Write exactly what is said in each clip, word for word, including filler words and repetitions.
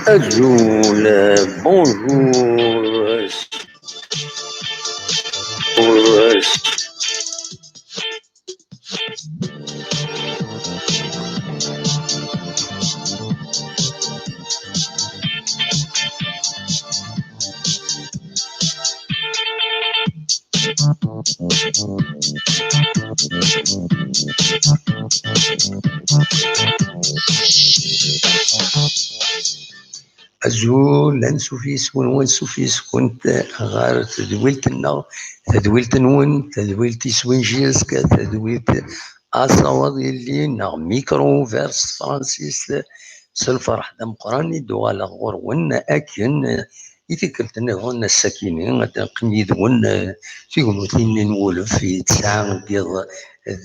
Azul, bonjour. Azul, ansuf yes-wen, wansuf yes-kent ɣer tedwilt-nneɣ, tadwilt-nwen, tadwilt iswin J S K, tadwilt asawaḍ illi neɣ micro ouvert s tefransist. S lferḥ d ameqqran i d-uɣaleɣ ɣur-wen akken i tikkelt nniḍen ass-akini ad neqqim yid-wen, eh, tignutin n wulef i tesɛa n yiḍ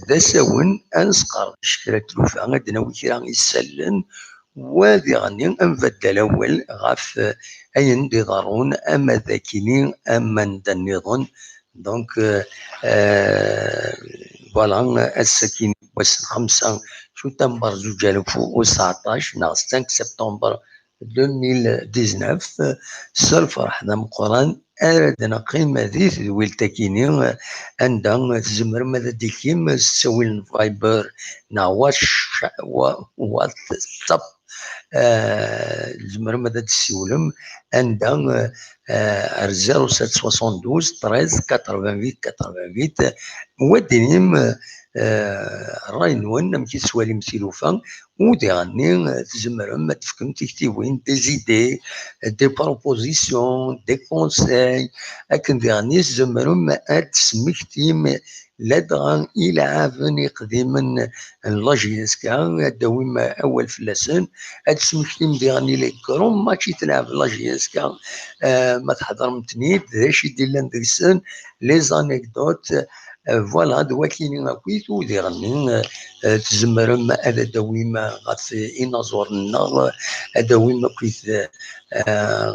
d asawen, ad nesqerdec kra n tlufa, ad d-nawi kra isallen, wa diɣenni ad nbaddal awal ɣef, eh, ayen d-iḍerrun ama d akini ama anda nniḍen. Donc, euh, euh, voilà, ass-agi n wass n xemsa septembre zuǧ alaf u seɛṭac neɣ cinq septembre deux mille dix-neuf, euh, s lferḥ d ameqqran ara d-neqqim di tedwilt-akini, euh, anda tzemrem ad d-tikim s ttawil n Viber neɣ Whatsapp, wa-, WhatsApp, euh, tzemrem ad d-tessiwlem anda, euh, euh, ar zéro sept soixante-douze treize quatre-vingt-huit quatre-vingt-huit. Wa d-inim, euh, ṛṛay-nwen, amek i tettwalim tilufa, u diɣenni, euh, tzemrem ad tefkem tiktiwin, des idées, des propositions, des conseils, akken diɣenni tzemrem ad tesmektim ladɣa ileɛɛaben iqdimen n la J S K, ad d-tawim awal fell-asen, ad tesmektim diɣen i les grands matchs i telɛeb la J S K, eh, ma tḥeḍrem-ten-id, d acu i d-illan deg-sen, les anecdotes, eh, voilà, d wakini akkit, u diɣenni, eh, tzemrem ad d-tawim ɣef inaẓuren-nneɣ, ad d-tawim akkit, eh,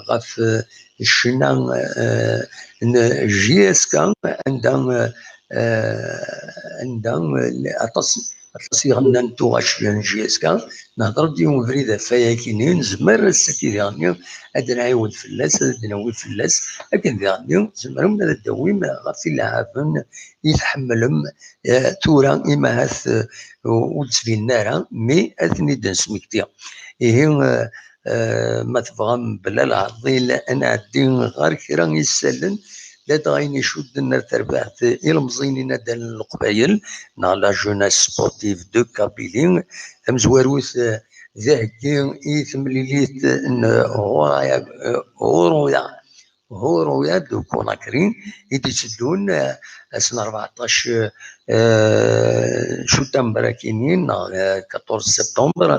ɣef, eh, ccna, eh, n J S K, anda, eh, eh, anda, eh, aṭas, aṭas i ɣennan tuɣac n J S K. Nehder-d yiwen ubrid ɣef wayagi-nni, nezmer ass-agi diɣenni ad d-nɛiwed fell-as, ad d-nawi fell-as, akken diɣenni tzemrem ad d-tawim ɣef ileɛɛaben i tḥemmlem, eh, tura imahat, eh, ur d-ttbinen ara, mi ad ten-id-nesmekti. Ihi, eh, eh, ma tebɣam, bla leɛḍil, ad nɛeddi ɣer kra n yisallen, ladɣa ayen icudden ar terbaɛt ilemẓiyen inaddalen n Leqbayel, neɣ la jeunesse sportive de Kabylie. Tamezwarut, eh, d aheggi i temlilit n Huraya, eh, Huruya, Huruya de Conakry i d-itteddun, eh, ass n rbeɛṭac, eh, septembre akini, neɣ, eh, quatorze septembre.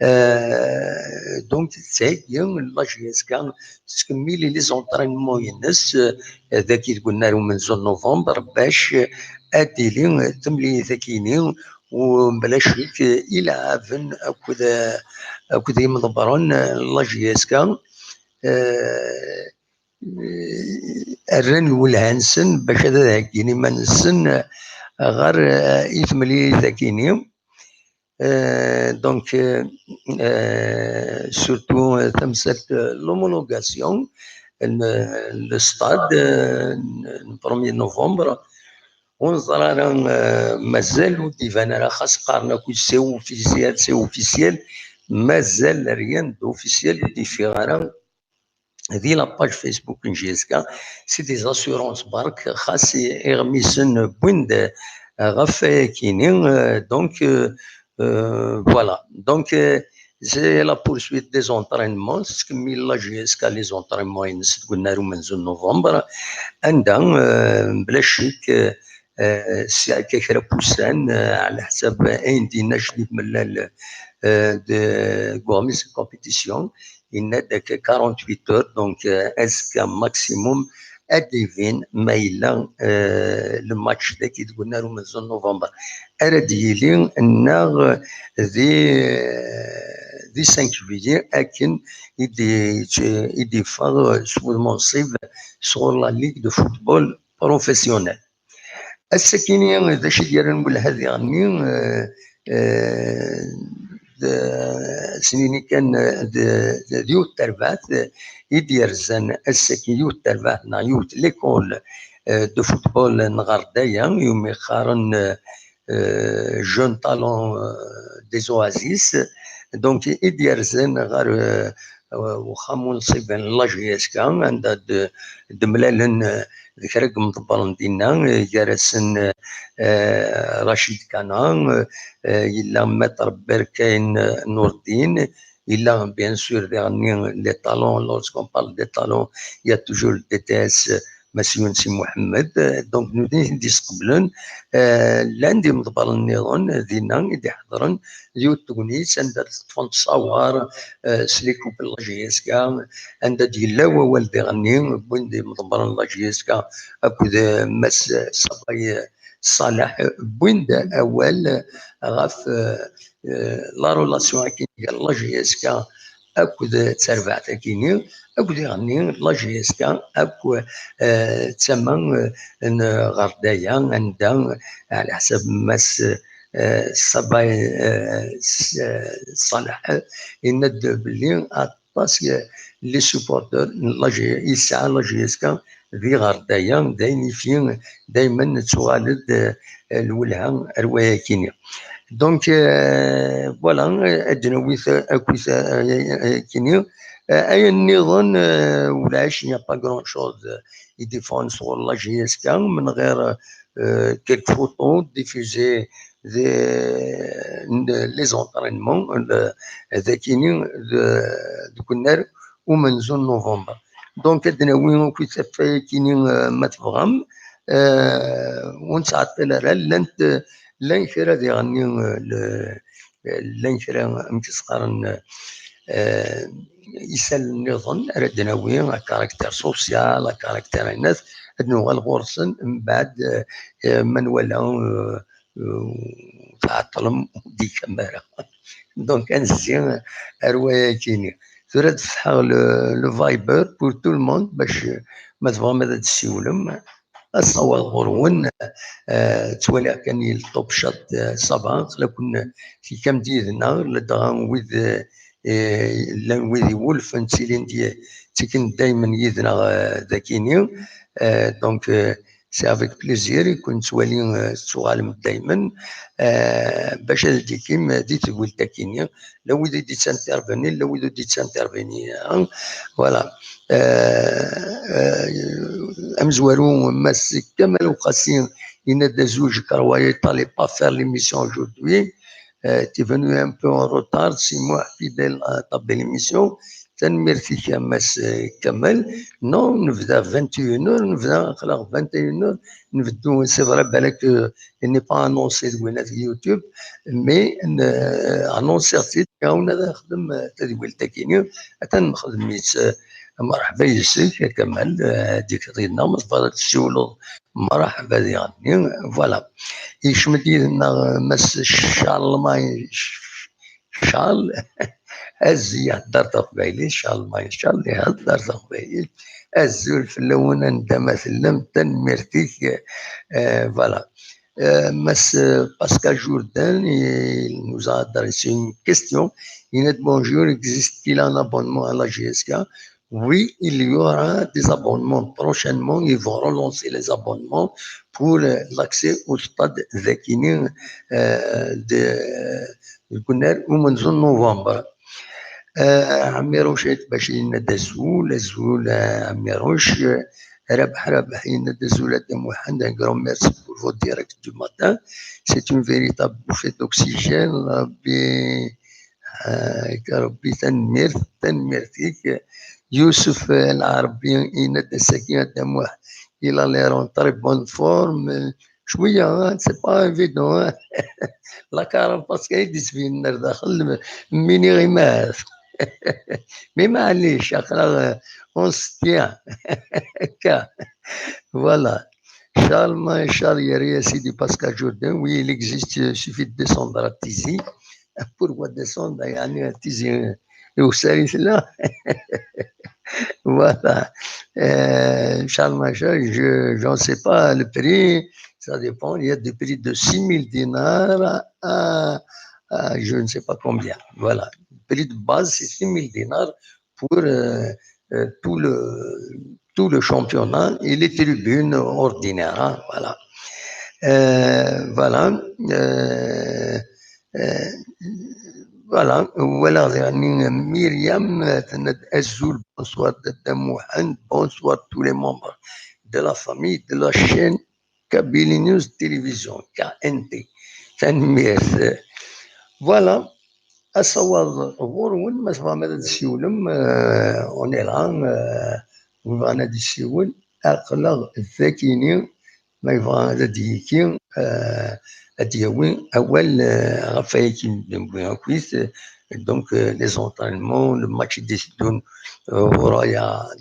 Eh, donc, tettheggi la J S K, tettkemmil les entraînements-ines, eh, dagi deg unnar umenzu n novembre, bac, eh, ad d-tili temlilit akini, u mebla ccek, eh, ileɛɛaben akked, eh, akked yimḍebbren, eh, n la J S K, eh, eh, rran lwelha-nsen bac ad d-heggin iman-nsen, eh, ɣer, eh, i temlilit akini. Euh, donc, euh, euh, surtout, euh, tamsalt, euh, l'homologation, euh, le, le stade, euh, le premier novembre. Ur neẓri ara, euh, mazal ur d-iban ara, xas qqaren akk c'est officiel, c'est officiel, mazal rien d'officiel ur d-ifiɣ ara di la page Facebook n J S K, c'est des assurances bark, xas i-, iɣmisen wwin-d, euh, ɣef wayakini, euh, donc, euh, euh, voilà. Donc, euh, c'est la poursuite des entraînements, tettkemmil la J S K les entraînements-ines deg unnar umenzu n novembre, anda, euh, bla ccek, euh, euh, sɛiɣ kra n wussan, euh, ɛla ḥsab ayen d-yenna Jeddi Mellal, euh, de, deg uɣmis n compétition, yenna-d akka quarante-huit heures, donc, euh, azekka maximum ad d-ibin ma yella, eh, le match dagi deg unnar umenzu n november ara d-yili, neɣ di, di cinq juillet akken i d-, i d-yeffeɣ s wudem unṣib sɣur la Ligue de football professionnel. Ass-akini d acu i d-yerran welha diɣenni, eh, eh, d, snin kan, d, d, d yiwet terbaɛt, eh, i d-yerzan ass-agi, yiwet terbaɛt neɣ yiwet l'école, eh, de football n Ɣerdaya, iwumi qqaren, eh, eh, Jeune Talent, eh, des Oasis. Donc, i d-yerzan ɣer, eh, uxxam unṣib n la J S K, anda d-, d-mlalen, eh, d kra n yimḍebbren dinna, eh, gar-asen, eh, Rachid Kana, eh, yella Maître Berkayen Nourdine, yella, bien sûr, diɣenni les talents. Lorsqu'on parle des talents, il y a toujours le D T S, Mass Younsi Mohamed. Donc, nutni i d-isqeblen, eh, llan d imḍebbren nniḍen dinna i d-iḥeḍren, yiwet tegnit anda d-ṭṭfen ttṣawar, eh, s l'équipe n la J S K, anda d-yella wawal diɣenni, wwin-d imḍebbren n la J S K akked, eh, Mass Sabay Ṣaleḥ, wwin-d awal ɣef, eh, eh, la relation akkin gar la J S K akked terbaɛt akkin-nni, akked diɣenni la J S K akk, eh, d tama, eh, n Ɣerdaya, anda, ɛla ḥsab Mass, eh, Ṣabay, eh, S-, eh, Ṣaleḥ, yenna-d belli aṭas n les supporters n la J-, yesɛa la J S K di Ɣerdaya, d ayen yifi daymen nettuɣal-d, eh, lwelha ar wayakini. Donc, euh, voilà, euh, ad d-nawi ta-, akkit, euh, euh, kini. Euh, ayen nniḍen, euh, ulac, il n'y a pas grand-chose, euh, i d-iffɣen sɣur la J S K, min ɣir, euh, quelques photos diffusées de, de les entraînements, de, dagini, de, deg unnar umenzu n november. Donc, ad d-nawi akkit ɣef wayakini, euh, ma tebɣam, euh, ur nettɛeṭṭil ara, llant, llan kra diɣenni, euh, le-, llan kra, amek i s-qqaren, euh, isallen nniḍen ara d-nawi, à caractère social, à caractère ayennat, ad nuɣal ɣur-sen mbeɛd, euh, ma nwala, euh, euh, tɛeṭṭlem, ur d-ikam ara. Donc, ad nezzi ar wayakini. Tura ad ffḥeɣ le, le Viber pour tout le monde, bac, euh, ma tebɣam ad d-tessiwlem, asawaḍ ɣur-wen, eh, ttwaliɣ kan yelṭup chat, eh, ça va, aql-aken tikkam-d yid-neɣ, ladɣa wid, eh, llan wid iwulfen, ttilin di, ttikin daymen yid-neɣ, eh, dagini. Eh, donc, eh, c'est avec plaisir i ken-nettwali, eh, tettuɣalem daymen, eh, bac ad d-tikim di tedwilt-akini, la wid i d-yettinterveni, la wid ur d-yettinterveni ara. Voilà. Euh, euh, amezwaru Mass Kamal Uqasi yenna-d: azul, je croyais t'allais pas faire l'émission aujourd'hui. Euh, t'es venu un peu en retard, six mois fidèle à ta belle émission. Tanemmirt-ik a Mass Kamal. Non, nebda vingt et une heures, nebda aql-aɣ vingt et une heures, nbeddu, c'est vrai, balak, euh, il n'est pas annoncé deg winna deg YouTube, mais, euh, annonciɣ-t-id, ad nexdem, euh, tadwilt-agi-nni, atan nexdem-itt, euh, mreḥba yes-k a Kamal, euh, ad d-tekkreḍ yid-neɣ, ma tebɣiḍ ad tessiwleḍ, mreḥba diɣenni, voilà. Yekcem-d yid-neɣ, euh, Mass Charlemagne, Charles, azul, ihedder taqbaylit, Charlemagne, Charles, ihedder taqbaylit. Azul fell-awen, anda ma tellam, tanemmirt-ik, euh, voilà. Euh, Mass, euh, Pascal Jourdain, il nous a adressé une question. Il dit: bonjour, existe-t-il un abonnement à la J S K? Oui, il y aura des abonnements prochainement. Ils vont relancer les abonnements pour, euh, l'accès au stade Zakini, euh, de, euh, deg unnar umenzu n november. Euh, Amirouche Etbachi yenna-d azul, azul, euh, Amirouche. Rabeḥ Rabeḥ yenna-d azul a Dda Muḥend, un grand merci pour vos directs du matin. C'est une véritable bouffée d'oxygène. Rabbi, euh, Rabbi, tanemmirt, tanemmirt-ik. Youssouf, euh, Larabi yenna-d ass-agi a Dda Muḥ, il a l'air en très bonne forme. Cwiya, hein, c'est pas évident, hein. La carapace ay d-yettbinen ar daxel, mini imat. Mais معليش, aql-aɣ, euh, on se tient. Voilà. Charles Maréchal, yerra-yas-id i Pascal Jourdain. Oui, il existe, il suffit de descendre à Tizi. Pourquoi descendre, يعني, à Tizi, euh, au Sarisla? Voilà. Euh, Charles Maréchal, je, je ne sais pas le prix, ça dépend. Il y a des prix de six mille dinars à, à je ne sais pas combien. Voilà. Le prix de base, c'est six mille dinars pour, euh, euh, tout le, tout le championnat et les tribunes ordinaires, hein, voilà. Euh, voilà. Euh, euh, voilà. Voilà, يعني, Myriam, euh, تناد أزول, bonsoir Dada Mohamed, bonsoir tous les membres de la famille, de la chaîne Kabylie News Télévision, K N T. Tanemmirt. Voilà. Asawaḍ ɣur-wen, ma tebɣam ad d-tessiwlem, euh, on est là, euh, win yebɣan ad d-yessiwel, aql-aɣ dakini, ma yebɣa ad d-yiki, euh, ad d-yawi awal, euh, ɣef wayen i d-newwi akkit, euh, donc, euh, les entraînements, le match i d-iteddun, euh, ɣur-i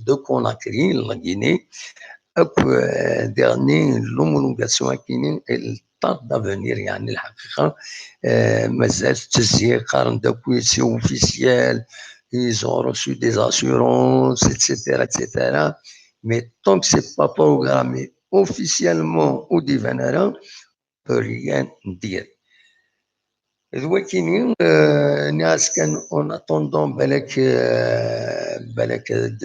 de Conakry, la Guinée, akk, euh, dernier l'homologation akini, elle tarde à venir, يعني, الحقيقة. Euh, mazal tettezzi, qqaren-d akk c'est officiel, ils ont reçu des assurances, et cetera, et cetera. Mais tant que c'est pas programmé officiellement, ur d-iban ara, on peut rien dire. D wakini, euh, nniɣ-as kan, en attendant, balak, euh, balak ad,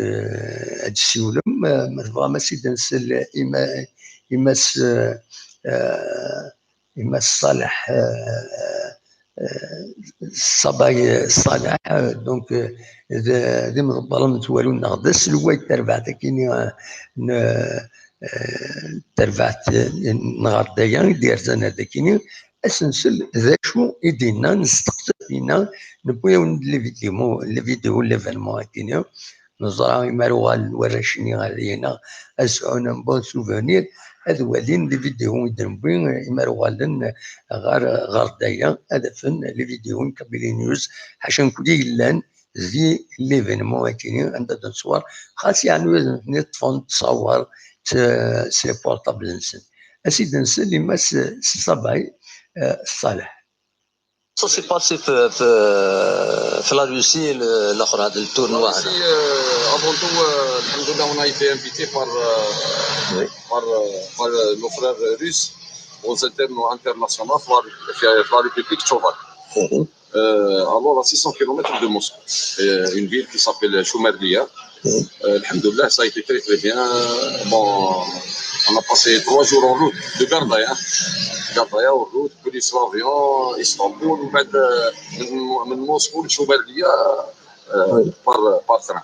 ad d-ssiwlem, euh, ma tebɣam ad s-id-nsel i ma-, i Mass, euh, euh, i Mass Ṣaleḥ, euh, euh, Ṣṣabay Ṣaleḥ, euh, donc, euh, d, d imḍebbren n twalu-nneɣ, d aselway n terbaɛt akini, euh, n, euh, terbaɛt, euh, n Ɣerdaya, i d-yerzan ar dakini, ad s-nsel d acu i d-yenna, nesteqsa-t, yenna, newwi-awen-d les vidéos, les vidéos n l'événement akini, neẓra imi ara uɣalen warrac-nni ɣer dayna, ad sɛun un bon souvenir, ad walin les vidéos i d-newwi, imi ara uɣalen ɣer, ɣer daya, ad afen les vidéos n Kabylie News, ḥaca nekkni yellan di l'événement akini, anda d-neṣwar, xas yeɛni ad ten-ṭṭfen ttṣawer s, s les portables-nsen. Ad s-id-nsel i Mass Ṣṣabay, euh, Ṣaleḥ. Ça s'est passé في, في, في la Russie, le, الآخر هذا التورنوا هذا. Russie, euh, avant tout, euh, الحمد لله, on a été invité par, euh, par, euh, par, euh, nos frères russes aux internautes internationaux في la, في, في la République tchétchène. Euh, alors, à six cents kilomètres de Moscou. Euh, une ville qui s'appelle Shumerliya. Euh, الحمد لله, ça a été très, très bien. Bon, on a passé trois jours en route, de Gardaya. Gardaya en route, puis l'avion, Istanbul, ومن بعد, euh, من, من Moscou, Shumerliya, euh, par, par train.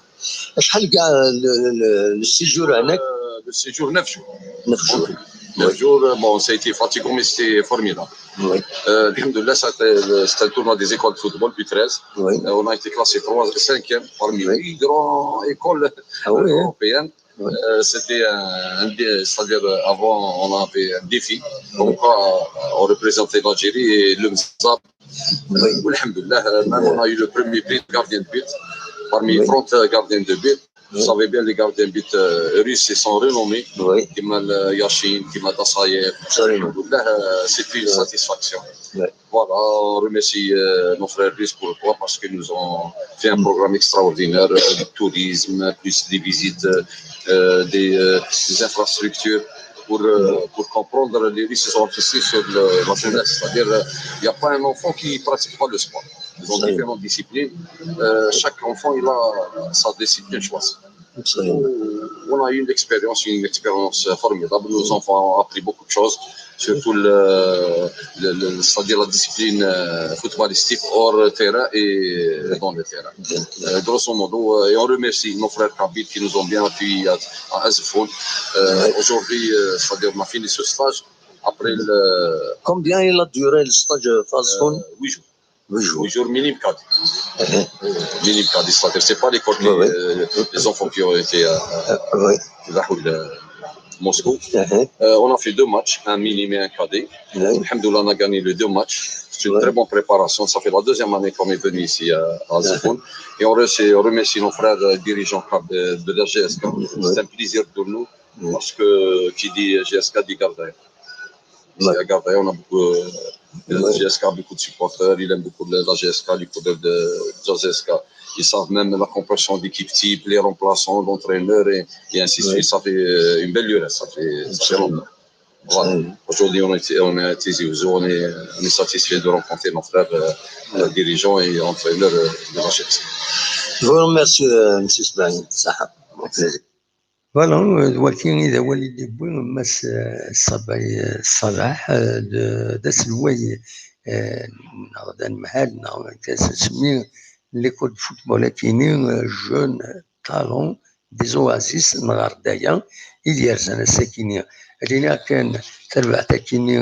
شحال كاع le, le, le séjour هناك؟ Euh, le séjour, neuf jours. Neuf jours. Neuf jours, euh, bon, ça a été fatigant, mais c'était formidable. Oui. Euh, الحمد لله, c'était, euh, c'était un tournoi des écoles de football, U treize. Oui. Euh, on a été classé trois, cinquième parmi huit grandes écoles européennes. Oui. Euh, c'était un, un dé-, c'est-à-dire, euh, avant, on avait un défi. Comme quoi, euh, on représentait l'Algérie et le Mzab. Oui. والحمد لله, euh, même on a eu le premier prix de gardien de but parmi trente gardiens de but. Vous savez bien, les gardiens de but, euh, russes, ils sont renommés. Oui. كيما ال-, Yashin, كيما Dassayev. Absolument. الحمد لله, euh, c'est une satisfaction. Oui. Voilà, on remercie, euh, nos frères russes. Pourquoi ? Parce qu'ils nous ont fait un programme extraordinaire, euh, de tourisme, plus des visites, euh, euh, des, euh, des infrastructures pour, euh, pour comprendre les risques sont sur le, la jeunesse. C'est-à-dire, euh, il n'y a pas un enfant qui ne pratique pas le sport. Ils ont différentes disciplines. Euh, chaque enfant, il a sa discipline choisie. Absolument. On a eu une expérience, une expérience formidable. Nos enfants ont appris beaucoup de choses, surtout le, le, le, c'est-à-dire la discipline, euh, footballistique hors terrain et dans le terrain. Euh, grosso modo, euh, et on remercie nos frères kabyles qui nous ont bien accueillis à, à Azeffou. Euh, aujourd'hui, euh, c'est-à-dire on a fini ce stage. Après le... Combien il a duré le stage, euh, في Azeffou ? Euh, huit jours. Huit jours. Huit jours minimum quatre. Minimum quatre, c'est-à-dire, c'est pas l'école, euh, les enfants qui ont été, euh, Moscou. Euh, on a fait deux matchs, un minim et un cadet. Alhamdoulilah, on a gagné les deux matchs. C'est une très bonne préparation. Ça fait la deuxième année qu'on est venu ici à, à Zéphone. Et on remercie, on remercie nos frères euh, dirigeants euh, de la G S K. C'est un plaisir pour nous. Parce que qui dit G S K dit Gardaya. Ici à Gardaya, on a beaucoup. Euh, la G S K a beaucoup de supporters, ils aiment beaucoup la G S K, les supporters de, de la G S K. Ils savent même la composition d'équipe type, les remplaçants, l'entraîneur et, et ainsi de suite. Ça fait euh, une belle lurette, ça fait, ça fait longtemps. Voilà. Aujourd'hui, on est, on est à Tizi Ouzou, on est, on est satisfait de rencontrer nos frères euh, dirigeants et entraîneurs euh, de la G S K. Je vous remercie, euh, M. Smaïl Sahab. Voilà, euh, d wagi i d awal i d-yewwi Mass euh, Ṣṣabay euh, Ṣṣaleḥ, euh, d d aselway euh, neɣ d anemhal neɣ amek ara s-nsemmi, l'école de football akini, euh, jeune talent des Oasis n Ɣerdaya i d-yerzan ass-akini. Ad iniɣ kan tarbaɛt akini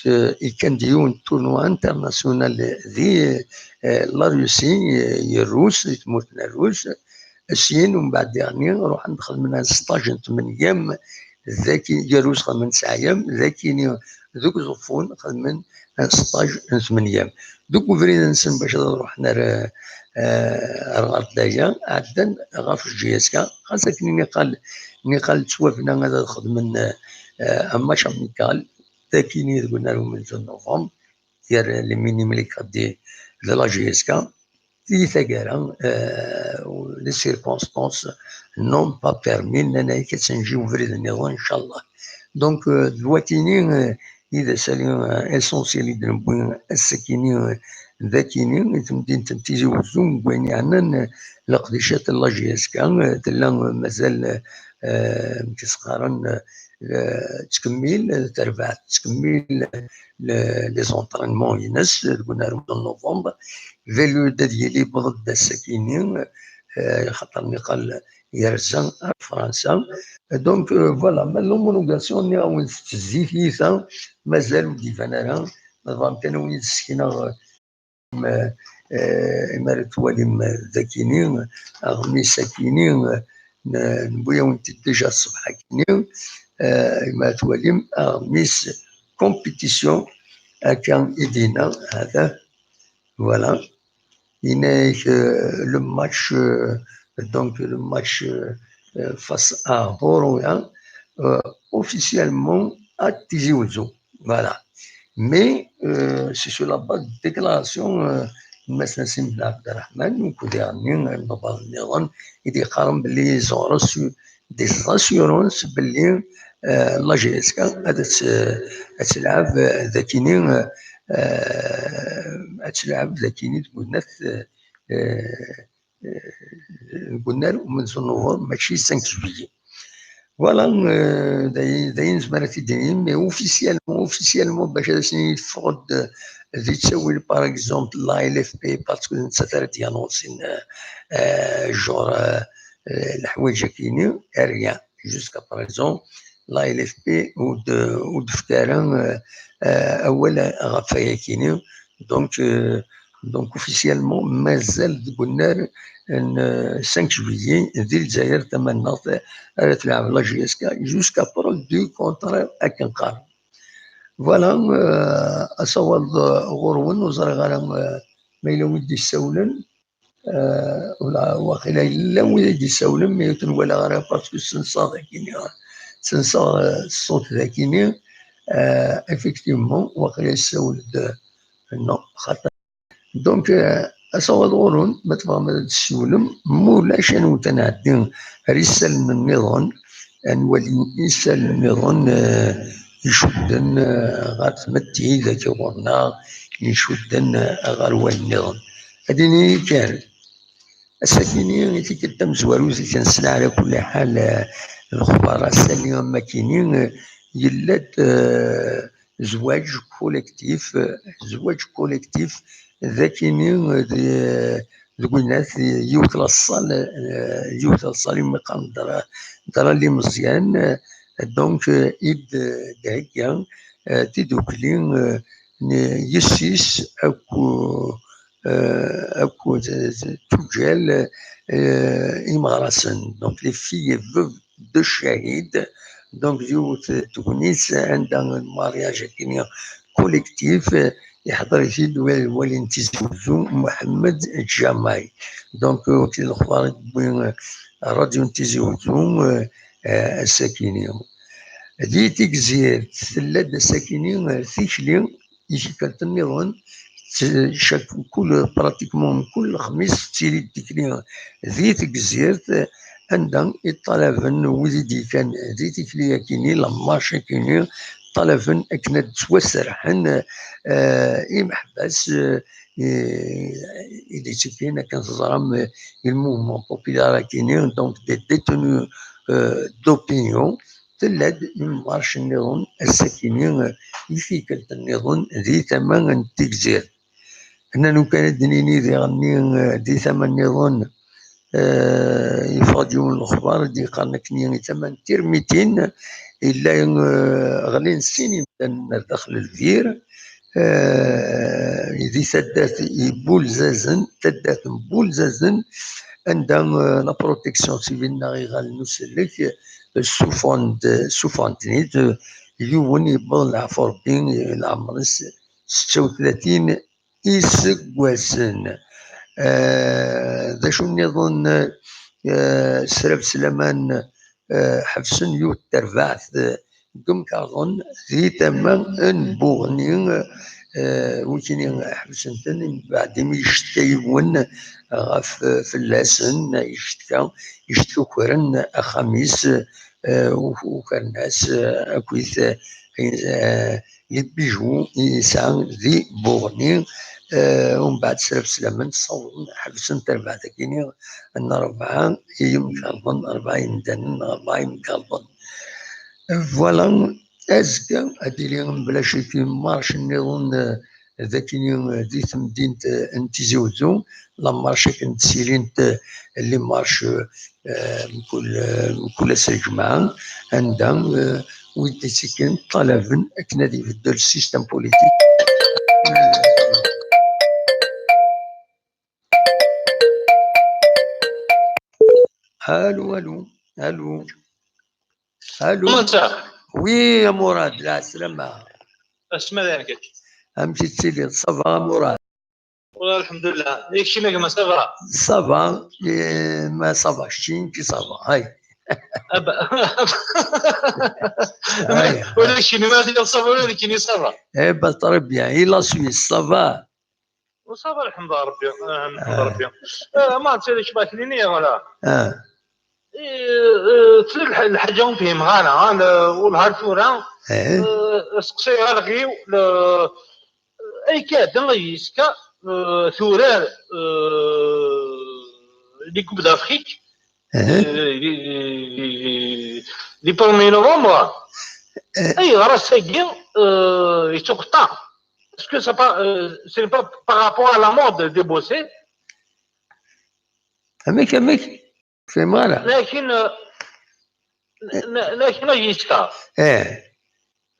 euh, kan d yiwen n tournoi international di euh, la Russie, euh, i Rrus, di tmurt n Rrus. Syin umbeɛd diɣenni ruḥen xedmen stage n tmenya-m daki, gar-us xedmen tesɛa-yam, dakini deg Uẓeffun xedmen stage n tmenya-m. Deg ubrid-nsen bac ad ruḥen ar, eh, ar Ɣerdaya, ɛeddan ɣef J S K, xas akken niqal, niqal ttwabna ad xedmen eh, un match amical, dakini deg unnar umenzu n novembre, gar les minimes et les cadets de la J S K. Di taggara, euh, les circonstances n'ont pas permis, nnan-ak ad tenji ubrid nniḍen, inchallah. Donc, euh, d watini euh, i d asali euh, essentiel i d-newwi ass-akini euh, d akini i temdint n Tizi Wezzu, deg wayen yeɛnan euh, leqdicat n la J S K, euh, tella euh, mazal euh, amek i s-qqaren euh, euh, tettkemmil, euh, terbaɛt tettkemmil euh, le- les entraînements-ines deg unarem n novembre. Velud ad yili yewweḍ-d ass-akini, euh, xaṭer niqal yerza ar Fransa. Donc, euh, voilà, ma l'homologation nniɣ-awen tettezzi tiyita, mazal ur d-iban ara, ma tebɣam kan ad wen-d-ssekneɣ euh, euh, imi ara twalim euh, dakini, aɣmis akini, euh, n- newwi-awen-t-id déjà ṣṣbeḥ akini, euh, imi ara twalim aɣmis compétition, akka i d-yenna, hada, voilà. Yenna-ak euh, le match, euh, donc le match euh, euh, face à Horoya, euh, officiellement à Tizi Ouzou. Voilà. Mais euh, c'est sur la base de déclaration euh, n Mass Nassim Ben Abderrahmane, donc diɣenni euh, baba nniḍen i d-yeqqaren belli ils ont reçu des assurances belli euh, la J S K ad tt- ad telɛeb euh, dakini euh, euh, ad telɛeb dakini deg unat euh, euh, deg unnar umenzu n novembre, mačči cinq juillet. Voilà, euh, d ayen d ayen nezmer ad t-id-nini, mais officiellement, officiellement, bac ad asen-yeffeɣ-d euh, di ttawil, par exemple, la L F P, parce que nettat ara d-yanonsin euh, euh, genre euh, euh, leḥwayeǧ-agi-ni, rien. Jusqu'à présent, la L F P ur d- ur d-tefka ara euh, euh, awal ɣef wayagi-ni. Donc, euh, donc officiellement, mazal deg unnar n euh, cinq juillet di Lezzayer tamaneɣt ara tleɛb la J S K jusqu'à preuve du contraire, akken qqaren. Voilà, euh, asawaḍ euh, ɣur-wen, ur ẓriɣ ara euh, ma yella wid d-yessawlen. Euh, ula waqila yella wid i d-yessawlen, mais ur ten-walaɣ ara parce que ssenseɣ dagi, ssenseɣ euh, ṣṣut dagini. Euh, effectivement, waqila yessawel-d euh, non, xaṭer. Donc euh, asawaḍ ɣur-wen, ma tebɣam ad d-tessiwlem, ma ulac ad nɛeddi ar isallen nniḍen, ad nwali isallen nniḍen euh, icudden euh, ɣer tmetti dagi ɣur-neɣ, icudden euh, ɣer wayen nniḍen. Ad iniyi kan, ass-akini i tikkelt tamezwarut i kan s leɛra kulli ḥal eh, lexbar ass-agi am akini eh, yella-d eh, zzwaǧ collectif, eh, zzwaǧ collectif d akini eh, di- deg winat eh, yiwet la salle, eh, yiwet la salle imi qqaren dra dra limeẓyan, eh, donc eh, i d-thegga eh, tidukli eh, n- yessi-s akked euh, akked euh, tuǧal euh, imeɣrasen. Donc les filles et veuves de Chahid, Donc, yiwet n tegnit anda le mariage akini collectif, eh, iḥḍer-it-id wali n Tizi Wezzu, Mohamed Djamay. Donc, eh, wagi d lexbar i d-tewwi, eh, rradyu n Tizi Wezzu, eh, eh, ass-akini. Di Tigzirt, tella-d ass-akini, eh, tikli i tikkelt nniḍen, t-, chaque, kul, pratiquement kul lexmis tettili-d tikli di Tegzirt, anda i ṭṭalaben wid i d-yekkan di tikli-akini, la marche-akini, ṭṭalaben akken ad ttwaserḥen, eh, imeḥbas, eh, i, i d-ittekkin, akken teẓram, eh, i le mouvement populaire-akini, donc des détenus, euh, d'opinion. Tella-d une marche nniḍen ass-akini, eh, i tikkelt nniḍen di tama n Tigzirt. Nnan kan ad d-nini diɣenni, eh, di tama nniḍen, eh, yeffeɣ-d yiwen n lexbar i d-yeqqaren akken di tama n Tirmitin, yella, eh, ɣlin sin imdanen ar daxel lbir, eh, di taddart n Bulzazen, taddart n Bulzazen, anda, eh, la protection civile neɣ iɣallen n usellek, eh, ssufɣen-d, ssufɣen-ten-id, eh, yiwen yewweḍ leɛfu Rebbi, eh, leɛmer-is setta u tlatin iseggasen. Eh, d acu nniḍen, eh, srab s laman, eh, ḥebsen yiwet terbaɛt, eh, deg umkarḍen di tama n Buɣni, eh, wikini ḥebsen-ten, mbeɛd imi yeccetka yiwen ɣef, eh, fell-asen, yeccetka, yeccetka ukren axxam-is, eh, uk-, ukren-as, eh, akkit, eh, eh, les bijoux i yesɛa di Buɣni, eh, umbeɛd srab s laman ssawḍen ḥebsen terbaɛt-agi n rebɛa yimkarḍen, rebɛa yimdanen, rebɛa yimkarḍen. Voilà, azekka ad d-tili mebla ccek marche nniḍen, eh, dagi, eh, di temdint, eh, n Tizi Wezzu, la marche akken ttilint, eh, les marches, eh, mkul, eh, mkul ass n lǧemɛa, anda, eh, wid d-ittekkin ṭṭalaben akken ad ibeddel système politique. Allô, allô, allô. Allô. Oui, a Mourad, la salama. Asma d nekk. Amek i tettiliḍ? Ça va, a Mourad? Wala, alḥemdulillah. Yak keččini a gma, ça va? Ça va, eh, ma ça va, keččini, ça va, hay. Aba. Hay. Wala keččini ma ça va, wala keččini ça va. Eh ben, très bien. Et la Suisse, ça va? Ça va, الحمد لله ربي، آه، الحمد لله ربي. آه، ما نسالكش باك ليني ولا؟ آه. إيه، آه، تسال الح-، الحاجة ما فهمها أنا، أنا والهار ثورة. آه، سقسي غير غيو، ل-، أي كاد، الله يسكا، آه، ثورة، آه، les coupes d'Afrique. آه. آه، les، les، les، les premiers novembre. آه. أي غرس ساقي، آه، يتوقطع. Est-ce que c'est pas, euh, ce n'est pas par rapport à la mort de Débosset? Amek, amek? Fehmeɣ ara. لكن، آه، ن-، ن-، لكن يسكا. إيه.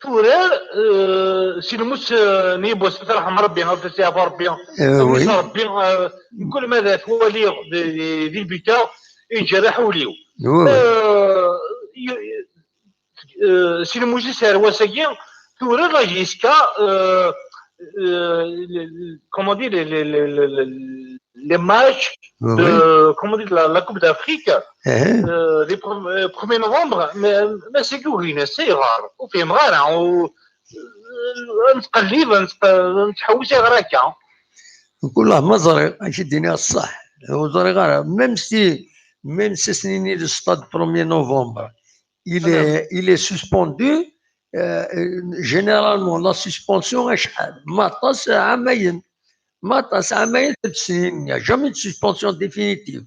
Tura, euh, si lmus, euh, n Débosset, رحم ربي، غير تسيا ربي. إيه، oui. Rrehma n Rebbi, euh, كل ما ذا توالي دي، دي، دي البيتا، يجرح وليو. Oui, oui. Euh, y-، euh, si lmus-is ar wass-agi, tura la jusqu'à, euh, euh, le, le, comment dire, les, les, les, les, les, les matchs, oui, oui, de, comment dire, la, la Coupe d'Afrique, euh, les pre-, euh, premier novembre, mais, mais c'est que oui, c'est rare. Ur fhimeɣ ara, ur, euh, netqellib, netq-, nettḥewwis ɣer akka. Kul ma ẓriɣ, ad k-id-iniɣ ṣṣeḥ. Ur ẓriɣ ara. Même si, même si s-nini le stade premier novembre, il est, il est suspendu, euh, euh, généralement, la suspension, acḥal? Ma aṭas, ɛamayen. Ma aṭas, ɛamayen, tlata snin, il n'y a jamais de suspension définitive.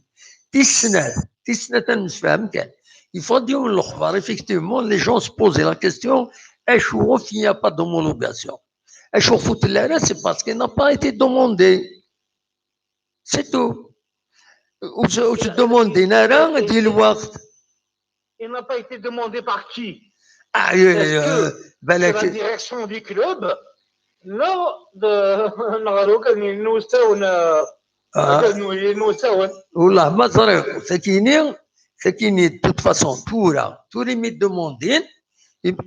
Tis snat, tis snat ad nemsefham kan. Yeffeɣ-d yiwen n lexbar, effectivement, les gens se posaient la question, acuɣef il n'y a pas d'homologation? Acuɣef ur telli ara? C'est parce qu'il n'a pas été demandé. C'est tout. Ur s-, ur s-demandin ara di lweqt. Il n'a pas été demandé par qui? Ah, euh, est-ce que, euh, c'est la direction du club? Non, de, neɣ d ukaden-nni n usawen, euh, ah, ukaden-nni n usawen. Wallah, ma ẓriɣ, sakini, Tagi, de toute façon, tura, tura mi d-demandin,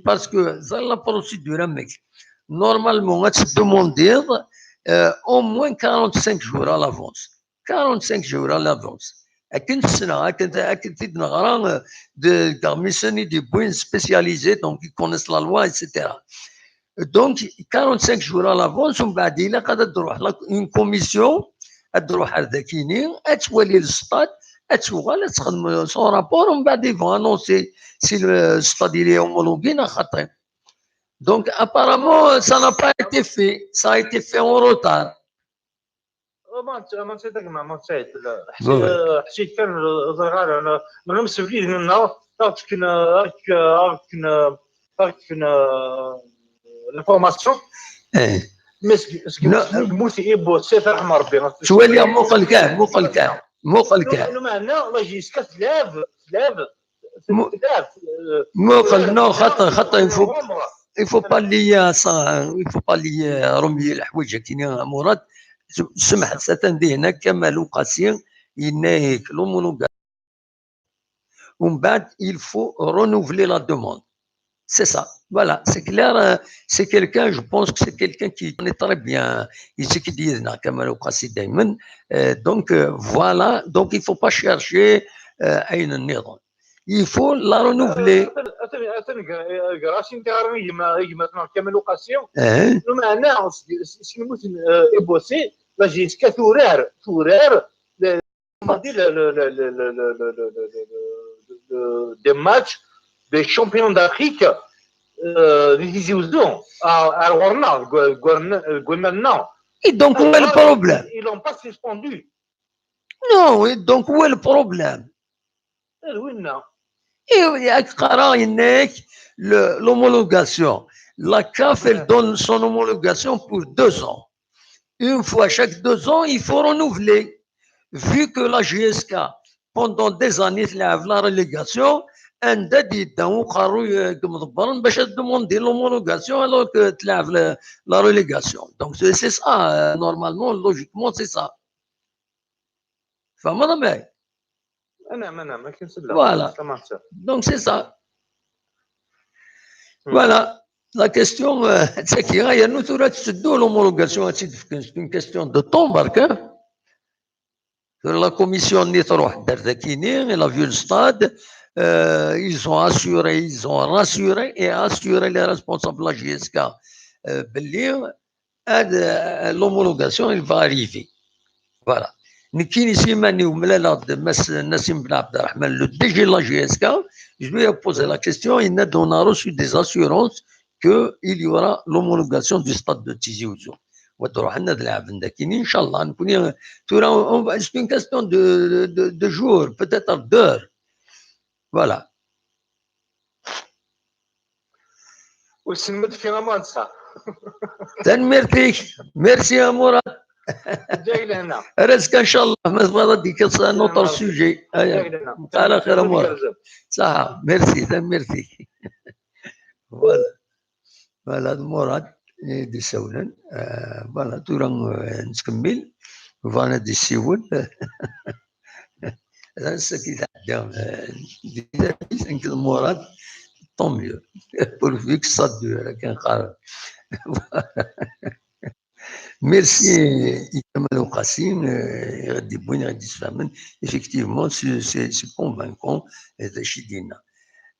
parce que c'est la procédure, mec. Normalement, ad tdemandiḍ euh, au moins quarante-cinq jours à l'avance. Quarante-cinq jours à l'avance. Akken ssneɣ, akken, akken t-id-neɣra euh, de garmisen i d-yewwin spécialisés, donc ils connaissent la loi, et cetera. Donc, quarante-cinq jours à l'avance, on va dire, une commission, ad d-tṛuḥ ar dakini, ad twali le stade, ad tuɣal, ad txedm son rapport, on va dire, ils vont annoncer si le stade il est homologué, neɣ xaṭi. Donc, apparemment, ça n'a pas été fait. Ça a été fait en retard. Ma nsayt a gma, ma nsayt. Ḥsiɣ kan ẓriɣ ara. Neɣ imsefliden-nneɣ ad ɣ-d-fken, ad ɣ-d-fken, ad ɣ-d-fken l'information. Mais seg yemmut Ibu, Sidi Ṛṛeḥma Ṛebbi. Ttwaliɣ, muqel kan, muqel kan, muqel kan. Lameɛna la J S K tlab, tlab. Muqel, non, xaṭi, xaṭi, il faut, il faut pas lier ça, il faut pas lier, remuer leḥwayeǧ-agi, Murad. Semḥet, atan dihin Kamal Uqasi, yenna-ak l'homologation. Umbeɛd, il faut renouveler la demande. C'est ça. Voilà, c'est clair. Euh, c'est quelqu'un, je pense que c'est quelqu'un qui connaît très bien. Yettkel yid-neɣ Kamal Uqasi daymen. Euh, donc, euh, voilà. Donc, il faut pas chercher euh, ayen nniḍen. Il faut la renouveler. Atan ger-as-in tiɣri i gma-tneɣ Kamal Uqasi. Lameɛna, seg yemmut Ibu, la J S K turar, turar, des matchs des champions d'Afrique di Tizi Uzzu, ar ɣur-neɣ, deg wannar-nneɣ. Et donc, où est le problème? Ils l'ont pas suspendu. Non, et donc, où est le problème? Winna. Yak qqareɣ, yenna-ak l'homologation. La CAF, elle donne son homologation pour deux ans. Une fois chaque deux ans, il faut renouveler. Vu que la J S K, pendant des années, tleɛɛeb la relégation, anda d-yedda uqerruy deg imḍebbren bac ad demander l'homologation alors que tleɛɛeb la relégation. Donc, c'est ça, normalement, logiquement, c'est ça. Tfehmeḍ amek? Anam, anam, akken tella. Voilà. Donc, c'est ça. Voilà. La question, euh, c'est qu'il y a une autre, c'est l'homologation, c'est une question de temps, Marc, hein? La commission Nitro, elle a vu le stade, euh, ils ont assuré, ils ont rassuré et assuré les responsables de la J S K. Euh, l'homologation, elle va arriver. Voilà. Nekkini s iman-iw mlaleɣ-d Mass Nassim Ben Abderrahman, le D G de la J S K, je lui ai posé la question, il m'a dit on a reçu des assurances qu'il y aura l'homologation du stade de Tizi Ouzou. Wa d-ruḥen ad leɛben dakini, inchallah, nekkni, tura, c'est une question de, de, de jours, peut-être d'heures. Voilà. Wissen ma d-fkiɣ aman sa. Tanemmirt-ik. Merci a Murad. Ǧǧak lehna. Ar azekka, inchallah, ma tebɣiḍ ad d-tekkeḍ s un autre sujet. Aya. Ala xir a Murad. Saha, merci, tanemmirt-ik. Voilà. Voilà, d Murad i d-isawlen. Euh, voilà, tura, euh, nettkemmil. Bɣan ad d-issiwel. Ass-agi tɛedda, euh, di talwit nekk d Murad, tant mieux. Pourvu que ça dure, akken qqaren. Merci i Kamal Uqasi, euh, i ɣ-d-iwwin, i ɣ-d-isfehmen. Effectivement, c'est, c'est, c'est convaincant, euh, d acu i d-yenna.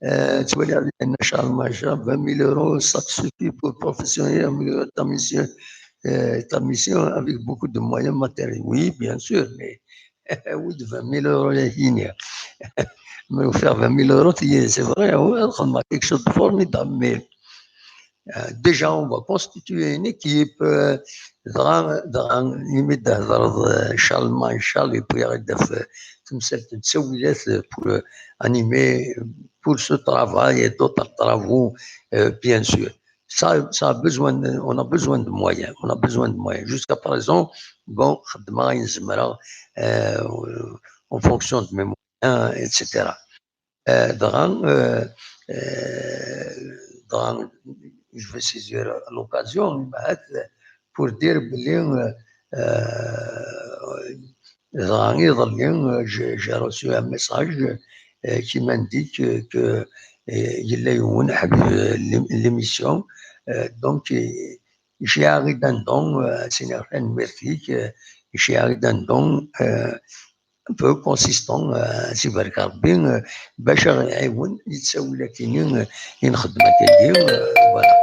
Euh, ttwaliɣ dinna Charles Macha, vingt mille euros, ça te suffit pour professionnel, améliorer ta mission, euh, ta mission avec beaucoup de moyens matériels. Oui, bien sûr, mais oui, de vingt mille euros, il y a fini. Mais faire vingt mille euros, c'est vrai, oui, on a quelque chose de formidable, mais euh, déjà, on va constituer une équipe. Euh, dɣa, dɣa, imi d-thedreḍ, euh, Charles Maréchal, et puis, euh, temsalt n ttawilat, euh, pour, euh, animer, euh, pour ce travail et d'autres travaux, euh, bien sûr. Ça, ça a besoin de, on a besoin de moyens, on a besoin de moyens. Jusqu'à présent, bon, xeddmeɣ ayen zemreɣ, euh, en fonction de mes moyens, et cetera. Euh, dɣa, euh, euh, dɣa, je vais saisir l'occasion, pour dire belli, euh, euh, dɣa iḍelli, euh, j'ai, j'ai reçu un message, euh, qui m'indique que, que, euh, yella yiwen ḥbib, euh, l'ém- l'émission. Euh, donc, euh, j'ai arrêté donc, euh, c'est une affaire euh, j'ai arrêté donc, euh, un peu consistant, euh, si barek Rebbi, euh, bac ad ɣ-iɛiwen, yettawel akini, euh, i nxeddem akkagi, euh, voilà.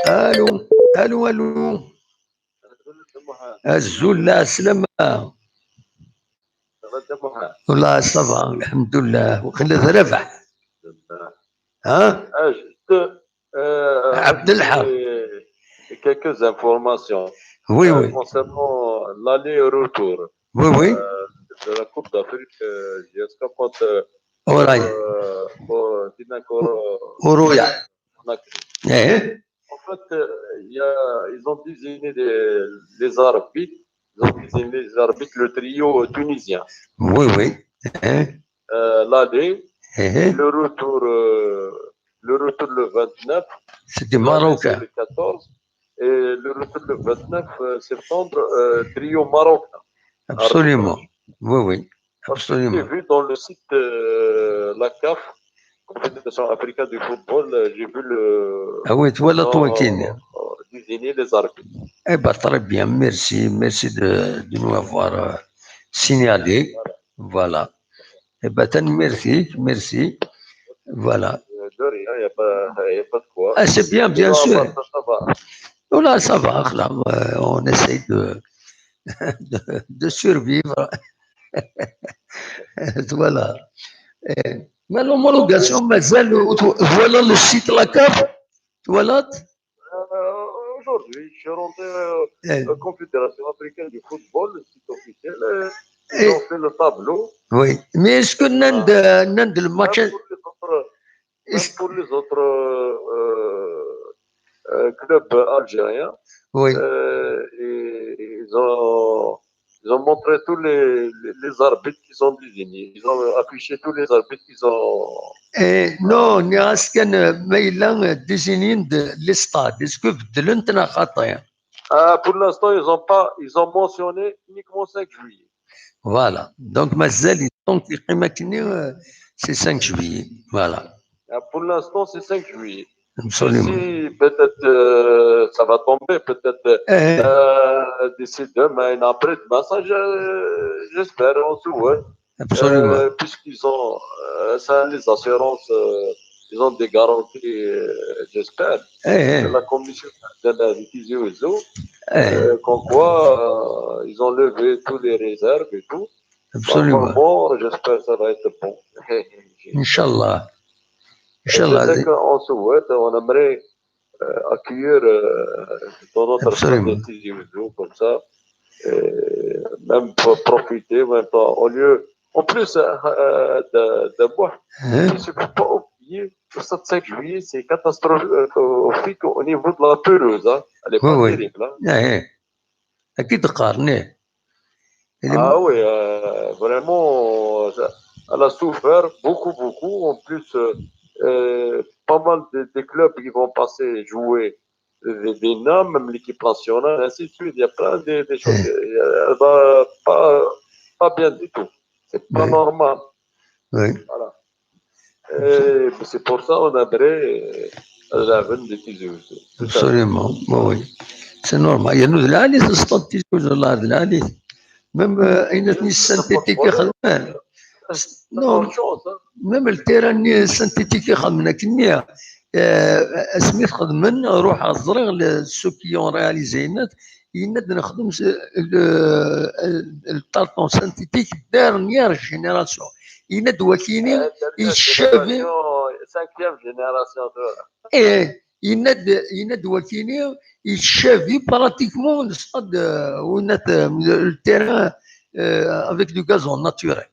Allô, allô, allô. Azul, la slama. Wallah, ça va, alhamdulillah. Waqila d Rabaḥ. Hein? Ah, juste, euh, Abdelhak. Quelques informations. Oui, euh, oui. Concernant l'aller-retour. Oui, oui. Euh, de la Coupe d'Afrique, euh, J S K contre, euh, Oriya. Euh, Oriya. Conakry. Eh. En fait, euh, il y a, ils ont désigné des, les arbitres. Ils ont désigné les arbitres, le trio tunisien. Oui, oui. Eh. Euh, l'aller, eh, le retour, euh, le retour le vingt-neuf, c'était marocain. Le quatorze, et le retour le vingt-neuf, euh, septembre, euh, trio marocain. Absolument. Oui, oui. Absolument. J'ai vu dans le site, euh, la CAF, Confédération africaine du football, euh, j'ai vu le... Ah oui, tu vois la... euh, désigner les arbitres. Eh ben, très bien, merci, merci de, de nous avoir, euh, signalé. Voilà. Eh ben, merci, merci. Voilà. Euh, de rien, il n'y a pas, il y a pas de quoi. Ah, c'est bien, bien sûr. Ça va, ça va. Là, ça va, là, euh, on essaye de, de, de survivre. Voilà. Eh, mais l'homologation, mais elle, voilà le site la CAF, voilà. Euh, aujourd'hui, je suis rentré, euh, eh, la Confédération africaine du football, le site officiel, euh, ils ont fait le tableau. Oui, mais est-ce que nnan-d, nnan-d le match, même pour les autres, même pour les autres, euh, euh, clubs algériens, oui, euh, et ils ont, ils ont montré tous les, les, les arbitres qu'ils ont désignés. Ils ont affiché tous les arbitres qu'ils ont. Eh, non, nniɣ-as kan, euh, ma yella, euh, désignen-d les stades. Est-ce que beddlen-t neɣ xaṭi? Ah, pour l'instant, ils ont pas, ils ont mentionné uniquement cinq juillet. Voilà. Donc, mazal, donc, yeqqim akkenni, euh, c'est cinq juillet. Voilà. Ah, pour l'instant, c'est cinq juillet. Absolument. Si peut-être, euh, ça va tomber, peut-être, eh, euh, d'ici demain, après-demain, ça, je, j'espère, on souhaite. Absolument. Euh, puisqu'ils ont, euh, ça, les assurances, euh, ils ont des garanties, euh, j'espère. Eh, eh. De la commission de la Tizi Ouzou, eh, euh, comme quoi, euh, ils ont levé toutes les réserves et tout. Absolument. Normalement, j'espère que ça va être bon. Inch'Allah. Inch'Allah. C'est ce qu'on souhaite, on aimerait, euh, accueillir, euh, dans notre stade de Tizi Ouzou, comme ça, euh, même pour profiter, même pas, au lieu, en plus, euh, euh, de, de boire, hein? Il ne faut pas oublier que le cinq juillet, c'est catastrophique au niveau de la pelouse, hein. Elle est pas terrible, hein. Eh, eh. Akka i d-qqaren, eh. Ah oui, euh, vraiment, euh, ça, elle a souffert beaucoup, beaucoup. En plus, euh, euh, pas mal de, de clubs qui vont passer jouer des, des noms, même l'équipe nationale, ainsi de suite. Il y a plein de, de choses. Eh. Elle va pas, pas bien du tout. C'est pas normal. Oui. Voilà. Et c'est pour ça on aimerait, euh, l'avenir de Tizi Ouzou. Absolument, oui, oui. C'est normal. Il y a nous de l'année, c'est stade Tizi Ouzou, là, de l'année. Même, euh, une synthétique, non. Même le terrain synthétique, euh, asmi txedmen, ruḥeɣ ẓriɣ, ceux qui ont réalisé, yenna-d nexdem le, le, le tartan synthétique dernière génération. Yenna-d wakini, euh, yettcabi. Cinquième génération, tu vois. Eh, yenna-d, yenna-d wakini, yettcabi pratiquement le stade, euh, où il y a, euh, le, le terrain, euh, avec du gazon naturel.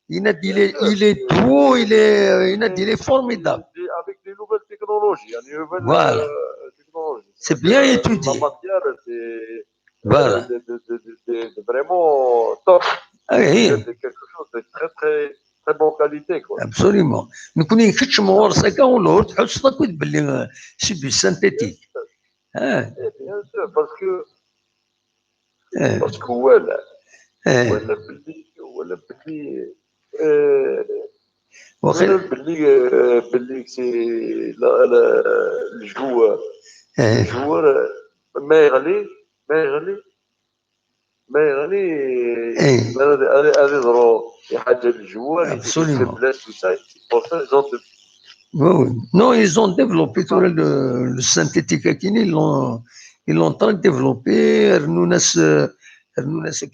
Il a dit, il est, il est beau, il est, euh, il a dit, il est formidable. Avec des nouvelles technologies, une nouvelle, voilà, euh, technologie. C'est bien étudié. La matière, c'est, voilà, euh, de, de, vraiment top. Ah, oui. C'est quelque chose de très, très, très bonne qualité, quoi. Absolument. Nekkni nkeččem ɣur-s akka, ur tḥusseḍ akk belli, euh, c'est du synthétique. Eh, bien sûr, parce que, eh, parce que, ouais, là, ولا بلي ولا بلي آه، ولا بلي آه، بلي c'est la- la- le joueur le joueur آه، ما يغلي ما يغلي ما يغلي غادي غادي يضرو حاجه للجوار يكتب بلاش وساي pour ça ils ont Oui, oui. Non, ils ont développé tout le, le synthétique. Ils l'ont, ils l'ont très développé. Nous, on a ce, nous, on a ce,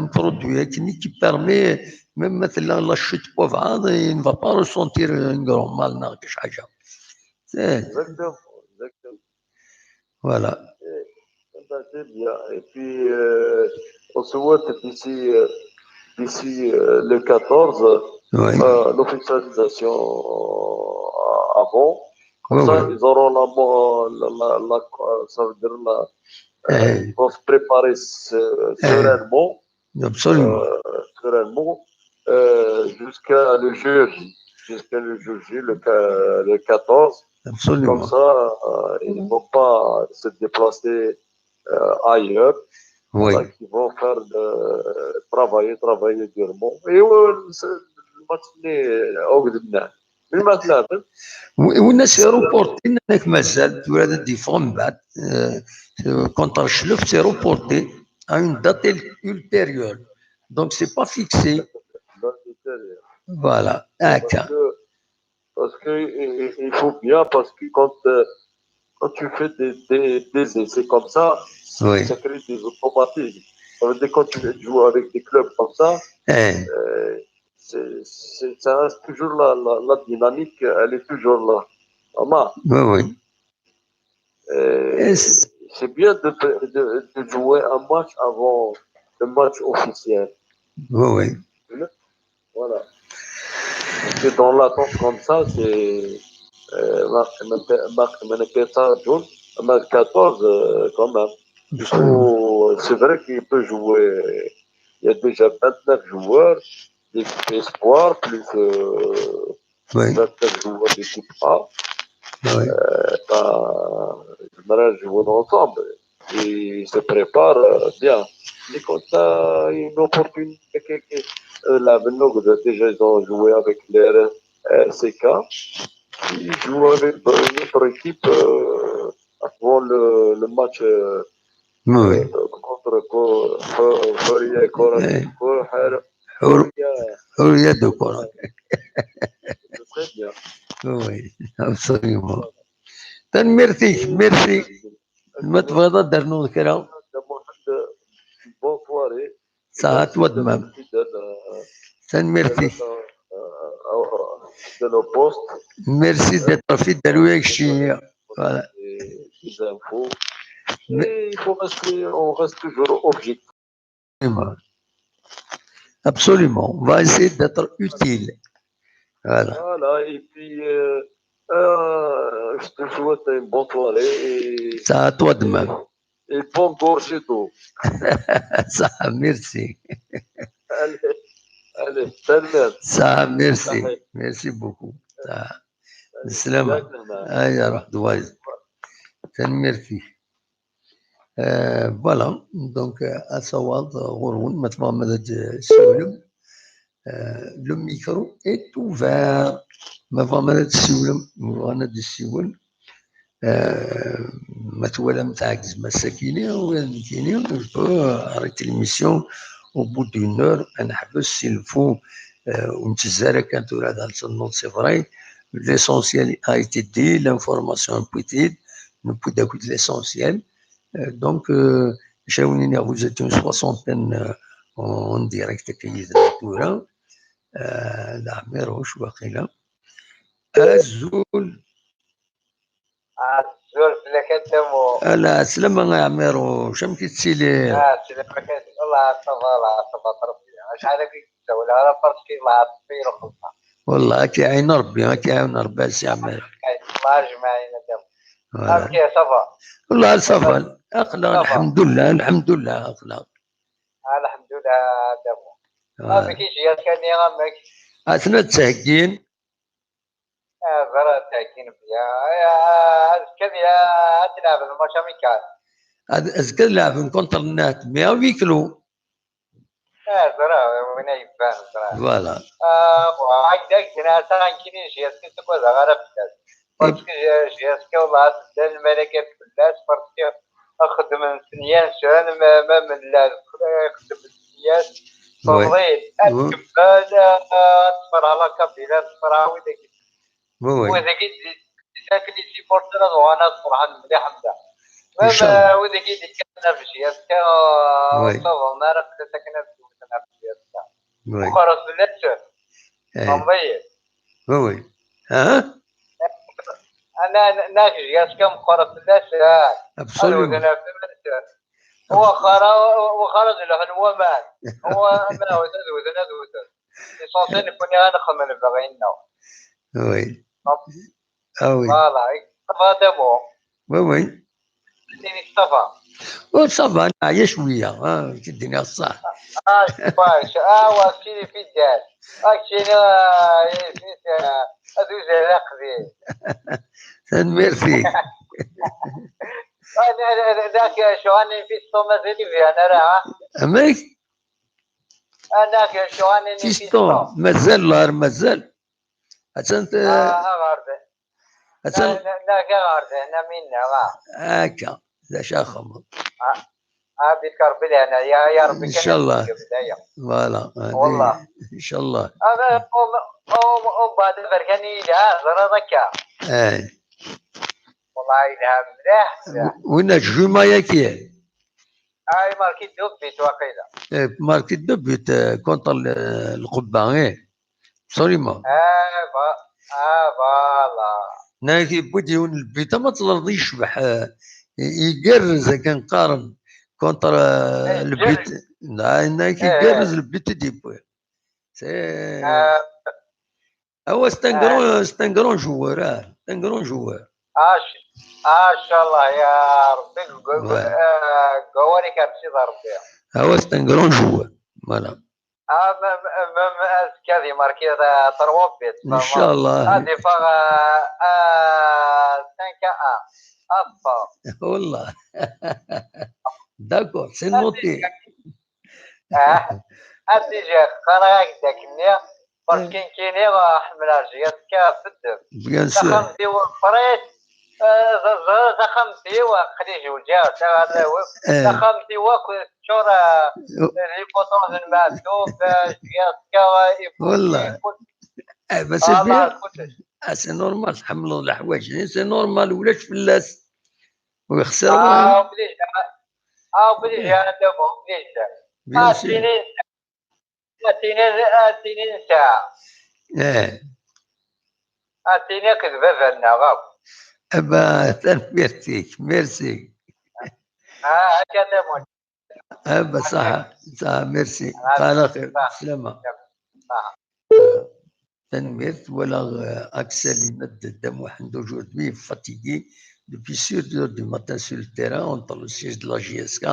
un produit qui, qui permet, même la, la chute pauvre, il ne va pas ressentir un grand mal. Non, quelque chose. Exactement, exactement. Voilà. Eh ben, c'est bien. Et puis, euh, on souhaite d'ici euh, d'ici euh, le quatorze, Oui. euh, l'officialisation euh, avant. Comme Oui, ça, oui. ils auront la, mo- la, la, la- ça veut dire la, euh, Eh. ils vont se préparer se- sereinement, Absolument. euh, sereinement, euh, jusqu'à le jour J, jusqu'à le jour J, le, qua- le quatorze. Comme Absolument. ça, euh, ils ne vont pas se déplacer euh, ailleurs. Oui. Donc, ils vont faire de, travailler, travailler durement. Et euh, c'est- le match n'est au Mais le match là, Oui, on a c'est reporté, on a que Mazal, tu as des fois, euh, contre Schluff, c'est reporté à une date ultérieure. Donc, c'est pas fixé. dans l'intérieur. Voilà. Ah, Parce que, parce que il il faut bien, parce que quand, euh, quand tu fais des, des, des essais comme ça, Oui. ça crée des automatismes. Ça veut dire quand tu joues avec des clubs comme ça, eh, euh, c'est, c'est- ça reste toujours la, la, la dynamique, elle est toujours là. Vraiment. Oui, oui. Euh, Et c'est- c'est bien de, de, de jouer un match avant le match officiel. Oui, oui. Voilà. Parce que dans l'attente comme ça, c'est. Euh, Marc Menepeta, John, on a quatorze euh, quand même. Du coup, c'est vrai qu'il peut jouer. Il y a déjà vingt-neuf joueurs, des espoirs, plus euh, Oui, vingt-neuf joueurs d'équipe A. oui. Bah, j'aimerais jouer ensemble. Ils se préparent euh, bien. Mais quand t'as une opportunité, que- que- euh, là, maintenant, déjà, ils ont joué avec les R S C K. Ils jouent avec euh, une autre équipe euh, avant le, le match euh, Oui. contre Co- Ho- Horia Kora- Eh. Kora- Hor- Horia. Horia de Kora. C'est très bien. Oui, absolument. Tanemmirt-ik, merci. Ma tebɣiḍ ad d-ternuḍ kra. Bonne soirée. Saɛat wadmam. Fidèle, euh, Tanemmirt-ik. euh, euh, de nos postes. Merci d'être fidèle, oui, avec Chine. Voilà. Et des infos. Mais- Et il faut rester, on reste toujours objectif. Absolument. On va essayer d'être utile. Voilà. Voilà, et puis, euh, euh, je te souhaite une bonne soirée et, Saɛat wadmam. Et bon cours chez toi. Saɛa, merci. Allez, allez, salut. Saɛa, merci. Salut. Merci beaucoup. Saɛa. Allez, Slama. salut. Ay, ruḥ d wayeḍ. Tanemmirt-ik. Euh, voilà. Donc, euh, asawaḍ ɣur-wen, ma tebɣam ad d-tessiwlem. Euh, le micro est ouvert. Ma tebɣam ad d-tessiwlem, ma bɣan ad d-tessiwlem. Euh, ma twalam tɛeggzem ass-akini, ou nekkini, je peux arrêter l'émission au bout d'une heure, ad neḥbes s'il faut, euh, ur nettezzi ara kan tura ad tennuḍ, c'est vrai. L'essentiel a été dit, l'information a été dite, newwi-d akk l'essentiel. Euh, donc, euh, acu ara wen-iniɣ, vous êtes une soixantaine, euh, en direct akka yid-neɣ tura. Euh, d Ɛmiruc, waqila. Azul. Azul fell-ak a Dda Mu. Ala, slama a Ɛmiruc, amek i tettiliḍ? Ah, slama kan. Wallah, ça va, la, ça va, Rebbi. Acḥal akka i k-ssawleɣ, ala parce que la, Rebbi iruḥ. Wallah, ad k-iɛin Rebbi, ad k-iɛin Rebbi a Si Ɛmiruc. Allah ajmaɛin a Dda Mu. Voilà. Amek i, ça va? Wallah, ça va. Aql-aɣ, Ça va. lḥemdullah, lḥemdullah, aql-aɣ. Alḥemdullah a Dda Mu. Voilà. Amek i k-iga kan, amek? Atna ttheggin. Ah, ẓer ttheggin bya. Azekka ad tleɛbem match amical. Ad, azekka ad leɛben contre Nat, mais à huis clos. Ah, ẓriɣ, win ay yebban, ẓriɣ. Voilà. Ah, bon, hekk d akken ata nekkini J S K ur ttagadeɣ ara fell-as. Parce que J S K, wallah, tedda lmalaka fell-as, parce que xeddmen s nniya-nsen, ma, ma mella xeddmen s nniya-s, teẓrid, ad tkemmel, ah, ad tefreɛ la Kabila, ad tefreɛ wid-agi. Oui, oui. Wid-agi d-, d-, d-, les supporters ad uɣalen ad ferḥen mliḥ am da. Même, euh, wid-agi d-ikkaten ɣef J S K, euh, ur ttaḍen ara fell-as akken ad swten ɣef J S K. Oui. Meqqret fell-as. Eh. Tfehmeḍ-iyi? Oui, oui. Ah? Ana, ana, ana J S K meqqret fell-as, ah. Absolument. Ad wten ɣef iman-nsen. Waxxara, waxxara ad lḥun waman. Wa-, ma ad wten, ad wten, ad wten. L'essentiel, nekkni ad nexdem lebɣi-nneɣ. Oui. Ah oui. Voilà, ça va, Damo? Oui, oui. Tini ça va. Oh, ça va, neɛya cwiya, ah, k-d-iniɣ ṣṣeḥ. Ah, je sais pas, ah, wa, kini fi ddal. Ah, kini, ah, ad uzal aqdim. Tanemmirt-ik. Ah, dak, ccɣel-nni n Fiston mazal ibyan ara, ha? Amek? Ah, dak, ccɣel-nni n Fiston. Fiston, mazal, llar mazal. Attan t-, ah, aɣerday. Attan. Ah, dak aɣerday, na minna, ah. Akka, d acu axemmeḍ. Ah, ah, bik Rebbi lehna, ya, ya Rebbi kan. Inchallah. Voilà. Wallah. Inchallah. Ah, um, um, um, بعد aberkan yelha, ẓriḍ akka. Eh. Wallah, yelha mliḥ, mliḥ. Winna Juma yaki. Ah, marqué deux buts, waqila. Eh, marqué deux buts, euh, contre le, Lqubba, eh. Absolument. Ah, va-, ah, voilà. Naki, yewwi-d yiwen lbut, ama tleḍ yecbeḥ, eh, i-, igerrez akken qqaren, contre, eh, eh, lbut. Igerrez. Na-, naki, eh, igerrez lbut i d-yewwi. C'est, ah. Ah ouais, c'est un grand, c'est un grand joueur, ah, c'est un grand joueur. Ah, sh-, ah, inchallah, ya Rebbi, g-, g-, ouais, euh, gawari kan si Rebbi. Ah ouais, c'est un grand joueur. Voilà. Ah, même, même, même azekka ad imarki, euh, trois buts. Inchallah. Ad iffeɣ, euh, euh, cinq à un. Ah, wallah. D'accord, c'est noté. Ah, a T J, qqareɣ-ak-d akken-nni, parce que nekkini, ah, ḥemmleɣ J S K s ddem. Bien sûr. Taxxamt-iw meqqrit, ah, ẓ-, ẓ-, taxxamt-iw, aql-i jewǧeɣ, taɣalawi. Eh. Taxxamt-iw akk teččur, ah, d les photos n Maɛtub, ah, J S K, ah, i wallah. Eh, mais c'est bien. Ah, c'est normal, tḥemmleḍ leḥwayeǧ-nni, c'est normal, ulac fell-as. Ur yexṣir wara. Ah, obligé. Ah, obligé, eh, obligé. Bien sûr. Ad tini, ad tini nesɛa. Eh. Ad tini akked baba-nneɣ akk. Aba, tanemmirt-ik, merci. Ah, akka tamurt. Aba, ṣaḥa, ṣaḥa, merci. Ah, ala xir, ṣaḥa. Slama. Ṣaḥa. Tanemmirt, walaɣ, euh, Axel yenna-d Dda Muḥend aujourd'hui est fatigué depuis six heures du matin sur le terrain entre le siège de la J S K,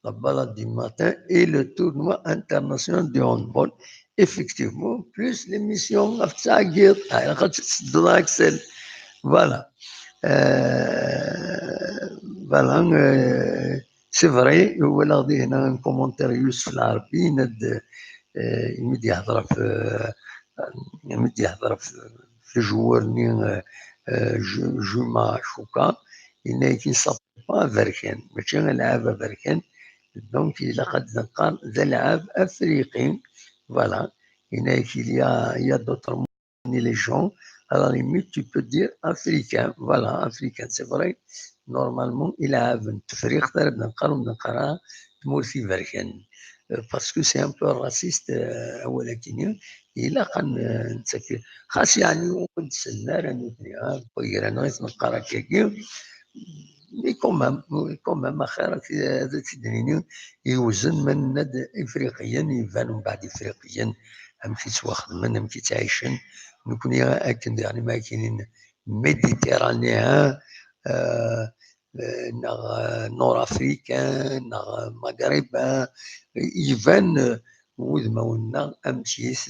la balade du matin et le tournoi international de handball. Effectivement, plus l'émission ɣef ttɛeggiḍ, ah, ilaq ad tt-tseddeḍ a Axel. Voilà. Euh, voilà, euh, C'est vrai, walaɣ dihin un commentaire Yusef Lɛerbi, yenna-d, euh, imi d-yehder ɣef, euh, imi d-yehder ɣef, ɣef le joueur-nni, euh, euh, Ju-, Juma Chouka, yenna-yak il s'appelle pas aberkan, mačči alɛab aberkan, donc ilaq ad d-neqqar d alɛab afriqi, voilà, yenna-yak il y a, il y a d'autres ni les gens, à la limite, tu peux dire africain. Voilà, africain, c'est vrai. Normalement, ilɛab n Tefriqt ara d-neqqar, ur d-neqqar ara tmurt iberkan. Euh, parce que c'est un peu raciste, euh, awal akkenni. Ilaq ad n-, nettak, xas yeɛni ur d-sellen ara nutni, ah, deg wayra-nneɣ i t-neqqar akkagi. Mais quand même, quand même, axir ad t-, ad t-id-nini, yewzen ma nenna-d Ifriqiyen, iban mbeɛd Ifriqiyen, amek i ttwaxedmen, amek i ttɛicen. Nekni akken diɣen imakinin méditerranéens, euh, euh, neɣ, euh, nord-africains, neɣ, euh, maghrébins, iban, euh, wudmawen-nneɣ amek-it,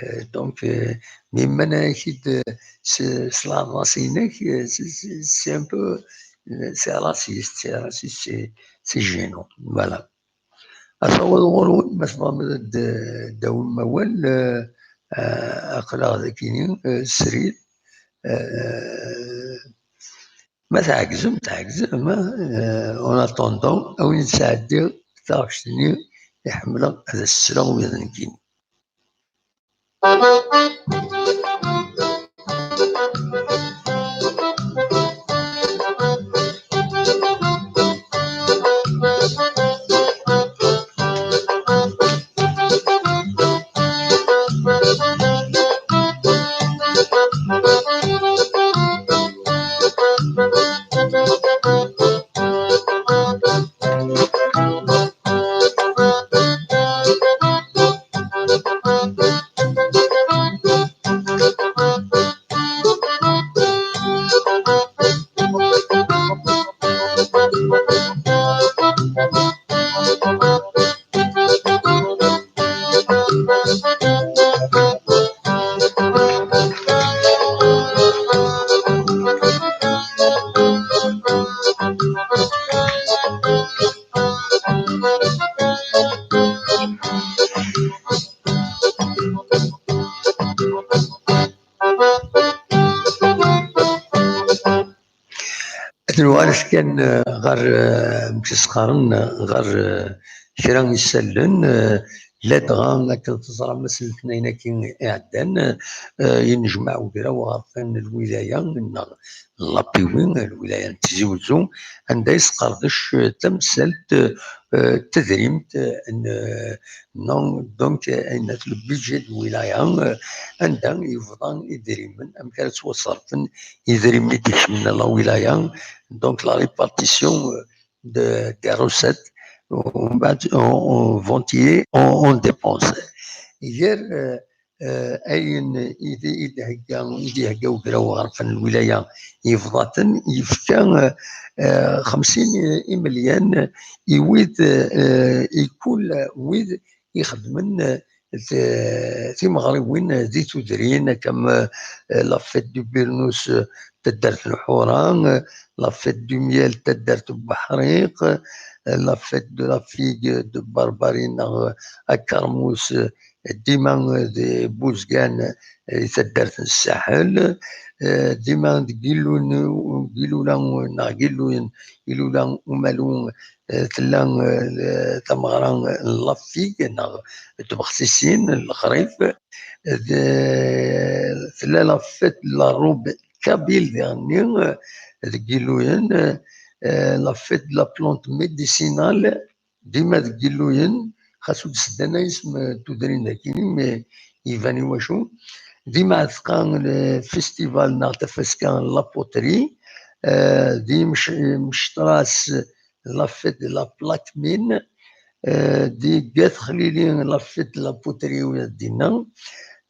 euh, donc, euh, mais mana-k-id, euh, s, s la race-inek, euh, c'est, c'est, c'est un peu, euh, c'est raciste, c'est raciste, c'est, c'est gênant. Voilà. Ad taweḍ ɣur-wen, ma tebɣam ad d-, d-tawim awal, eh, eh, aql-aɣ dagini, eh, srid. Eh, ma tɛegzem, tɛegzem, eh, en attendant, a win d-sɛeddiɣ taɣect-nni i ḥemmleɣ ad as-sleɣ ula d nekkini. Ad nuɣal kan, eh, ɣer, eh, amek i s-qqaren, eh, ɣer, eh, kra n yisallen, eh, ladɣa akken teẓram ass n letnayen-agi iɛeddan, eh, yennejmaɛ ugraw aɣerfan n lwilaya neɣ n l'A P W, lwilaya n Tizi Wezzu, anda yesqerdec, eh, tamsalt, eh, tedrimt, eh, n, eh, non, donc, eh, ayen at le budget de wilaya, eh, anda yebḍa idrimen, amek ara ttwaṣerfen idrimen i d-ikecmen la wilaya, donc la répartition, eh, de, des recettes, on, on, on vont y, on, on dépense. Gar, eh, eh, ayen i d-, i d-ihegga, i d-ihegga ugraw aɣerfan n lwilaya, yebḍa-ten, yefka, eh, eh, xemsin imelyan i wid, eh, i kul wid ixeddmen, eh, t-, timeɣriwin di tudrin, comme, eh, la fête du Burnous, eh, taddart n Lḥura, eh, la fête du miel, taddart n Buḥriq, eh, la fête de la figue de Barbarie neɣ, eh, akermus, eh, dima, eh, di Buzgan, eh, di taddart n Saḥel, eh, dima deg Ilun-, Ilula neɣ Iluyen, Ilula Umalu, eh, tella, eh, tameɣra n la figue neɣ tbexsisin n lexrif. De-, tella la fête de la robe kabyle diɣenni, eh, deg Iluyen, eh, la fête de la plante médicinale, dima deg Iluyen, xas ur d-seddan ara isem n tudrin dagi, mais iban i wacu. Di Mɛetqa, le festival neɣ tafaska n la poterie, eh, di Mec-, Mectras, la fête de la plaque mine, eh, di At Xlili, la fête de la poterie, ula d dinna,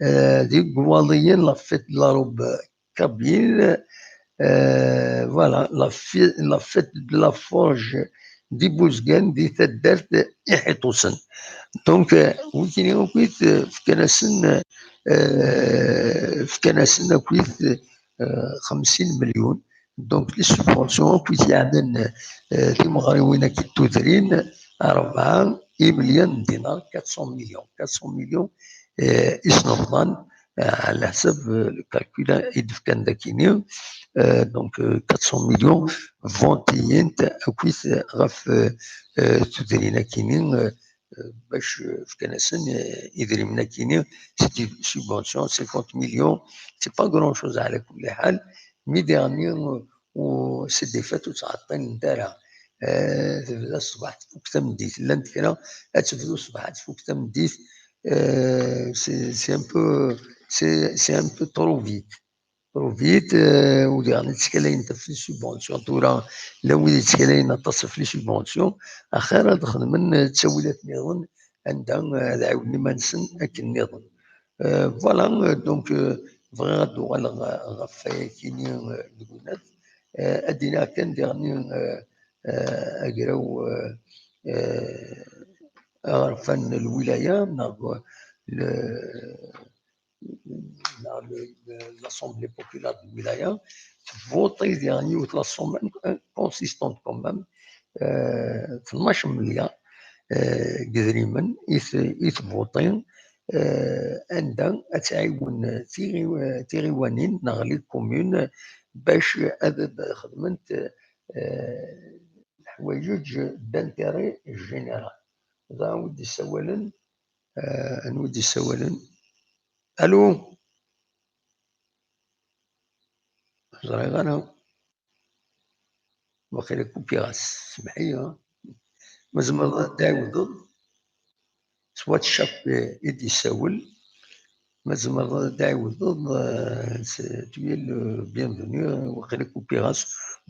eh, di Gwaḍiyen, la fête de la robe kabyle, eh, voilà, la fi-, la fête de la forge di Buzgan, di taddart Iḥiṭusen. Donc, eh, wigini akkit, eh, fkan-asen, eh, fkan-asen akkit, eh, xemsin melyun. Donc, les subventions akkit yeɛnan, eh, timeɣriwin akkit tudrin, rebɛa imelyan n dinar, quatre cents millions. Quatre cents millions, eh, isnebḍan, eh, ɛla ḥsab, eh, le calcul i d-fkan dakini, eh, donc, eh, quatre cents millions vont-iyint akkit ɣef, eh, eh, tudrin akini, eh, eh, bac, eh, fkan-asen, eh, idrimen akini, c'est des subventions, cinquante millions, c'est pas grand-chose ɛla kulli ḥal, mais diɣenni, eh, ur, c'est des fêtes ur ttɛeṭṭilent ara. Eh, tebda ṣṣbeḥ tfuk tameddit. Llant kra ad tebdu ṣṣbeḥ ad tfuk tameddit. Eh, c'est, c'est un peu, c'est, c'est un peu trop vite. Trop vite, eh, u diɣen ttkalayen ɣef les subventions. Tura, llan wid yettkalayen aṭas ɣef les subventions, axir ad xedmen, eh, ttawilat nniḍen, anda, eh, ad ɛiwden iman-nsen akken nniḍen. Eh, voilà, eh, donc, eh, bɣiɣ ad d-uɣaleɣ, eh, ɣef wayakini, eh, Lgunat. Eh, ad d-iniɣ kan diɣenni, eh, eh, agraw, eh, eh, aɣerfan n lwilaya, neɣ, eh, le-, neɣ le-, le-, l'Assemblée populaire de wilaya, tvuṭi diɣen yiwet la somme in-, inconsistante quand même, eh, tnac milliards, eh, n yedrimen i t-, i tbuṭi, eh, anda ad tɛiwen tiɣi-, tiɣiwanin neɣ les communes bac ad xedment, eh, leḥwayeǧ d'intérêt général. Ẓer anwa i d-yessawalen, eh, anwa i d-yessawalen. Alu? Ur ẓriɣ ara. Waqila kupiɣ-as, semmeḥ-iyi. Ma tzemreḍ ad d-tɛiwdeḍ, s WhatsApp i d-yessawel. Ma tzemreḍ ad d-tɛiwdeḍ, eh, s-, tu es le bienvenu, waqila kupiɣ-as.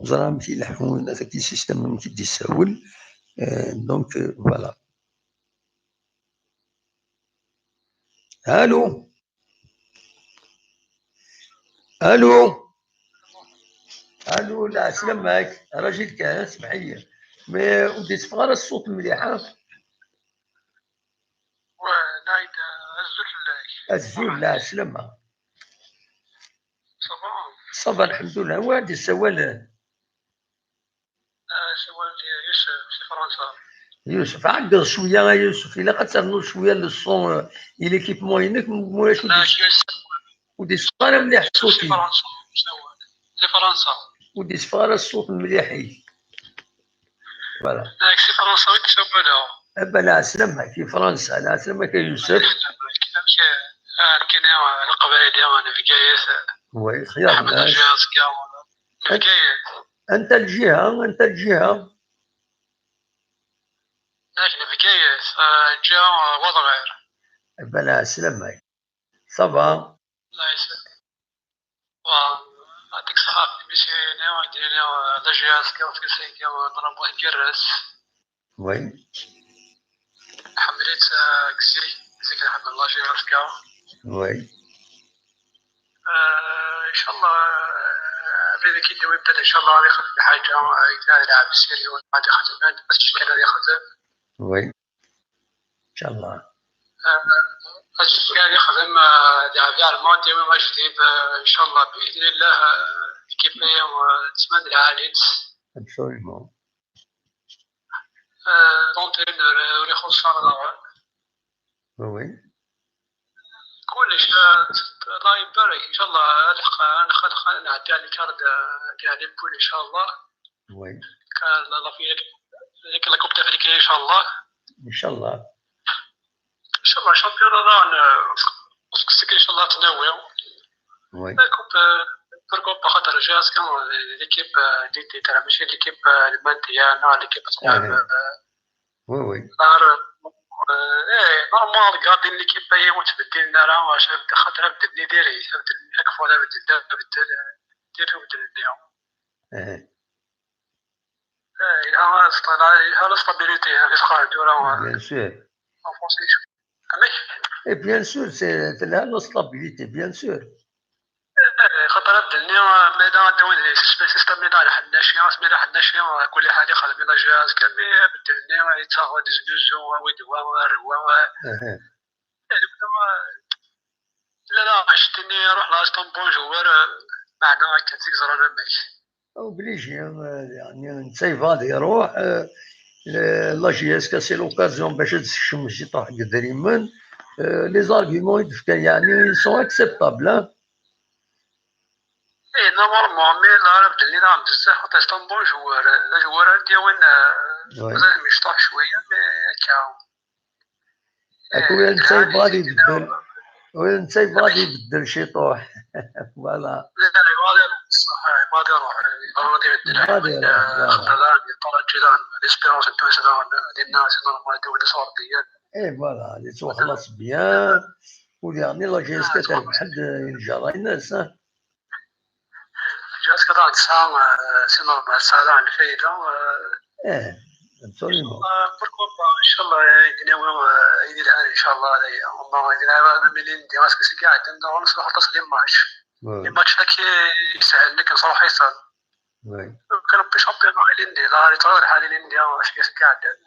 Ẓer amek i leḥḥun, ataki système amek i d-yessawel. Eh, donc, eh, voilà. Allô? Allô? Allô, la, selamek. Rajil kan, semmeḥ-iyi. Mais ur d-itteffeɣ ara ṣṣut mliḥ, ha? Wa, Naïd, azul fell-ak. Azul, la, slama. Ça va? Ça va, lḥemdullah. Wa d-yessawalen? Ah, sawal Yusef, si Fransa. Yusef, ɛeggeḍ cwiya a Yusef, ilaq ad ternuḍ cwiya le son, euh, i l'équipement-inek, m-, mulac ur d-, ur d-yesseffeɣ ara mliḥ ṣṣut-ik. Si Fransa. Ur d-yesseffeɣ ara ṣṣut mliḥ-ik. Voilà. Nekk si Fransa i d-ssawaleɣ. Aba lɛeslama-k i Fransa, lɛeslama-k a Yusef. Amek, ah, nekkini, ah, Leqbayel, ah, n Bgayet. Oui, xyar nnas. Ḥmed Aji Azekka, n Bgayet. Anta lǧiha? Anta lǧiha? Nekk n Bgayet, ah, ǧiha, ah, Wadɣir. Aba lɛeslama-k. Ça va? Allah yesɛa. Wa, yɛṭik ṣṣeḥḥa, misi-ni, d-yini, ah, d ajiaz kan, fi sayga, ah, d Ṛebbi igerrez. Oui. Nḥemmel-itt, ah, deg zik, zik nḥemmel la J R K. Oui. Ah, ncallah, ah, abrid i k-id-iwin bdad, ncallah, ad ixdem lḥaǧa, ah, yella lɛeb sérieux, ad ixdem, ad icekkan ad ixdem. Oui. Ncallah. Ah, ad icekkan ad ixdem, ah, lɛeb Alman, ad d-yawi ajdid, ah, ncallah, bi idnillah, ah, l'équipe-agi, ah, tettman lɛali-tt. Absolument. Ah, l'entraîneur, ah, ur ixuṣṣ ara daɣen. Oui, oui. Kullec, ah, Allah ibarek, ncallah, ad nḥeqq, ad nḥeqq, ad nɛeddi ɣer les quarts de, ɣer les poules, ncallah. Oui. Car la, la, la Coupe d'Afrique, ncallah. Ncallah. Ncallah, championnat daɣen, euh, ncallah ad t-nawi. Oui. La Coupe, euh, pourquoi pas, xaṭer j'ai, euh, l'équipe, euh, d-, d-, d-, mačči l'équipe, euh, lmantiya, neɣ l'équipe, eh, euh, oui, oui. Ɣer, euh, eh, normal, gardien n l'équipe-agi ur ttbeddilen ara, xaṭer abeddel-nni diri-t, abeddel-nni, chaque fois abeddel, abeddel, euh, diri-t abeddel-nni. Eh. Eh, yelha la sta-, yelha la stabilité, amek i qqaren tura. Bien sûr. En français. Amek? Eh, bien sûr, c'est, telha la stabilité, bien sûr. Eh, xaṭer abeddel-nni, ma yella ad d-awin système, système-nni n Ḥennaci, asmi d Ḥennaci, kul ḥal ixdem la J R K, mais abeddel-nni yettaɣ-d, yeznuzu, awi-d wa, err wa. Aha. Yeɛni, tura, la, la, ccet-nni iruḥ la Istanbul, jugar, eh, meɛna akken zik ẓran amek. Obligé, eh, yeɛni, netta yebɣa ad iruḥ, eh, le-, la J R K, c'est l'occasion bac ad sekcem ciṭuḥ n yedrimen. Eh, les arguments i d-fkan, yeɛni, ils sont acceptables, hein. Eh, normalement, mais la Arab d-nni daɣen bezzaf, xaṭer Istanbul jugar, d ajugar ara d-yawin, eh, mazal mecṭuḥ cwiya, mais akka. Ak ula d netta yebɣa ad ibeddel, ula d netta yebɣa ad ibeddel ciṭuḥ. Voilà. Yebɣa ad iruḥ, ṣṣeḥ, yebɣa ad iruḥ, yebɣa ad ibeddel. Yebɣa ad iruḥ, voilà. Xaṭer daɣen, yeṭṭaraǧi daɣen, l'espérance n Tunes daɣen, dinna, c'est normal, ad d-awin asurdiyen. Et voilà, yettwaxlaṣ bien. Ur yeɛni la J R K terbeḥ-d injerra-ines, ah. J R K daɣen tesɛa, eh, c'est normal, tesɛa daɣen lfayda, eh. Eh, absolument. Eh, pourquoi pas, ncallah, eh, ad d-nawi, eh, ayen yelhan, ncallah, eh, ama ayen yelhan, ad nili ndi, parce que seg iɛeddan daɣen nesruḥ aṭas les matchs. Ouais. Les matchs-agi yeshel nekk nesruḥ-iten. Ouais. Kan rebbi championnat ilindi, la, yettɣiḍ lḥal ilindi, eh, seg, seg iɛeddan.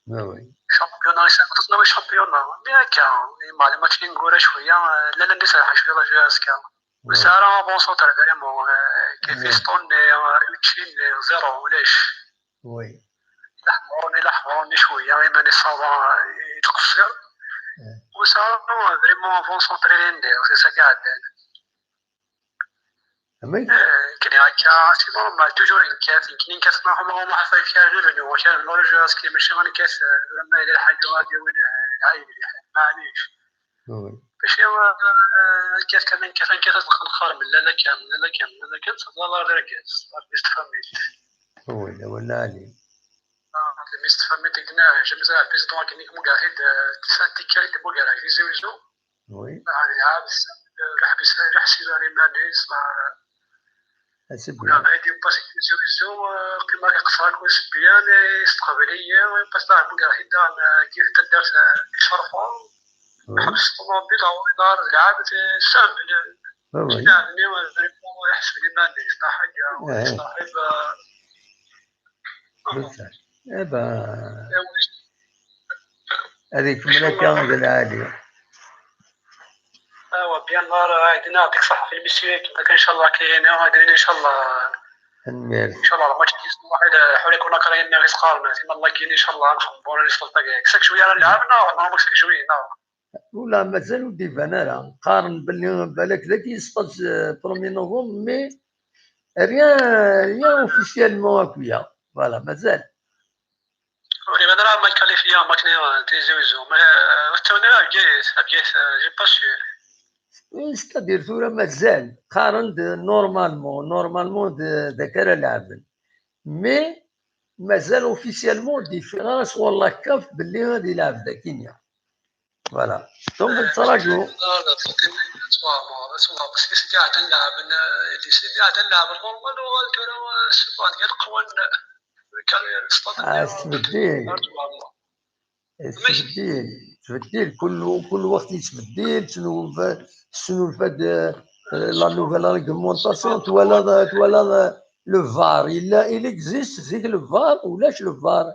Ouais, ouais. Championnat, yeshel aṭas nawi championnat. Mais akka, ma les matchs ineggura cwiya, eh, llan anda serḥen cwiya la J R K. Ur nesɛi ara avant-centre vraiment, euh, kif Stone, euh, Uchi, euh, zéro, ulac. Oui. ila ḥemruni, ila ḥemruni cwiya, iman-is ça va, yettqeṣṣir. Ur sɛiɣ vraiment avant centré les nerfs, c'est ça qui est. Amek? Nekni akka, c'est normal, toujours nekkat, nekni nekkat, ma ḥemmleɣ ma ḥfa kra revenu, kra n l'argent, aski mačči ɣa nekkat, ma yella lḥaǧa ɣa d-yawi lɛayb, maɛlic. Oui. Mačči, euh, nekkat kan, nekkat, nekkat, ad nqar mlala kan, mlala kan, mlala kan, tebda la d argaz, la best famille. Oui, la wala ali. La best famille, tegna, jamais ça, best donc, nek mugar hid, euh, tisa tikkelt, mugar hid, izi wizu. Oui. Ah, ya, best, euh, la best, la ḥsiba iman-is, la Asibri. Ula d Pasik Tizi Wizzu, eh, qima iqṣa-k usebbiyan, eh, yesteqbel-iyi, eh, pasṭaḥ Bugarhida, eh, kif taddart, eh, Ccerfa. Oui. Ḥbes ṭumubil, awiḍ ar lɛebd, eh, sahel, eh, oui, oui, lɛebd-nni, eh, vraiment iḥseb iman-is, d ḥaǧa, eh, ṣaḥib, eh, eh, ba, eh, oui, ad ikemmel akka d lɛali. Awa, bien, nehar, ɛid-nni, yeɛṭik ṣṣeḥḥa ɣef lmisiya-agi, ncallah, kayni, ɛid-nni, ncallah. Tanemmirt. Ncallah, lmatch-agi, waḥid, ḥuriku nakra yenna ɣis qqaren, tima n lagin, ncallah, nxebbur, nisfeḍ tagi. Ksak cwiya ara nlɛab, neɣ, neɣ ksak cwiya, neɣ? Ula mazal ur d-iban ara. Qqaren belli balak dagi yesqeḍ, eh, premier novembre, mais rien, rien officiellement akk-ya. Voilà, mazal. Ur iban ara ma qualifié, ma kni, euh, Tizi Wizzu. Mais, euh, ur ttawen ara Bgayet, Bgayet, euh, j'ai pas sûr. Oui, c'est-à-dire, tura mazal, qqaren-d normalement, normalement d, d akka ara lɛeben. Mais mazal officiellement, d-yeffiɣ ara sɣur la CAF belli ad ilɛeb d akkin-ya. Voilà. Donc, nettraǧu. Parce que sidi ɛeddan leɛben, euh, sidi ɛeddan leɛben normal, uɣal tura, euh, sebɛa deg leqwan, euh, carrière, stade, ah, yettbeddil. Yettbeddil. Yettbeddil. Kul, kul weqt yettbeddil, tesnulfa-, tesnulfa-d, euh, la nouvelle réglementation, twalaḍ, twalaḍ, euh, le var. Yella, il existe, zik le var, ulac le var.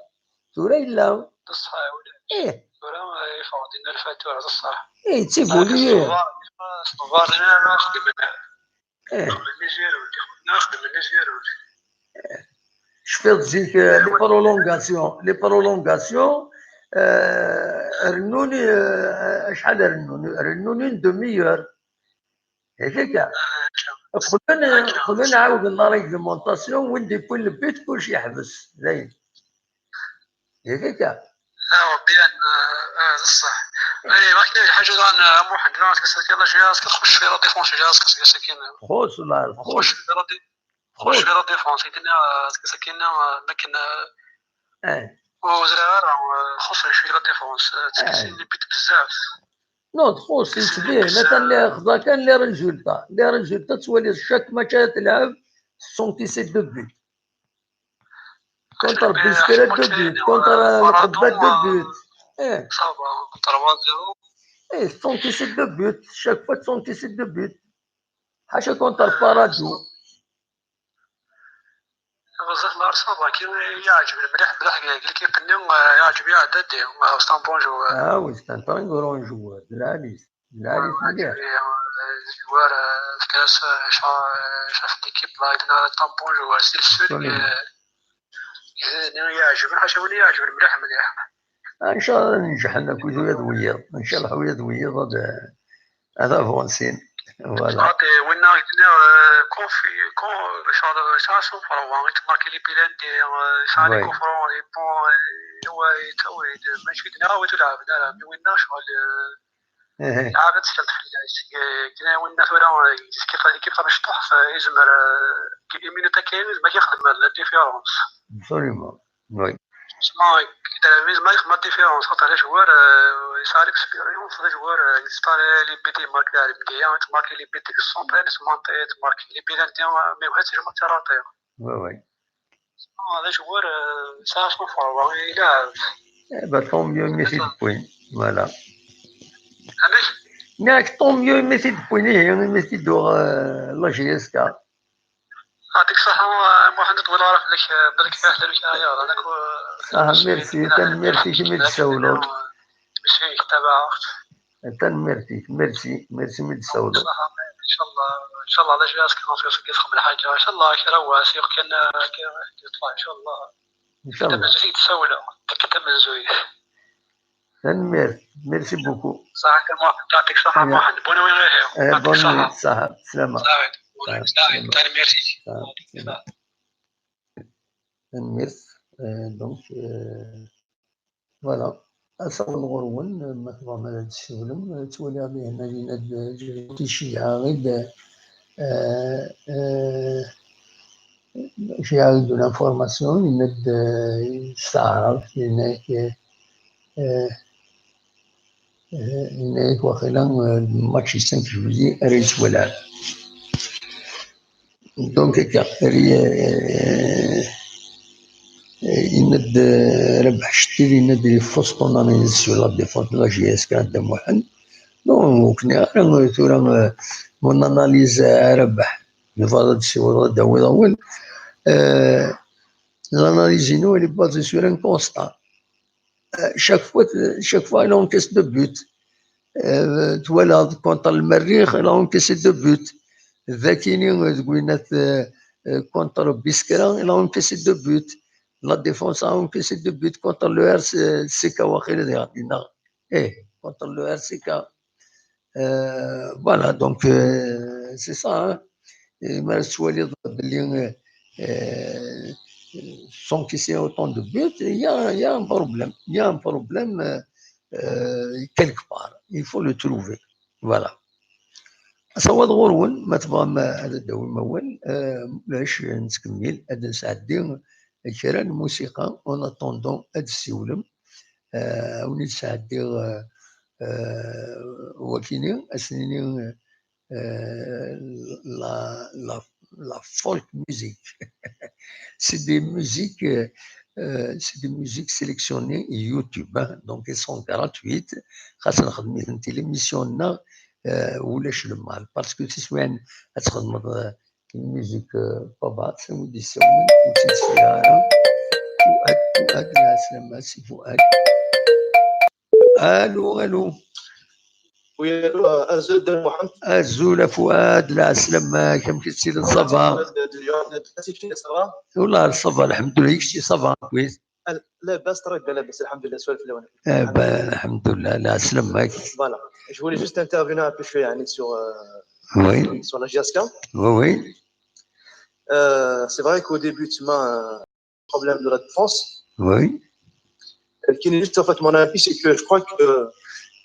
Tura yella. D ṣṣeḥ, ulac. Ih. Tura, eh, yeffeɣ-d inna lfat tura, d ṣṣeḥ. Ih, d tiguli. S tebbar, s tebbar, xedmen. Ih. Xedmen les erreurs, xedmen les erreurs. Cfiɣ zik, eh, les prolongations, les prolongations, eh, rennun, eh, acḥal rennun? Rennun une demi-heure. Yak akka. Xedmen, xedmen ɛawden la réglementation, win d-yewwin le but, kullec yeḥbes. Dayen. Yak akka. Ah, bien, ah, ah, d ṣṣeḥ. Eh, ma kna lḥaǧa daɣen, ah, Muḥend, daɣen, txuṣṣ la défense, déjà, txuṣṣ la défense, txuṣṣ la défense, i d-nniɣ, ah, txuṣṣ la défense, i d-nniɣ, ah, txuṣṣ la défense, i d-nniɣ, ah, akken, ah, eh, ur ẓriɣ ara, ah, txuṣṣ cwiya la défense, ah, txuṣṣ les buts bezzaf. Non, txuṣṣ, yettbin, atan les, xḍa kan les résultats. Les résultats, tettwaliḍ chaque match ara tleɛb, soixante-dix-sept de buts. Contre Biskra, deux buts. Contre Mqebbal, deux buts. Eh. Ça va, trois zéro. Eh, soixante-dix-sept de buts. Chaque fois, soixante-dix-sept de buts. Ḥaca contre Paradou. Bezzaf, la ça va, kien yeɛǧeb mliḥ, mliḥ, l'équipe-nni, eh, yeɛǧeb-iyi ɛeddi, eh, c'est un bon joueur. Ah oui, c'est un très grand joueur. D lɛali. Lɛali mliḥ. Joueur, euh, fkan-as, euh, ca-, euh, chef d'équipe, la, c'est un bon joueur, c'est le seul, euh, i yeɛǧeben, ḥaca win i yeɛǧeben mliḥ, mliḥ. Ncallah ad njeḥen akk wiyaḍ wiyaḍ. Ncallah wiyaḍ wiyaḍ ad, ad avansin. Voilà. Xaṭi, winna i d-nniɣ, euh, confi-, con-, genre, ça, son frère, wa, i tmarki les pénaltys, euh, ça, les coups francs, les bons, euh, ouais, et tout, et de, mačči d-nniɣ, ah, ouais, tu l'as, mais winna, genre, euh, Ihi. Ɛad ad tefreḍ fell-as. Eh, kra winna tura, eh, kif, kif tamecṭuḥt, eh, yezmer, eh, iminuta kan, yezmer ad yexdem la différence. Absolument. Oui. Justement, eh, yezmer ad yexdem la différence, xaṭer d ajewwar, eh, yesɛa l'expérience, d ajewwar, eh, yettṣari les buts, yettmarki les buts deg centre, yettmarki les buts, eh, mais ur yettjemmeɛ ara. Oui, oui. Ah, d ajewwar, eh, yesɛa acufer, wa, ilɛeb. Eh ben, tant mieux, imi t-id-wwin. Voilà. Amek? Nniɣ-ak, tant mieux, imi t-id-wwin, ihi, imi t-id-tuɣ, eh, la J S K. Yeɛṭik ṣṣeḥḥa, eh, Muḥend, ṭwil ara fell-ak, eh, balak ma yeḥla lkar, ya, anak, eh, ah, merci, tanemmirt-ik imi d-tsawleḍ. Msik, tabaɛeɣt. Tanemmirt-ik, merci, merci mi d-tsawleḍ. Ncallah, ncallah, d acu ara s-kfeɣ seg yesxem lḥaǧa, ncallah, kra wass, yuɣ kan, eh, kra, yeṭṭef, ncallah. Inchallah. Tamenzuyt, sawla. Tamenzuyt. Tanemmirt. Merci beaucoup. صحة محمد، يعطيك الصحة محمد. Bonne nuit. Eh, bonne nuit. صحة. سلامة. صحة. Merci. Tanemmirt. Eh, donc, eh, voilà. Asawen ɣur-wen, ma tebɣam ad d-tessiwlem, ttwaliɣ dihin ad yenna-d iceyyeɛ-aɣ-id, eh, eh, iceyyeɛ-aɣ-id une information, yenna-d, eh, s taɛrabt, yenna-ak, eh, eh, yenna-ak waqila, eh, match cinq juillet ara yettwalɛeb. Donc, akka, eh, yenna-d, eh, Rabaḥ Cettil, yenna-d il faut se ton analyse sur la défense de la J S K, Dda Muḥend. Non, ur k-nniɣ ara, eh, tura, eh, mon analyse, eh, a Rabaḥ, tebɣiḍ ad d-tessiwḍeḍ, ad d-tawiḍ awal. Eh, l'analyse-inu, elle est basée sur un constat. Euh, chaque fois, chaque fois, il encaisse deux buts. Euh, twalaḍ, contre le Merrikh, il a encaissé deux buts. Dakini, euh, deg winat, euh, euh, contre Biskra, il a encaissé deux buts. La défense a encaissé deux buts contre le R C K, waqila diɣ, eh, contre le R C K. Euh, voilà, donc, euh, c'est ça, hein. Et ma tettwaliḍ belli, euh, euh, s'encaisser autant de buts, il y a, il y a un problème. Il y a un problème, euh, euh, quelque part. Il faut le trouver. Voilà. Asawaḍ ɣur-wen, ma tebɣam, euh, ad d-tawim awal, euh, ulac, nettkemmil, ad nesɛeddi kra n musiqa, en attendant ad d-tessiwlem. Euh, ad wen-id-sɛeddiɣ, euh, euh, wakini, ad s-nini, euh, la, la, la folk music. C'est des musiques, euh, euh, c'est des musiques sélectionnées YouTube, hein, donc elles sont gratuites. Xas nxeddem-itent i l'émission-nneɣ, euh, ulac lmal, parce que tiswiɛin ad txedmeḍ, euh, une musique, euh, pas bad, c'est une édition, une petite sphère, hein. Fouad, Fouad, la salama, c'est Fouad. Allô, allô. Oui, allô, euh, azul Dda Muḥend. Azul a Fouad, la salama, amek i ttilid, ça va? Wallah, ça va, alhamdoulilah, kečč, ça va, oui. Labas, très bien, labas, alhamdoulilah, swal fell-awen. Eh ben, alhamdoulilah, la salama. Voilà, je voulais juste intervenir un peu, يعني, sur, euh, Oui, sur la J S K. oui, oui, Euh, c'est vrai qu'au début, tu m'as, euh, problème de la défense. oui. Qui est juste, en fait, mon avis, c'est que je crois que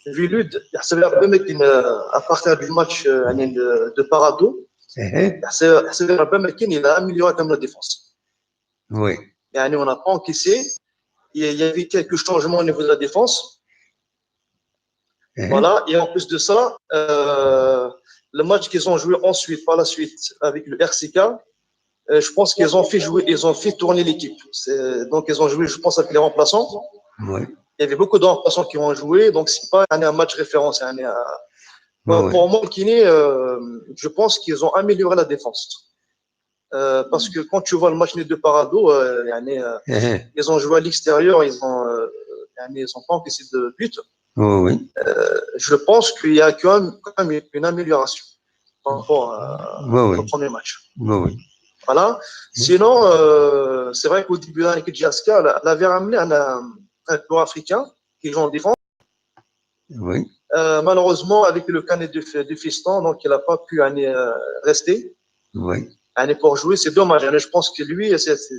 Vilud, il s'avère même qu'il, euh, à partir du match, euh, يعني, de, de Paradou, Eh, il s'avère même qu'il a amélioré quand même la défense. oui, يعني, on n'a pas encaissé. Il y a- il y avait quelques changements au niveau de la défense. eh, Voilà. Et en plus de ça, euh, le match qu'ils ont joué ensuite, par la suite, avec le R C K, euh, je pense qu'ils ont fait jouer, ils ont fait tourner l'équipe. C'est- Donc, ils ont joué, je pense, avec les remplaçants. oui, Il y avait beaucoup de remplaçants qui ont joué, donc c'est pas un, un match référence. يعني, euh, oui, pour, oui. Pour moi, Kini, euh, je pense qu'ils ont amélioré la défense. Euh, parce que quand tu vois le match nul de Paradou, euh, يعني, euh, Eh, ils ont joué à l'extérieur, ils ont, euh, يعني, ils ont pas encaissé de but. oui, oui. Je pense qu'il y a quand même, quand même une amélioration par rapport, euh, Oui, oui. Au premier match. Oui, oui. Voilà. Sinon, euh, c'est vrai qu'au début, avec J S K, elle avait ramené un, un joueur africain qui joue en défense. Oui, Euh, malheureusement, avec le canet de, de Fiston, donc il n'a pas pu, يعني, euh, rester, oui. يعني, pour jouer. C'est dommage. يعني, je pense que lui, c'est, c'est,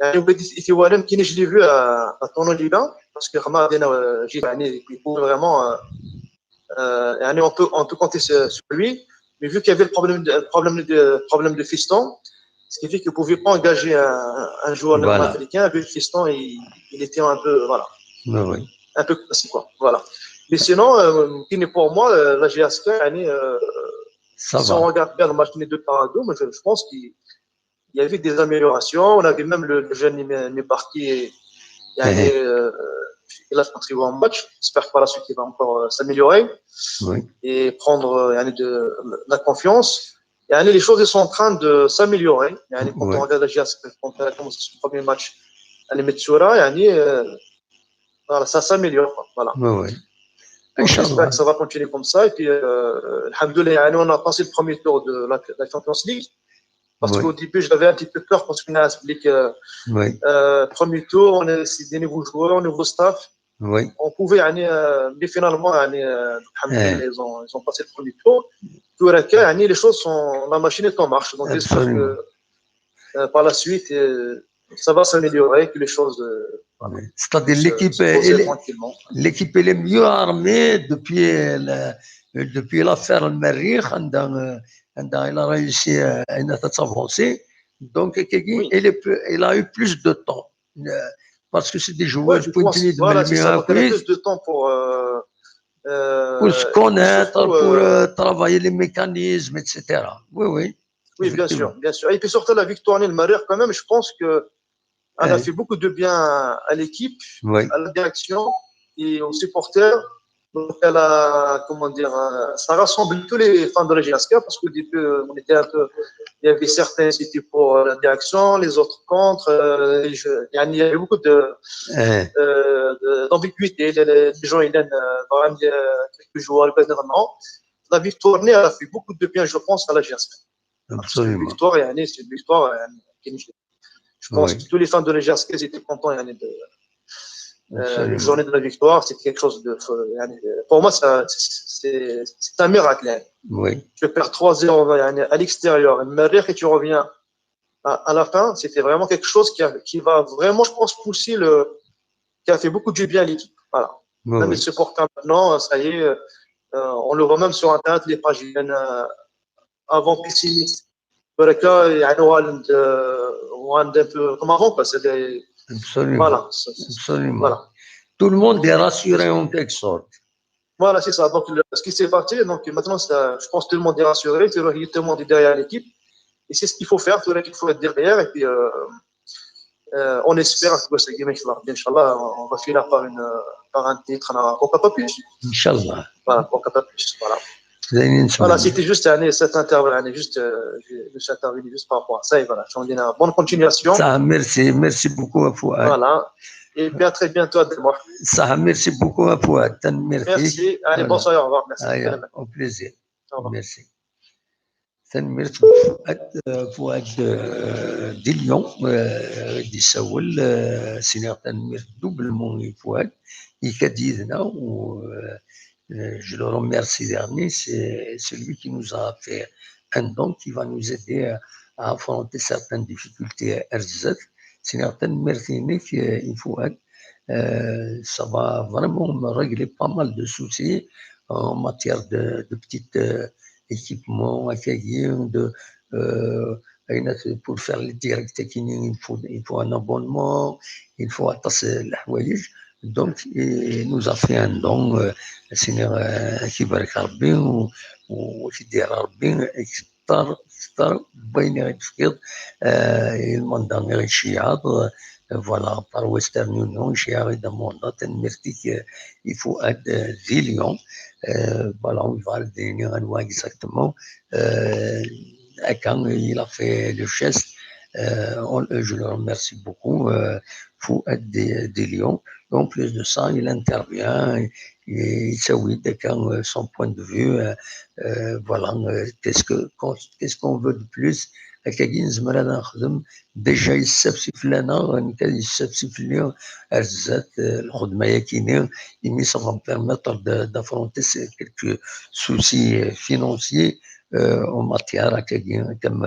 يعني, il était, il était, je l'ai vu à, à Tono Liban, parce que vraiment, euh, j'ai, يعني, il pouvait vraiment, euh, euh, يعني, on peut, on peut compter sur, sur lui. Mais vu qu'il y avait le problème de, problème de, problème de Fiston, ce qui fait qu'il ne pouvait pas engager un, un joueur Voilà. africain, vu que Fiston, il, il était un peu, voilà, Oui, oui. Un peu classique, quoi. Voilà. Mais sinon, euh, Kini, pour moi, euh, la J S K, يعني, euh, Ça si on va. Regarde bien le match nul de Paradou, moi, je, je pense qu'il y avait des améliorations. On avait même le, le jeune Mé- Mébar qui est, يعني, Mhm. euh, il a contribué en match. J'espère que par la suite, il va encore, euh, s'améliorer Oui, et prendre, euh, يعني, de la confiance. يعني, les choses, elles sont en train de s'améliorer. يعني, quand Ouais. On regarde la J S K, quand elle a commencé son premier match, يعني, Metsura, يعني, euh, voilà, ça s'améliore, quoi. Voilà. oui, oui. Donc, j'espère Inch'Allah. Que ça va continuer comme ça. Et puis, euh, alhamdoulilah, يعني, on a passé le premier tour de la, la Champions League. Parce qu'au début, j'avais un petit peu peur parce qu'on a expliqué euh, euh, premier tour, on a essayé des nouveaux joueurs, nouveaux staff. On pouvait, يعني, euh, mais finalement, يعني, euh, ils, ont, ils ont passé le premier tour. Tout cas, يعني, les choses sont, la machine est en marche. Donc, j'espère que euh, par la suite, euh, ça va s'améliorer, que les choses. Euh, C'est-à-dire l'équipe, l'équipe est mieux armée depuis, la, depuis l'affaire Merrikh, عندها, عندها, il a réussi à, à s'avancer. Donc, il, est, il a eu plus de temps. Euh, parce que c'est des joueurs qui ont voilà, plus de temps pour, euh, pour se connaître, surtout, pour euh, travailler les mécanismes, et cetera. Oui, oui. Oui, bien sûr, bien sûr. Et puis surtout la victoire de Merrikh, quand même, je pense que elle a fait beaucoup de bien à l'équipe, à la direction et aux supporters. Donc, elle a, comment dire, euh, ça rassemble tous les fans de la J S K parce qu'au début, euh, on était un peu, il y avait certains qui étaient pour euh, la direction, les autres contre. Euh, je, il y avait beaucoup de, euh, d'ambiguïté. Les, les, gens, ils aiment euh, vraiment euh, quelques joueurs, évidemment. La victoire, elle a fait beaucoup de bien, je pense, à la J S K. Absolument. C'est une victoire, يعني, c'est une victoire. يعني, je pense oui. que tous les fans de la J S K étaient contents يعني, de, euh, la journée de la victoire, c'est quelque chose de. يعني, pour moi, c'est un miracle. يعني. Oui. Tu perds trois zéro يعني, à l'extérieur, Merrikh, et tu reviens à, à la fin, c'était vraiment quelque chose qui, a, qui va vraiment, je pense, pousser le. Qui a fait beaucoup du bien à l'équipe. Voilà. Oui, même oui. Les supporters maintenant, ça y est, euh, on le voit même sur Internet, les pages viennent euh, avant pessimiste. Voilà, il y a un peu comme avant, quoi. C'est des... Absolument. Voilà. Absolument. Voilà. Tout le monde est rassuré en quelque sorte. Voilà, c'est ça. Donc, le, ce qui s'est passé, donc maintenant, ça, je pense que tout le monde est rassuré, tout le monde est derrière l'équipe. Et c'est ce qu'il faut faire, tout le monde, il faut être derrière. Et puis, euh, euh, on espère que c'est Inch'Allah, on va finir par, une, par un titre, pourquoi pas plus. Inch'Allah. Voilà, pourquoi pas plus. Voilà. Voilà, c'était juste cette interview, juste, euh, je suis intervenu juste par rapport à ça. Et voilà, je vous dis bonne continuation. Ça, merci, merci beaucoup à vous. Voilà. Et puis à très bientôt, à demain. Ça, merci beaucoup à vous. Merci. Merci. Allez, voilà. Bonsoir, au revoir. Merci. Allez, au plaisir. Au revoir. Merci. Tanemmirt Fouad, Fouad euh, di Lyon, euh, di Saoul, euh, sinaɣ tanemmirt doublement i Fouad, i kadidna, ou, euh, je le remercie dernier, c'est celui qui nous a fait un don qui va nous aider à, à affronter certaines difficultés. Sinaɣ tanemmirt-inek i Fouad, euh, ça va vraiment me régler pas mal de soucis en matière de, de petits euh, équipements, accueillir, de, euh, pour faire les directs, il faut, il faut un abonnement, il faut attacher la. Donc, il nous a fait un don, euh, Seigneur, euh, qui va être bien, ou, ou qui dira bien, et cetera. Voilà, par Western Union, j'ai arrêté mon date, merci que il faut être euh, di Lyon. Euh, voilà, on va le dire exactement. Euh, quand il a fait le geste, euh, on, je le remercie beaucoup. Euh, faut être di, di Lyon. En plus de ça, il intervient, il, il s'évite quand euh, son point de vue. Euh, euh, voilà, euh, qu'est-ce que qu'est-ce qu'on veut de plus? Déjà, il s'est fait الخدمة ياكيني, ça va me permettre d'affronter quelques soucis euh, financiers euh, en matière comme,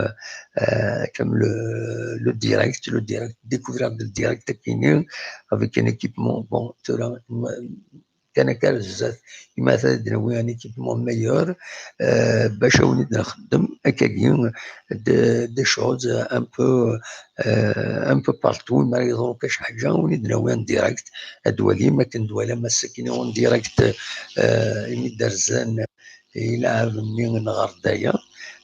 euh, comme le, le direct, le direct, découvrir le direct avec un équipement, bon, كان كان بزاف كما هذا دناوي ان ايكيبمون ميور باش ونيد نخدم هكاكي des choses un peu un peu partout ما يضرو كاش حاجه ونيد ناوي ان ديريكت ادوالي ما كندوالي ما سكني اون ديريكت يمد رزان يلعب مني نغار دايا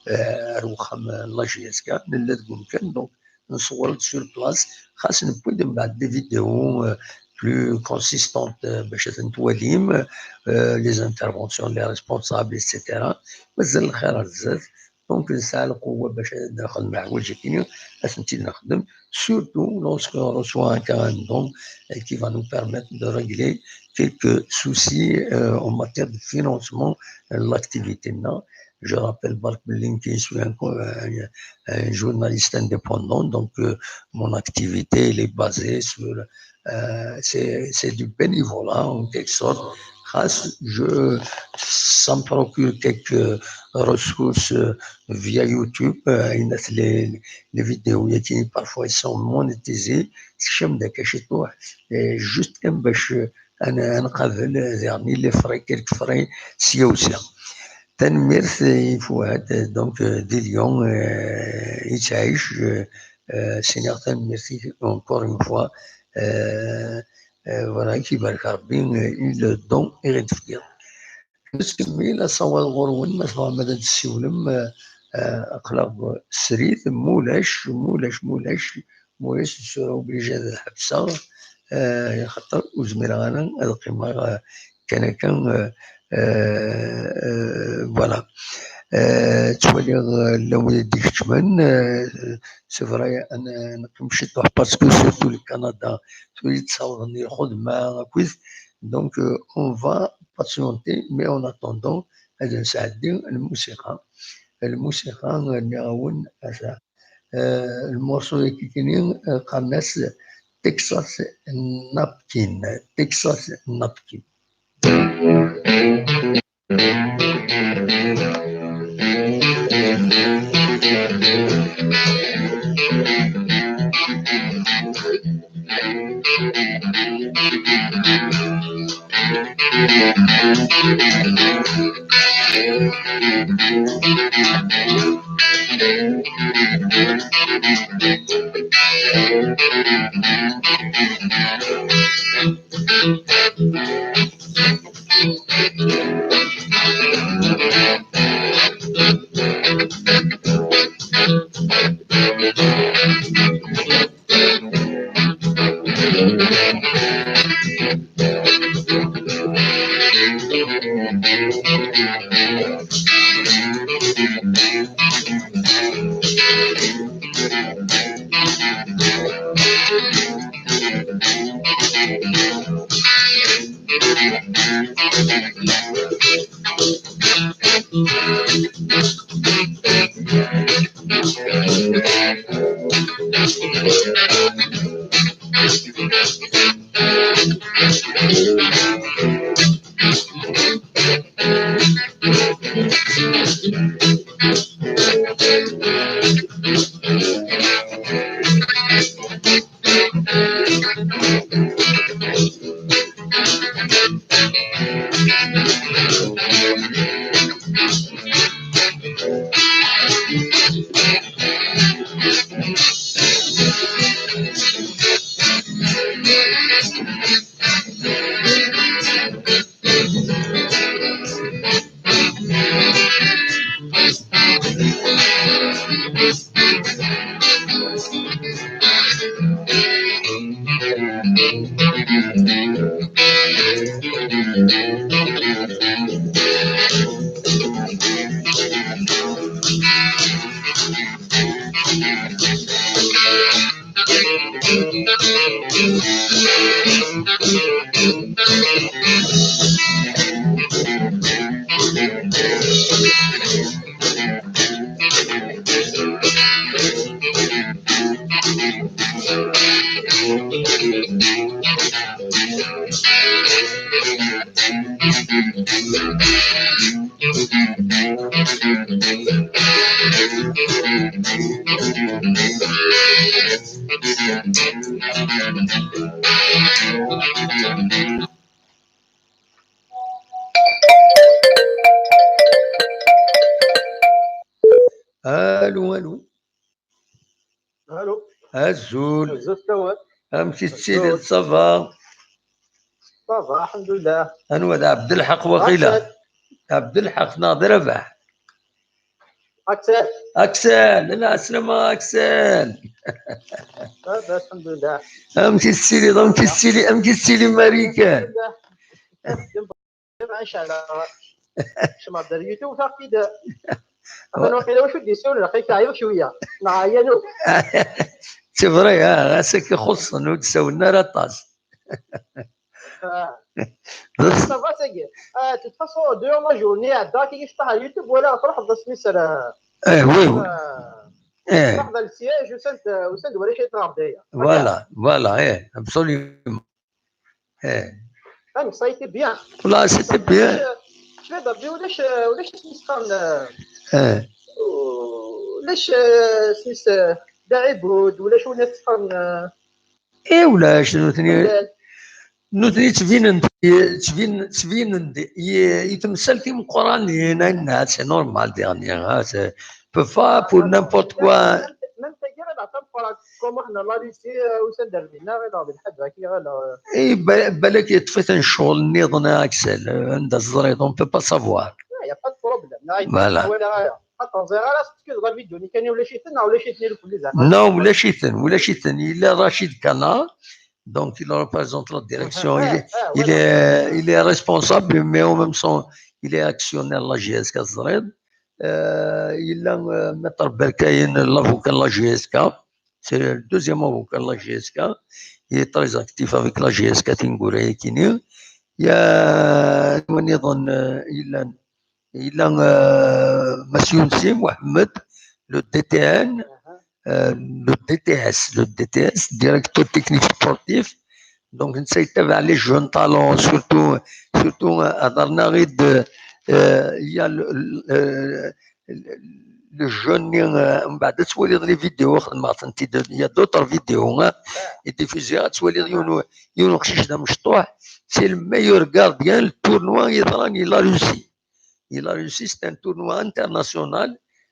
اروخم لا جي اس كا نلا تقول كان donc نصور sur place خاص نبوي من بعد des vidéos plus consistantes باش تنتواليم les interventions les responsables et cetera مازال الخير بزاف donc نسعى القوة باش ناخذ مع حوايج كيني اسنتي نخدم surtout lorsqu'on reçoit un don qui va nous permettre de régler quelques soucis euh, en matière de financement de l'activité Je rappelle, Marc Bellinki, je suis un, un, un journaliste indépendant, donc euh, mon activité, elle est basée sur, euh, c'est, c'est du bénévolat, en quelque sorte. Grâce, je, ça me procure quelques ressources euh, via YouTube, euh, les, les vidéos, parfois, ils sont monétisées. C'est juste un bêche, un, un, les frais, quelques frais, si aussi. Tanemmirt i Fuad, donc, euh, di Lyon, euh, yettɛic, euh, euh, sinaɣ tanemmirt encore une fois, euh, euh, voilà, kibarek Rebbi, euh, i le don i ɣ-d-tefkiḍ. Nettkemmil asawaḍ ɣur-wen, ma tebɣam ad d-tessiwlem, euh, euh, aql-aɣ srid, mulac, mulac, mulac, mulac, je suis obligé ad ḥebseɣ, euh, xaṭer ur zmireɣ ara ad qqimeɣ, euh, kan akka, euh, euh, euh, voilà. Euh, ttwaliɣ, euh, llan wid i d-ikeččmen, euh, c'est vrai, ad n-, neqqim ciṭuḥ, parce que surtout le Canada, tura i d-ssawḍen i lxedma akkit. Donc, euh, on va patienter, mais en attendant, ad nesɛeddi lmusiqa. Lmusiqa, nniɣ-awen, ata, euh, lmorṣu-agi-ni, euh, qqaren-as Texas Napkin. Texas Napkin. Allô, allô. Allô. Azul. Azul, Tawat. Amek i tettiliḍ? Azul. Ça va? Ça va, alḥemdulillah. Anwa d Ɛebdelḥaq waqila? Axel. Ɛebdelḥaq neɣ d Rabaḥ? Aksel. Aksel, lɛeslama Aksel. Ça va, alḥemdulillah. Amek i tettiliḍ? Amek i tettili, amek i tettili Marikan? Alḥemdulillah. Maca ala. Kecmeɣ-d ar YouTube, ufiɣ-t-id. Atan waqila wacu d-yessawlen, lqay teɛyiḍ cwiya. Neɣ ɛyan akk. C'est vrai, ha, ɣas akka xuṣṣen, ur d-ssawlen ara aṭas. Ça va, ça y est. De toute façon, dehors la journée, à Dak, il est à YouTube, voilà, تروح بس ميسر. Eh oui, oui. آه، Eh, تروح le siège وسند وسند ولا شيء ترى بداية. Voilà, voilà, eh, absolument. Eh. Ah, mais ça a été bien. Voilà, c'était bien. شفت ربي ولاش ولاش اسمي سخان Eh. ولاش آه، سميس آه، داعي بود ولاش ولا سخان آه، Eh, ولا شنو ثاني؟ ولا- Nutni ttbinen-d, ttbin- ttbinen-d i i temsal timeqqranin, ayenna, c'est normal, dernier, hein, c'est peut pas pour n'importe quoi. Même ta gueule, elle attend pour la- comme احنا la Russie وسند ربينا غير هذا الحاجه كي غير Eh, ba- balak yeṭṭef-iten ccɣel nniḍen, Axel, anda teẓriḍ, on peut pas savoir. Il n'y a pas de problème. Voilà. ولا غير حتى زير راه سكيز la vidéo ني كان ولا شي ثنا ولا شي ثنا كل زعما Non, ulac-iten, ulac-iten. Il est Rachid Kana, donc il représente la direction. Il est, il est, il est responsable, mais en même temps, il est actionnaire de la G S K, teẓriḍ. Euh, il a euh, Maître Berkayen, l'avocat de la G S K. C'est le deuxième avocat de la G S K. Il est très actif avec la G S K Tingura Kini. Il y a, il y a, il y a euh, Monsieur Mohamed, le D T N, euh, le D T S, le D T S, directeur technique sportif. Donc, il s'est les jeunes talents, surtout, surtout euh, à Darnarid, euh, il y a le, le, le jeune, euh, on va découvrir les vidéos, il y a d'autres vidéos, hein, et diffusées à Tsouali, c'est le meilleur gardien, le tournoi, il a réussi. Il a réussi, c'est un tournoi international.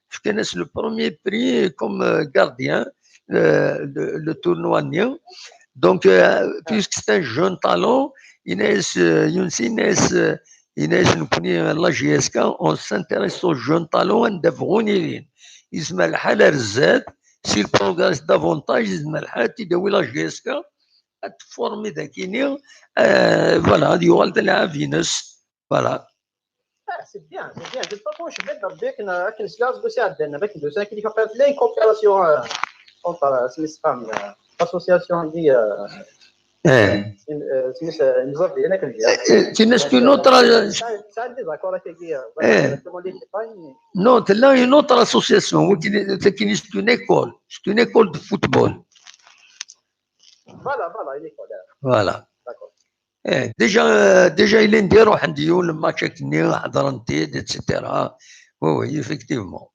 Fkan-as le premier prix comme euh, gardien, euh, le, le tournoi. Donc, euh, puisque c'est un jeune talent, Inès, euh, Younsi, Inès, euh, Inès, nous prenons la G S K, on s'intéresse aux jeunes talents, on devrait les. Il se met à la si il progresse davantage, il se met à la G S K, à former des kinés, euh, voilà, il y aura de la happiness. Voilà. Ah, c'est bien, c'est bien. De toute façon, je vais dire bien que c'est là aussi à Denver, avec deux ans qui fait plein coopération euh, entre euh, Smith Farm, euh, l'association dit euh, Eh, euh, Smith euh, nous a bien que le eh, tu n'as qu'une autre. euh, Ça, ça, des accords avec qui euh, Eh. Comment dire, c'est pas une- Non, tu as une autre association, oui, qui est qui est une école. C'est une école de football. Voilà, voilà, une école. euh, Voilà. D'accord. Eh, déjà, euh, déjà, il est en train de le match avec Néo, Hadranté, et cetera. Oui, oui, effectivement.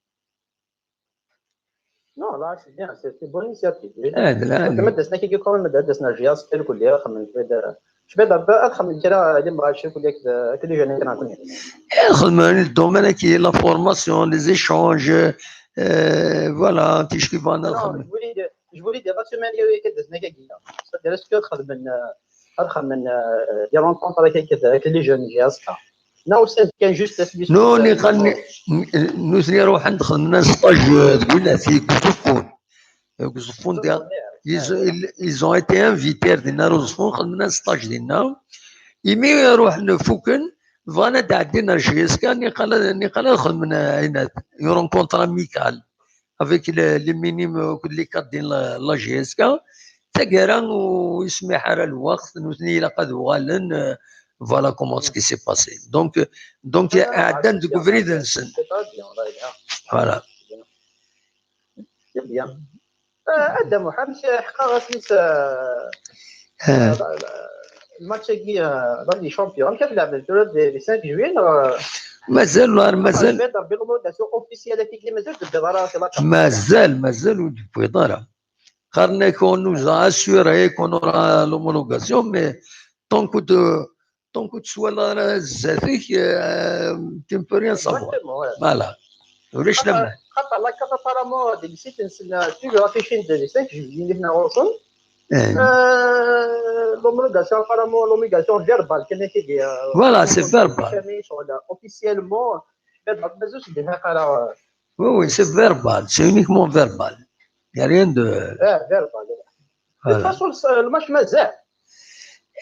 Non, là, c'est bien, c'est c'est une bonne initiative. Eh, de là, كما درسنا كي يقول ما درسنا جياس كل كل يوم خمن شويه. شويه دابا ادخل من كده اللي ما غاديش يقول لك كل جانا كنا كنا. خدمة le domaine qui est la formation, les échanges, euh, voilà, tout ce qui va dans le Non, je voulais dire, je voulais dire la semaine اللي كدزنا كي درس كي خدمنا خدمنا des rencontres avec avec les jeunes جياس. Non, c'est كان juste Non, ني قال نوثني روح ندخل من stage تقول في كوزفون. كوزفون ils, ils ont été invités دينا روزفون خدمنا stage دينا. إيمي روح نفوكن فانا دعدينا جيسكا نقال نقال خدمنا هنا une rencontre amicale avec les, les minimes les cadres de la, la G S K. تاكرا ويسمح على الوقت نوثني إلا قد وغالن. Voilà comment ce qui s'est passé. Donc, donc, عدن ديك بريد نسن. Voilà. C'est bien. آه، هذا محمد حقا غاسيس آه، آه. الماتش كي آه، لا لي شامبيون كتلعب في le cinq juillet آه، مازال نهار مازال بيض ربي الامور داسو اوفيسيال كي مازال تبدا راه في لاكارت. مازال مازال ودبي ضرا قرنا يكون nous a assuré qu'on aura l'homologation mais tant que de tant que tu sois là زاتك tu ne peux rien savoir. Exactement, ouais. Voilà. ولاش لما خاطر لا كارت ابارامون هذيك نسيت نسنى toujours افيشين دو cinq juillet اللي حنا غوصل إيه. l'homologation apparemment l'homologation verbale كان كيدير Voilà, c'est verbal. شغل officiellement ما زوج دينا قرا Oui, oui, c'est verbal, c'est uniquement verbal. Il n'y a rien de. اه verbal. De toute Voilà. façon الماتش مازال.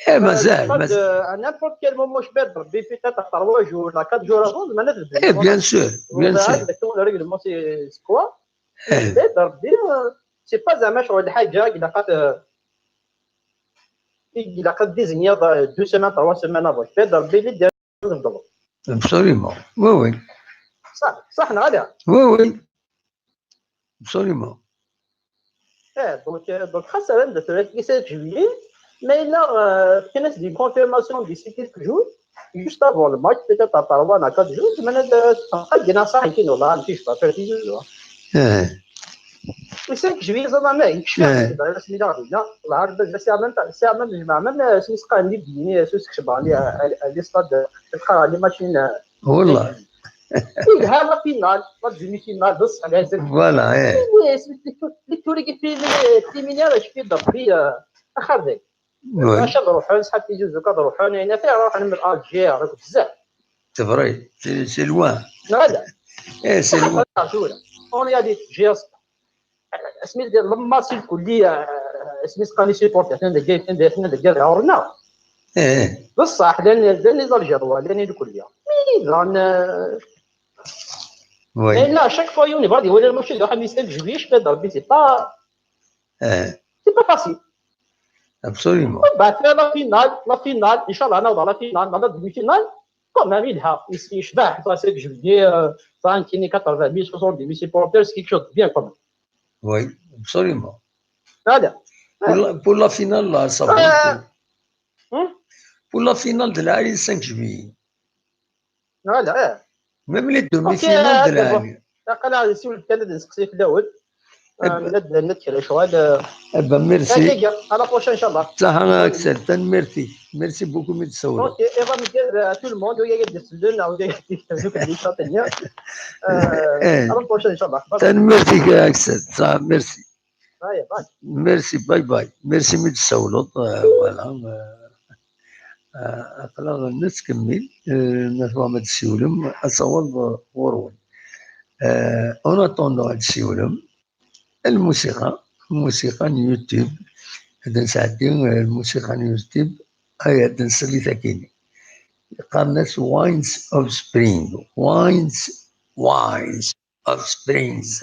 Eh, مازال مازال. À n'importe quel moment je peux être peut-être trois jours ولا quatre jours avant ما ندري. Eh, bien sûr, bien sûr. Le règlement c'est quoi? Eh, C'est pas زعما شغل حاجه الا قات il a quatre désigné deux semaines, trois semaines avant. Je fais dans le délai de Absolument. Oui, oui. Ça, ça, on a là. Oui, oui. Absolument. Eh, donc, euh, donc, خاصة de le cinq juillet, mais là, euh, il y a des confirmations d'ici quelques jours, juste avant le match, peut-être à Tarouanne à quatre jours, mais là, ça, ça, il y en a ça, qui nous l'a, je sais pas, faire dix jours. Eh, Le cinq juillet, ça va, mais je suis Ouais. dans la semaine dernière, là, c'est à même, c'est à même, je m'en même, euh, c'est ce qu'on dit, c'est ce que je m'en dis, euh, euh, les stades, euh, les matchs, euh, والله. il y a la finale, la demi-finale, de ça, les Voilà. Eh. Oui, c'est les tours qui finissent, les finales, je suis dans le prix, euh, à Khardak. Oui. Macha, ad ruḥen, ṣṣḥab Tizi Uzzu, ad ruḥen, ayen ata, ad ruḥen من Alger, ak بزاف. C'est vrai. C'est c'est loin. Neɣ ala? Eh, c'est loin. Tura. On y a des gestes. Asmi d-, lemma si lkulli, euh, asmi s-qqan les supporters, atnan deg, atnan deg, atnan deg ɣur-neɣ. Eh, Bṣaḥ, llan, llan les Algérois, llan i lkulli. Mais daɣen, euh, oui. mais là, à chaque fois, on va dire, ouais, le match de Hamis El Juif, je fais d'arbitre, c'est pas, Eh, c'est pas facile. absolument. Bah, c'est la finale, la finale, Inch'Allah, on a la finale, on a la demi-finale. Quand même, il a, ici, je vais passer que je viens, euh, cinq, quatre-vingt mille, soixante-dix mille supporters, c'est quelque chose de bien quand même. Oui, absolument. Voilà. Pour la, pour la finale, là, ça va. Euh, hmm? Pour la finale de l'année cinq juillet. Voilà. Même les Ok, demi-finales de euh, l'année. Aql-aɣ nsiwel kan ad nseqsi fell-awen. Eh Euh, ben, Ned, Ned, kra cɣal, euh, eh ben, merci. Allez, gars, à la prochaine, Inch'Allah. Saha, Axel, tanemmirt-ik. Merci beaucoup, mi d-tsawleḍ. Ok, et va me dire, euh, à tout le monde, il y a des gens qui sont venus. Euh, Eh. À la prochaine, Inch'Allah. Bye bye. Tanemmirt-ik, Axel. Saha, merci. Bye bye. Merci, bye bye. Merci, mi d-tsawleḍ. Euh, voilà. Euh, euh, aql-aɣ nettkemmil. Euh, ma tebɣam ad d-tsiwlem, ad tawḍem, euh, ɣur-wen. Euh, en attendant ad d-tsiwlem, lmusiqa, lmusiqa n YouTube, ad nesɛeddi, euh, lmusiqa n YouTube, ay ad nsel i takini. Qqaren-as Winds of Spring. Winds, Winds of Springs.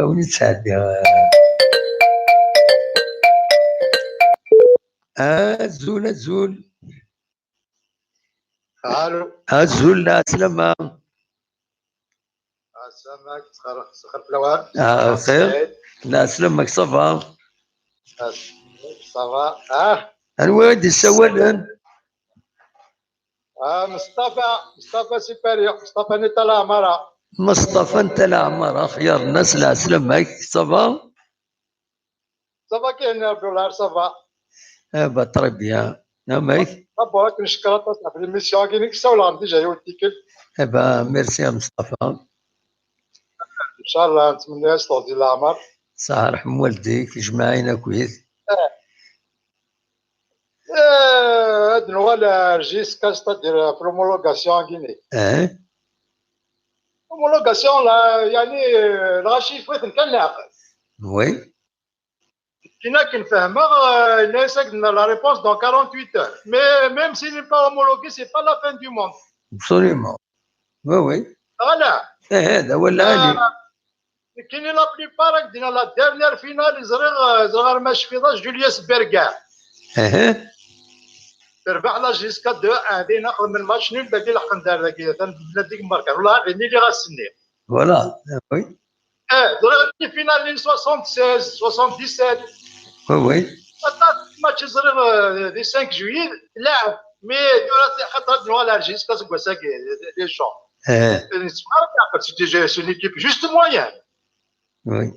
Win yettɛeddi. Azul, azul. Allô. Azul, la slama. Asamak, sxir, sxir fell-awen. Ah, xir. La slama, ça va. Ça va. Ah, Anwa i d-yessawalen? ah, Mustafa, Mustafa Sipari, Mustafa n Tala Amara. Mustafa n Tala Amara, axyar-nnes, la slama, ça va? Ça va, كاين الدولار, ça va. Eh ben, très bien. Amek? D'abord, نشكر aṭas ɣef l'émission-agi, nekk ssawleɣ déjà yiwet tikkelt. Eh ben, merci à Mustafa. إن شاء الله نتمنى يس طول العمر. Saɛa ṛḥem waldik, jmaɛin akkit. Eh, ad nuɣal ar jusqu'à, c'est-à-dire, prolongation-agi. Eh? Homologation, la, yani, euh, lɣaci yeffeɣ-iten kan leɛqel. Oui. Kina akken fehmeɣ, euh, yenna-yas ad d-nerr la réponse dans quarante-huit heures. Mais même s'il n'est pas homologué, c'est pas la fin du monde. Absolument. Oui, oui. Voilà. Eh, eh, d awal lɛali. Nekkini la plupart, ak d-iniɣ, la dernière finale i ẓriɣ, euh, ẓriɣ arma cfiḍ-as Julius Berger. Eh, eh. Terbeḥ la J S K deux un, din xedmen match nul, dagi leḥqen-d ar dagi, atan deg Marker. Wala din i lliɣ ass-nni. Voilà. Oui. Eh, ẓriɣ les finales n soixante-seize, soixante-dix-sept. Oui, oui. Aṭas match i ẓriɣ, euh, di cinq juillet, laɛeb. Mais tura xaṭer ad nuɣal ar J S K seg wass-agi, les gens. Eh, C'est une équipe juste moyenne. oui.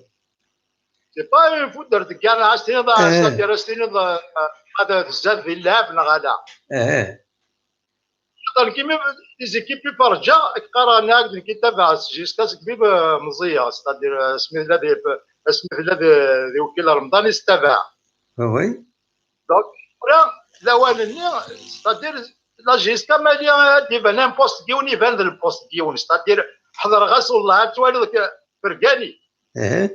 C'est pas une foot de guerre, c'est-à-dire, c'est-à-dire, ad tezdat di llɛeb neɣ ala. Eh, Xaṭer nekk imi les équipes i ferǧeɣ, qqareɣ nniɣ-ak-d nekk i tabaɛeɣ s J S K seg mi, euh, meẓẓiyeɣ, c'est-à-dire, euh, asmi tella di, asmi tella di, di Wekkil Remḍan i s-tabaɛeɣ. oui. Donc, tura, lawan-nni, c'est-à-dire, la J S K mali ad d-iban un poste n yiwen, iban d lpost n yiwen, c'est-à-dire, ḥeḍreɣ-as, wellah, ad twaliḍ ke-, Fergani. Eh,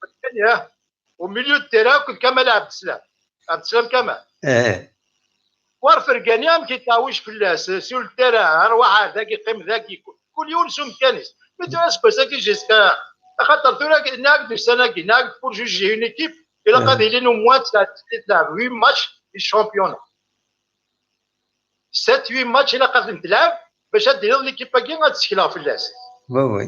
Fergani, ah. Au milieu de terrain, akked Kamal Abdeslam. Abdeslam Kamal. eh. War Fergani, amek yettɛewwic fell-as, sur le terrain, arwaḥ ar dagi, qqim dagi, kul, kul yiwen s umkan-is. Mais tura seg wass-agi jusqu'à, axaṭer tura nniɣ-ak-d ussan-agi, nniɣ-ak-d pour juger une équipe, ilaq ad ilin au moins tesɛa tesɛa tleɛb huit matchs di championnat. Sept, huit matchs ilaq ad ten-tleɛb bac ad d-tiniḍ l'équipe-agi ad ttekleɣ fell-as. Oui, oui.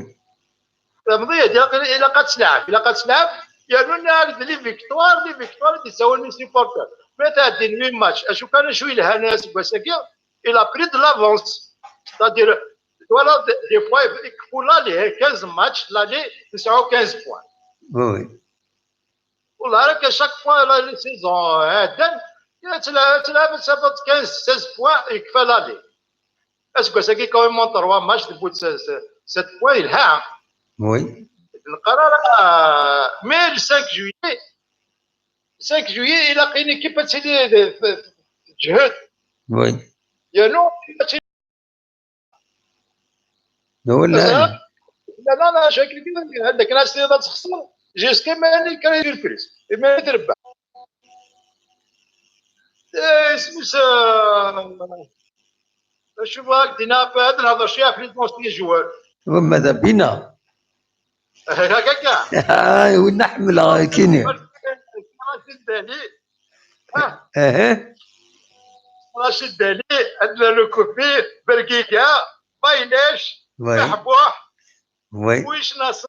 Tfehmeḍ-iyi? Ilaq, ilaq ad tesleɛb, ilaq ad tesleɛb, yernu nniɣ-ak-d les victoires, les victoires i d-ttawin les supporters. Ma tɛeddin huit matchs, acu kan acu yelhan aseggas-agi, il a pris de l'avance. C'est-à-dire, twalaḍ des fois, pour l'aller, quinze matchs, l'aller, nesɛu quinze points. Oui, oui. Wallah, ara que chaque fois la, les saisons, euh, ɛeddan, ad tla-, ad tleɛbeḍ, ad tafeḍ quinze, seize points, yekfa l'aller. Aseggas-agi, quand même, en trois matchs, tewwi-d se-, se-, sept points, yelha. Oui. Neqqar ara, mais le cinq juillet, cinq juillet, ilaq une équipe ad tili de, de, de, teǧhed. Oui. Yernu, D awal lɛali. لا، لا، لا، شكل كذا، عندك ناس تقدر تخسر، jusqu'à ما يعني كان يجي البريز، ما يتربح. إيه، اسمه س-، شوف هاك دينا في هذا الهضر شي في les joueurs. وماذا بينا؟ هكاكا. آه، وين نحمل كيني؟ راشد دالي. ها، اها. راشد دالي، عندنا لو كوبي، برقيقة، بايليش، وي. محبوح، وي. ويش نصر،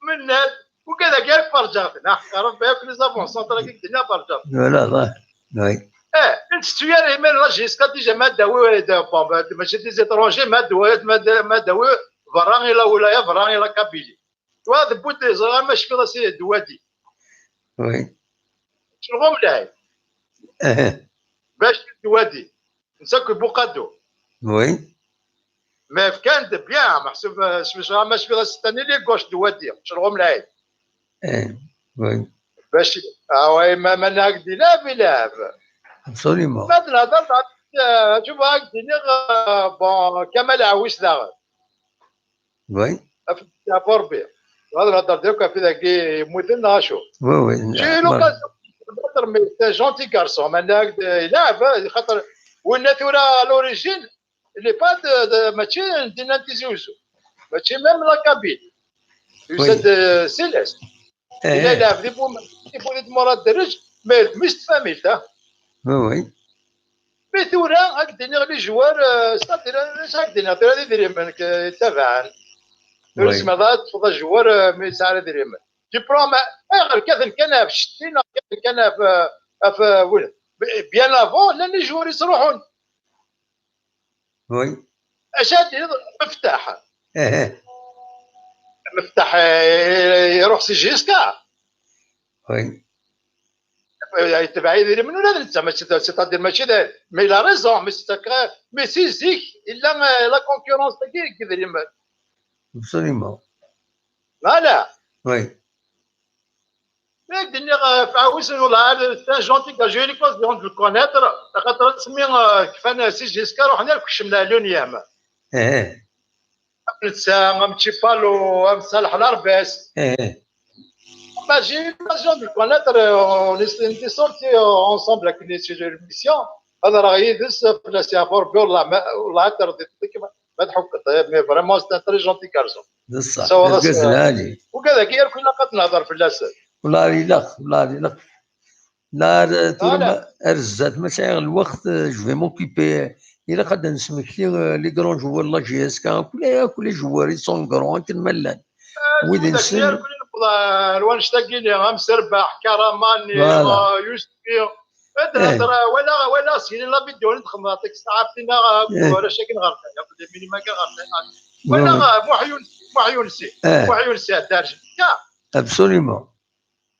مناد، وكذا كاع فرجات. نحن ربي في les avant-centres كي قلنا فرجات. ولا ظاهر. وي. اه، انت تسويا ايميل لا جيسكا ديجا ما داوي، دا-، بون، ماشي des étrangers، ما داوي، ما دا-، ما داوي برا الى ولايه، برا الى كابيلي. وهذا بود زعما ما شفت راسي دوادي. وي. شنو هو ملاعب؟ اها. باش دوادي. نسكو بوقادو. وي. ما كان دو بيان، محسوب، آه، سميتها، ما شفت راسي ثاني لي غوش دوادي. شنو هو ملاعب؟ ايه. وي. باش، اه، وي، ما، ما ناقد يلعب، يلعب. ابسوليومون. بعد الهضر، آه، شوف هاك ديني، آه، بون، كمال عويس داغر. وي. في الدافور بي. هذا الهضر ديالك في ذاك يموتنا شو. وي، وي. J'ai eu l'occasion de battre, mais c'est un gentil garçon. ما ناقد يلعب، خاطر وين ثورة à l'origine، اللي با د-، د-، ماشي دينا تيزي وزو. ماشي ميم لا كابيل. يوسف، آه، سيليس. إلا ايه. يلعب دي بو-، دي بو-، دي مراد الدرج، ما يلمش الفاميل، ها. وي، وي. مي ثورة، هاك ديني لي جوار، آه، ستادير، آه، هاك ديني، غير هذه ديري منك، آه، تابعان. وي. تسمى ضاعت تفضل جوار، آه، مي سعر ديري من. دي بروم، آه، غير كذا كان في الشتين، كذا كان في، في، وين؟ ب-، بيان افون، لا، لي جوار يصروحون. وي. اش هاد مفتاح؟ ايه. مفتاح، آه، يروح سي جيسكا. وي. يتبع يدير من ولا نتا، ماشي، c'est-à-dire ماشي دا، mais il a raison, mais c'est que، mais si زيك، الا، آه، لا كونكورونس تاعي كيدير يما. ابسوليومون. فوالا. وي. ياك ديني، آه، في عاوز والله، c'est un gentil gars, j'ai eu l'occasion de le connaître، خاطر تسمي، آه، كيفاش سي جيسكا رحنا لكشم لعلون ياما. ايه. Netta, am Tchipalo, am Salah Larbès. Eh, eh. Bah, j'ai eu l'occasion de le connaître, euh, on est, on était sortis, euh, ensemble avec les, sur l'émission. هذا راه يدس في la C F R B، والله ما، والله حتى رديت لك ما، ما تحكت، mais vraiment c'est un très gentil garçon. بصح صور الرجال العالي. وكذا كي يركو لا قد نهضر في الناس. والله علي لا، والله علي لا. لا، لا، لا. Ar zdat, ma sɛiɣ lweqt, euh, je vais m'occuper. Ilaq ad d-nesmekti, euh, les grands joueurs n la J S K. Kul, kul les joueurs, ils sont grands, akken ma llan. Wid nessen. Ar wanect-agi-nni, am Serbaḥ, Karamani, voilà. Euh, Yusufi. Ad, eh, ad, wala, wala syin la vidéo n txemmat, tek saɛatina, eh, wala shakin ɣer taya, les minima ɣer taya. Wala, eh, Muḥyun, Muḥyunsi. Eh. Muḥyunsi, ad d-arjun. Absolument.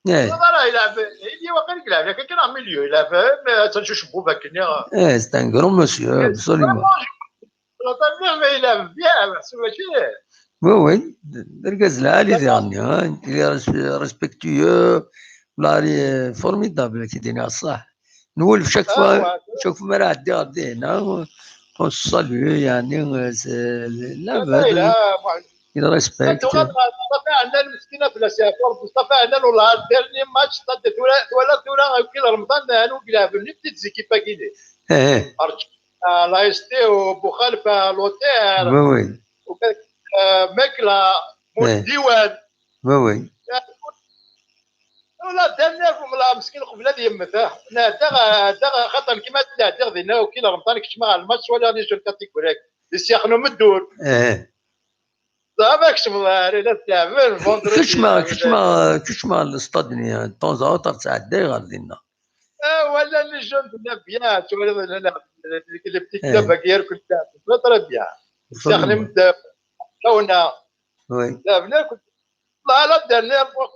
Eh. Voilà, il avait, il y a, il avait quelqu'un en milieu, il avait, mais ça, je suis beau, eh, c'est un grand monsieur, absolument. Vraiment, je, il avait bien, c'est vrai. Oui, oui. D argaz lɛali diɣen, hein. Il est res-, respectueux. Lari, euh, formidable, ki d-iniɣ ṣṣeḥ. Nwulef chaque fois, chaque fois ma ara ɛeddiɣ ɣer dihin, hein, on se salue, yeɛni, euh, c'est, labad, il respecte. Mustafa Ɛnan, meskin, af la C F R, Mustafa Ɛnan, والله, dernier match, twala, twala, tura, akkin Remḍan, anu i ilɛben, les petites équipes-agi. Eh, eh. Arǧu, ah, la S T u Buxalef, ah, l'Oter. Oui, oui. U, ah, Makla, Mut Diwan. Oui, oui. Wala, dernier, wala, meskin, qbel ad yemmet, ah. Nɛedda, ah, da, xaṭer nekk ma d-ɛeddiɣ dinna, akkin Remḍan, kecmeɣ ɣer lmatch, walaɣ les jeunes catégories. Di Syaxen Umeddur. Eh. Ẓer ma kecmeɣ ɣer, la tleɛben, vendredi. Kecmeɣ, kecmeɣ, kecmeɣ lestad-nni, de temps en temps, ttɛeddayeɣ ɣer dinna. Ah, wala les jeunes dinna bien, twalaḍ, la, la, les petits clubs-agi, irkul lɛeb, très bien. Syaxen Umeddur, Lawna. Oui. Lɛeben irkul. La, la dernière fois,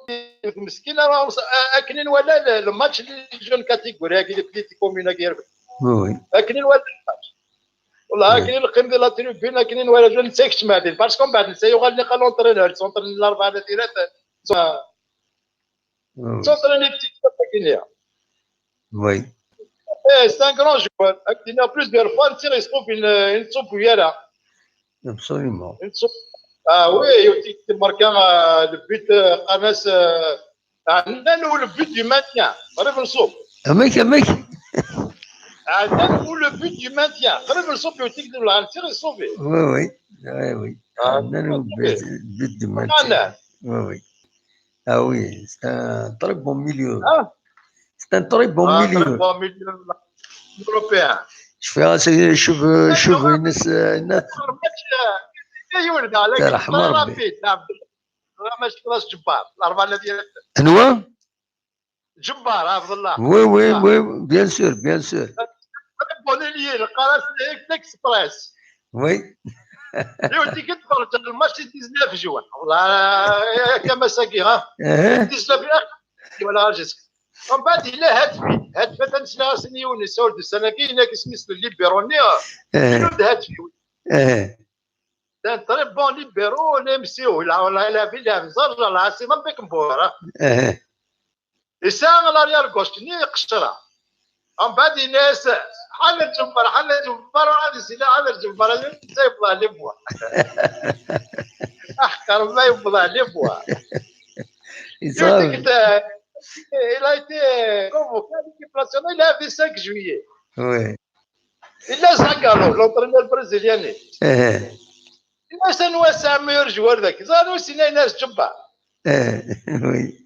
meskin, ara, a-, akken i nwala le, le match n les jeunes catégories, les petites communes-agi, irkul. Oui, oui. Akken i nwala le match. Wallah, akken i neqqim di la tribune, akken i nwala, netta ikcem din. Parce que mbeɛd netta yuɣal niqa l'entraîneur, yettentrenni larebɛa n tirat. Yettentrenni petit à petit. Oui. Eh, c'est un grand joueur. Ak d-iniɣ plusieurs fois, netta yeṣṣub, il, il ne ṣubbu ara. Absolument. Il ne ṣubbu. Ah oui, yiwet i d-marka, euh, le but, euh, qqaren-as, euh, Ɛnan u le but du maintien. Qrib nṣub. Amek, amek? Ɛnan u le but du maintien. Qrib nṣub, yiwet i d-, la netta yeṣṣub. Oui, oui. Oui, oui. Ah, Ɛnan u le but, but du maintien. Ɛnan. Oui, oui. Ah oui, c'est un très bon milieu. Ah. C'est un très bon milieu. Ah, très bon milieu européen. Cfiɣ-as cheveux, cheveux-ines, euh, net. Très rapide. Anwa? Ǧebbar, Abdullah. Oui, oui, oui, bien sûr, bien sûr. Très bon ailier, le Qaras Express. Oui. Yiwet i d-tferǧ lmatch di dix-neuf juin. Wallah, eh, kama sagi, ha? Eh. Dix-neuf juin, wala jusque. Mbeɛd yella Hatfi. Hatfi atan sliɣ-asen i yiwen yessawel d ussan-agi, yenna-k isem-is libéro-nni. Eh. Ilul d Hatfi. Eh. D un très bon libéro, les M C O, la, la, la ville, la, la, la, c'est même pas comme Bora. Eh. Yesɛa l'arrière gauche-nni iqeccer. Mbeɛd yenna-as, "Ḥader Ǧebbar, ḥader Ǧebbar, ur ɛad yesla, ḥader Ǧebbar, netta yewweḍ les bois." Aḥeqq Rebbi yewweḍ les bois. Yeẓra. Il a été convoqué à l'équipe nationale le vingt-cinq juillet. Oui. Yella Zagallo, l'entraîneur brésilien. Eh. Yenna-as anwa sɛan meilleur joueur dagi. Ẓer ur sin yenna-as Ǧebbar. Eh, oui.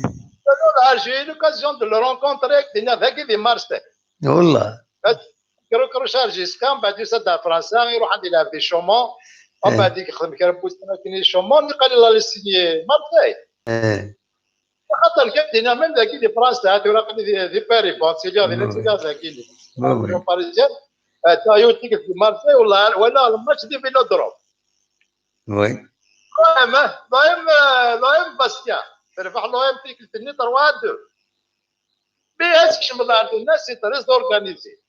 J'ai eu l'occasion de le rencontrer dinna dagi di Marseille. Wallah. Kru kru chargé ska, mbeɛd yusa-d ɣer Fransa, iruḥ ad ilɛeb di Chaumont. Eh. Mbeɛd yexdem kra n wussan akken di Chaumont, iqal yella la signé Marseille. Eh. Xaṭer kan dinna, même dagi di Fransa, tura aql-i di, di Paris, bon, siliɣ dinna, siliɣ dagi di région parisienne. Ata yiwet tikkelt di Marseille, wala, wala le match di Vélodrome. Oui. L'O M, l'O M, euh, l'O M Bastia. Terbeḥ l'O M tikkelt-nni trois à deux. Mais ad tkecmeḍ ɣer dinna, c'est très organisé.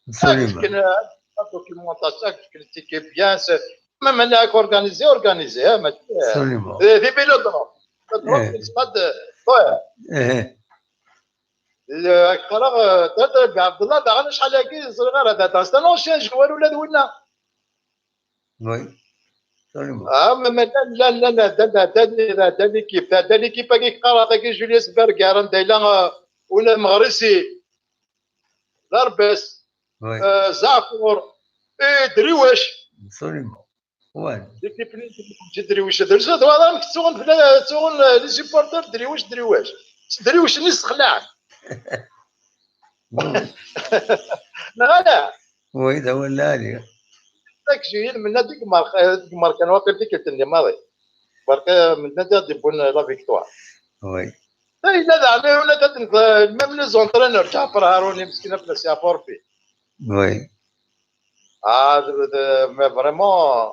Absolument. Ad fken, euh, la documentation, ad fken ticket bien, c'est, même là, organisé, organisé, hein, mais, euh, absolument. Des, des vélodromes. Vélodrome, eh, c'est pas de, ouais. Eh. Le, qqareɣ, euh, très, très bien. Abdallah, daɣen acḥal-agi, ẓriɣ ara, c'est un ancien joueur, ula d winna. Oui. Ah, ma, ma, llan, llan, llan, ɛeddan, ɛeddan, ɛeddan l'équipe, ɛeddan l'équipe-agi qqareɣ tagi, Julius Berger, anda yella, euh, una Meɣrisi, Larbes, euh, Zaɛfur, et Driwec. L'équipe-nni n Driwec, Driwec, d acu twalaḍ amek ttuɣen fell-, ttuɣen, euh, les supporters Driwec, Driwec. S Driwec-nni ssexlaɛen. Neɣ ala? Oui, d awal lɛali. Dak juillet, menna-d deg Merk-, deg Merkan, waqil tikkelt-nni maḍi. Merkan, menna-d ad d-iwwin la victoire. Oui. Yella daɣen, yella daɣen, même les entraîneurs, Ǧaɛfer Haruni, meskin, ad fell-as yeɛfu Rebbi. Oui. Ah, d, d, mais vraiment,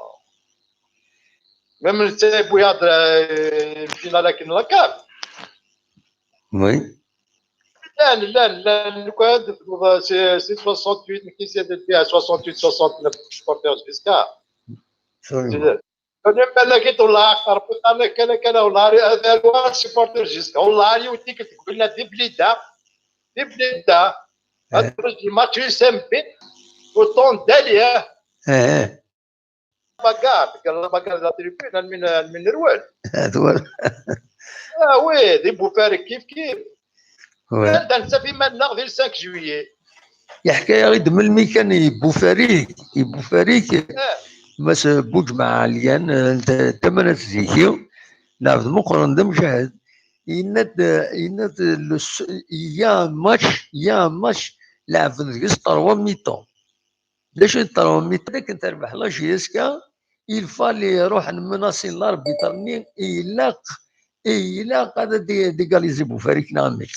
même netta yewwi-aɣ-d, euh, une finale akken la CAN. Oui. Llan, llan, llan, lukan tebduḍ, c'est, c'est soixante-huit, mais qui c'est depuis à soixante-huit, soixante-neuf supporters jusqu'à. Absolument. Même pas la quête, on l'a, on l'a, on l'a, on l'a, supporter jusqu'à, on l'a, on dit que tu connais des blidas, des blidas. Eh. Après, le match U S M P, autant d'aller, hein. Eh, eh. Bagarre, la bagarre de la tribune, elle mène, elle mène loin. Ah, oui, des bouffées, kif, kif. Ouais. Anda netta fi iman-nneɣ di le cinq juillet. Yeḥka-yaɣ-id melmi kan i Bufarik, i Bufarik, eh, Mass Buǧmaɛ Ɛelyan, eh, n t-, tama n At Ziki, lɛebd meqqren d amjahed, yenna-d, yenna-d, le s-, il y a un match, il y a un match, lɛebden deg-s trois mi-temps. D acu i d-terwem mi akken terbeḥ la J S K, il fallait ruḥen menacer l'arbitre-nni, ilaq, ilaq ad d-, d'égaliser Bufarik neɣ amek.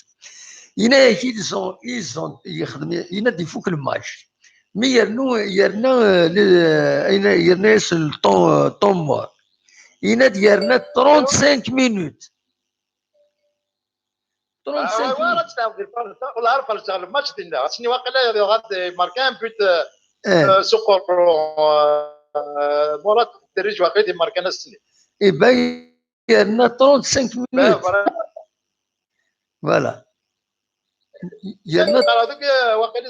Yenna-yak, ils ont, ils ont, yexdem, yenna-d ifuk le match. Mi yernu, yerna, euh, le, yenna, yerna-yas le temps, euh, temps mort. Yenna-d yerna trente-cinq minutes. Trente-cinq minutes. Wala ad tɛawed lferṣ-, wala ar ferṣeɣ lmatch dinna. Asmi waqila ad imarka un but, euh, eh, euh, s uqerru, euh, Murat Derric waqila imarkan ass-nni. Eh ben, yerna trente-cinq minutes. Voilà. Yerna waqila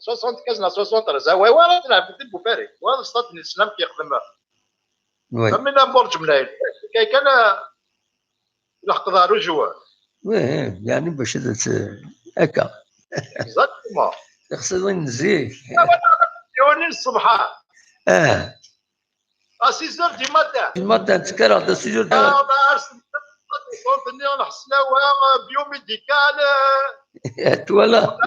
soixante-quinze neɣ soixante-treize. Away, wala ad tɛawed di Bufarik. Wala stade n Islam kiyexdem. Oui. Am win n Burǧ Mlayen. Kay kan, euh, Lḥeqq d aruj wa. Oui, yeɛni bac ad t-, akka. Exactement. Tixsiḍin n zik. Yiwen n ṣṣbeḥ. Ah. À six heures du matin. Du matin, ttekkreɣ-d à six heures du matin. Ah, ma ar s-, nniɣ lḥesnawa, biomédical, euh. Twala.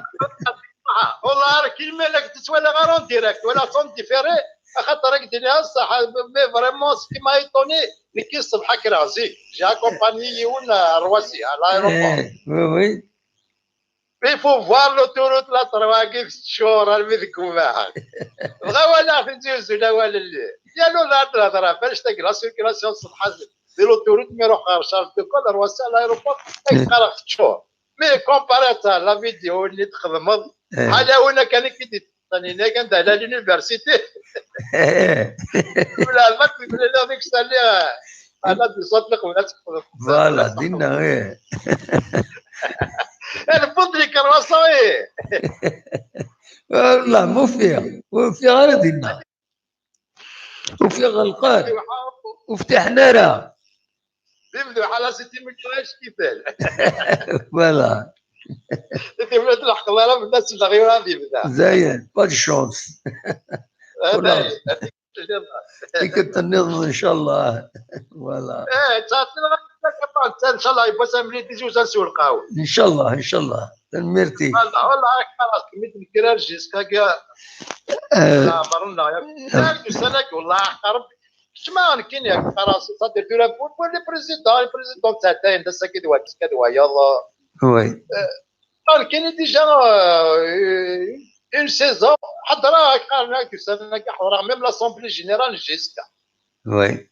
Ah, والله راه كي ما لك تسوى لا غير en direct ولا sans différé، خاطر راك ديرها الصح. Mais vraiment ce qui m'a étonné، نكي الصبح كرا زيك j'ai accompagné يون الرواسي à l'aéroport. Eh, oui, oui. Il faut voir l'autoroute la trois كيف تشور المذكوبة. بغا ولا في تيوزو لا ولا اللي يا لو لا تهضر باش تلقى la circulation الصبح. دي l'autoroute mais روح غير شارل دوكول الرواسي à l'aéroport. اي قرا تشور. Mais comparé à la vidéo اللي تخدمض، eh, بحال هنا كان كي دي ثاني هنا كان على l'université. Eh. ولا الباك يقول لي هذيك الساعة اللي أنا دي صوت لك ولا تخدم. Voilà، دينا، إيه. أنا فضلي كرواسون، إيه. والله مو فيها، مو فيها غير دينا. وفي غلقان. وفتحنا راه. يبدو على ستي من كلاش كيفاه. Voilà. انت بلاد الحق، الله راه الناس اللي غير هذه بدا. زين، pas de chance. هذا ولا هي. تيكت النظم ان شاء الله. Voilà. ايه، تعطينا، ان شاء الله يبقى سامري تيجي وزنسو القهوه. ان شاء الله، ان شاء الله. Tanemmirt-ik. Voilà، والله راك خلاص كملت الكراج جيسكا كاع. آه. لا، مرنا يا كراج، سلك، والله حق ربي. شما كاين يا خلاص، صدر دور بول، بول لي بريزيدون، لي بريزيدون تاع تاين، دا ساكي دوا، جيسكا دوا، يلا. Oui. آه، كان كاين ديجا، آه، اون سيزون، حضرها، قال لك، سنة كاع حضرها، ميم لاسومبلي جينيرال جيسكا. Oui.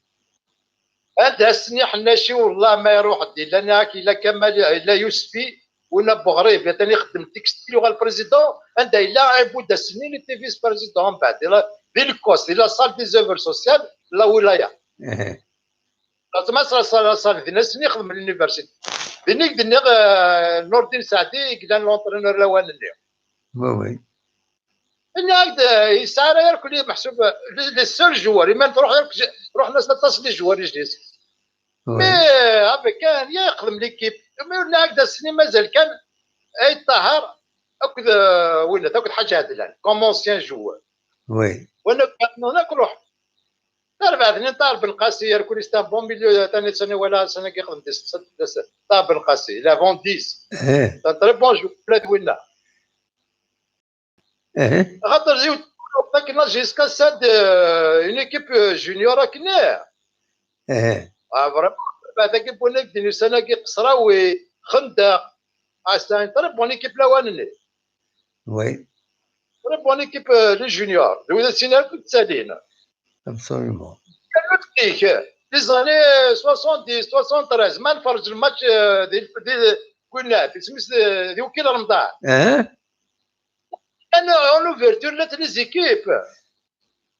عندها السني حناشي والله ما يروح دي، لا ناك، لا كمال، لا يوسفي، ولا بوغريب، ثاني يخدم تكستيل وغا البريزيدون، عندها إلا عبود السني اللي تي فيس بريزيدون من بعد، إلا دي الكوست، إلا صال دي زوفر سوسيال، لا ولاية. إيه. لازم أصلا صال، صال دي ناس اللي يخدم اليونيفرسيتي. دينيك دينيغ، آه، نور الدين سعدي، كان لونترينور الأول اللي. Oui, oui. Nniɣ-ak-d, eh, yesɛa ara yarkeli meḥsub, eh, les seuls joueurs, iman tṛuḥ yark-, ruḥen-as aṭas n les joueurs ijdis. Mais, eh, avec un, ya yeqdem l'équipe. Mais nniɣ-ak-d ass-nni mazal kan Ayt Ṭaher akked, eh, winat, akked Ḥaǧi Ɛedlan, comme ancien joueur. Oui. Win akk, non, akk ruḥ. Tarbaɛt-nni n Ṭaher Belqasi, yarkeli c'est un bon milieu, tani sani wala sani yeqdem dix-sept, Ṭaher Belqasi, il a avant dix. C'est un très bon joueur, la de winna. Axaṭer ziwet akken jusqu'à ça, euh, une équipe, euh, junior akken. Ah, vraiment, بعد كيف بونيك دينيسان كي قصراوي خندق. Ah, c'est une très bonne équipe, la Wanene. Oui. Très bonne équipe, euh, les juniors. De vous essayer de salin. Absolument. Les années soixante-dix, soixante-treize, ما نفرج الماتش، آه، دي دي كنا في سميس دي وكيل رمضان. Hein? كان en ouverture لا les équipes.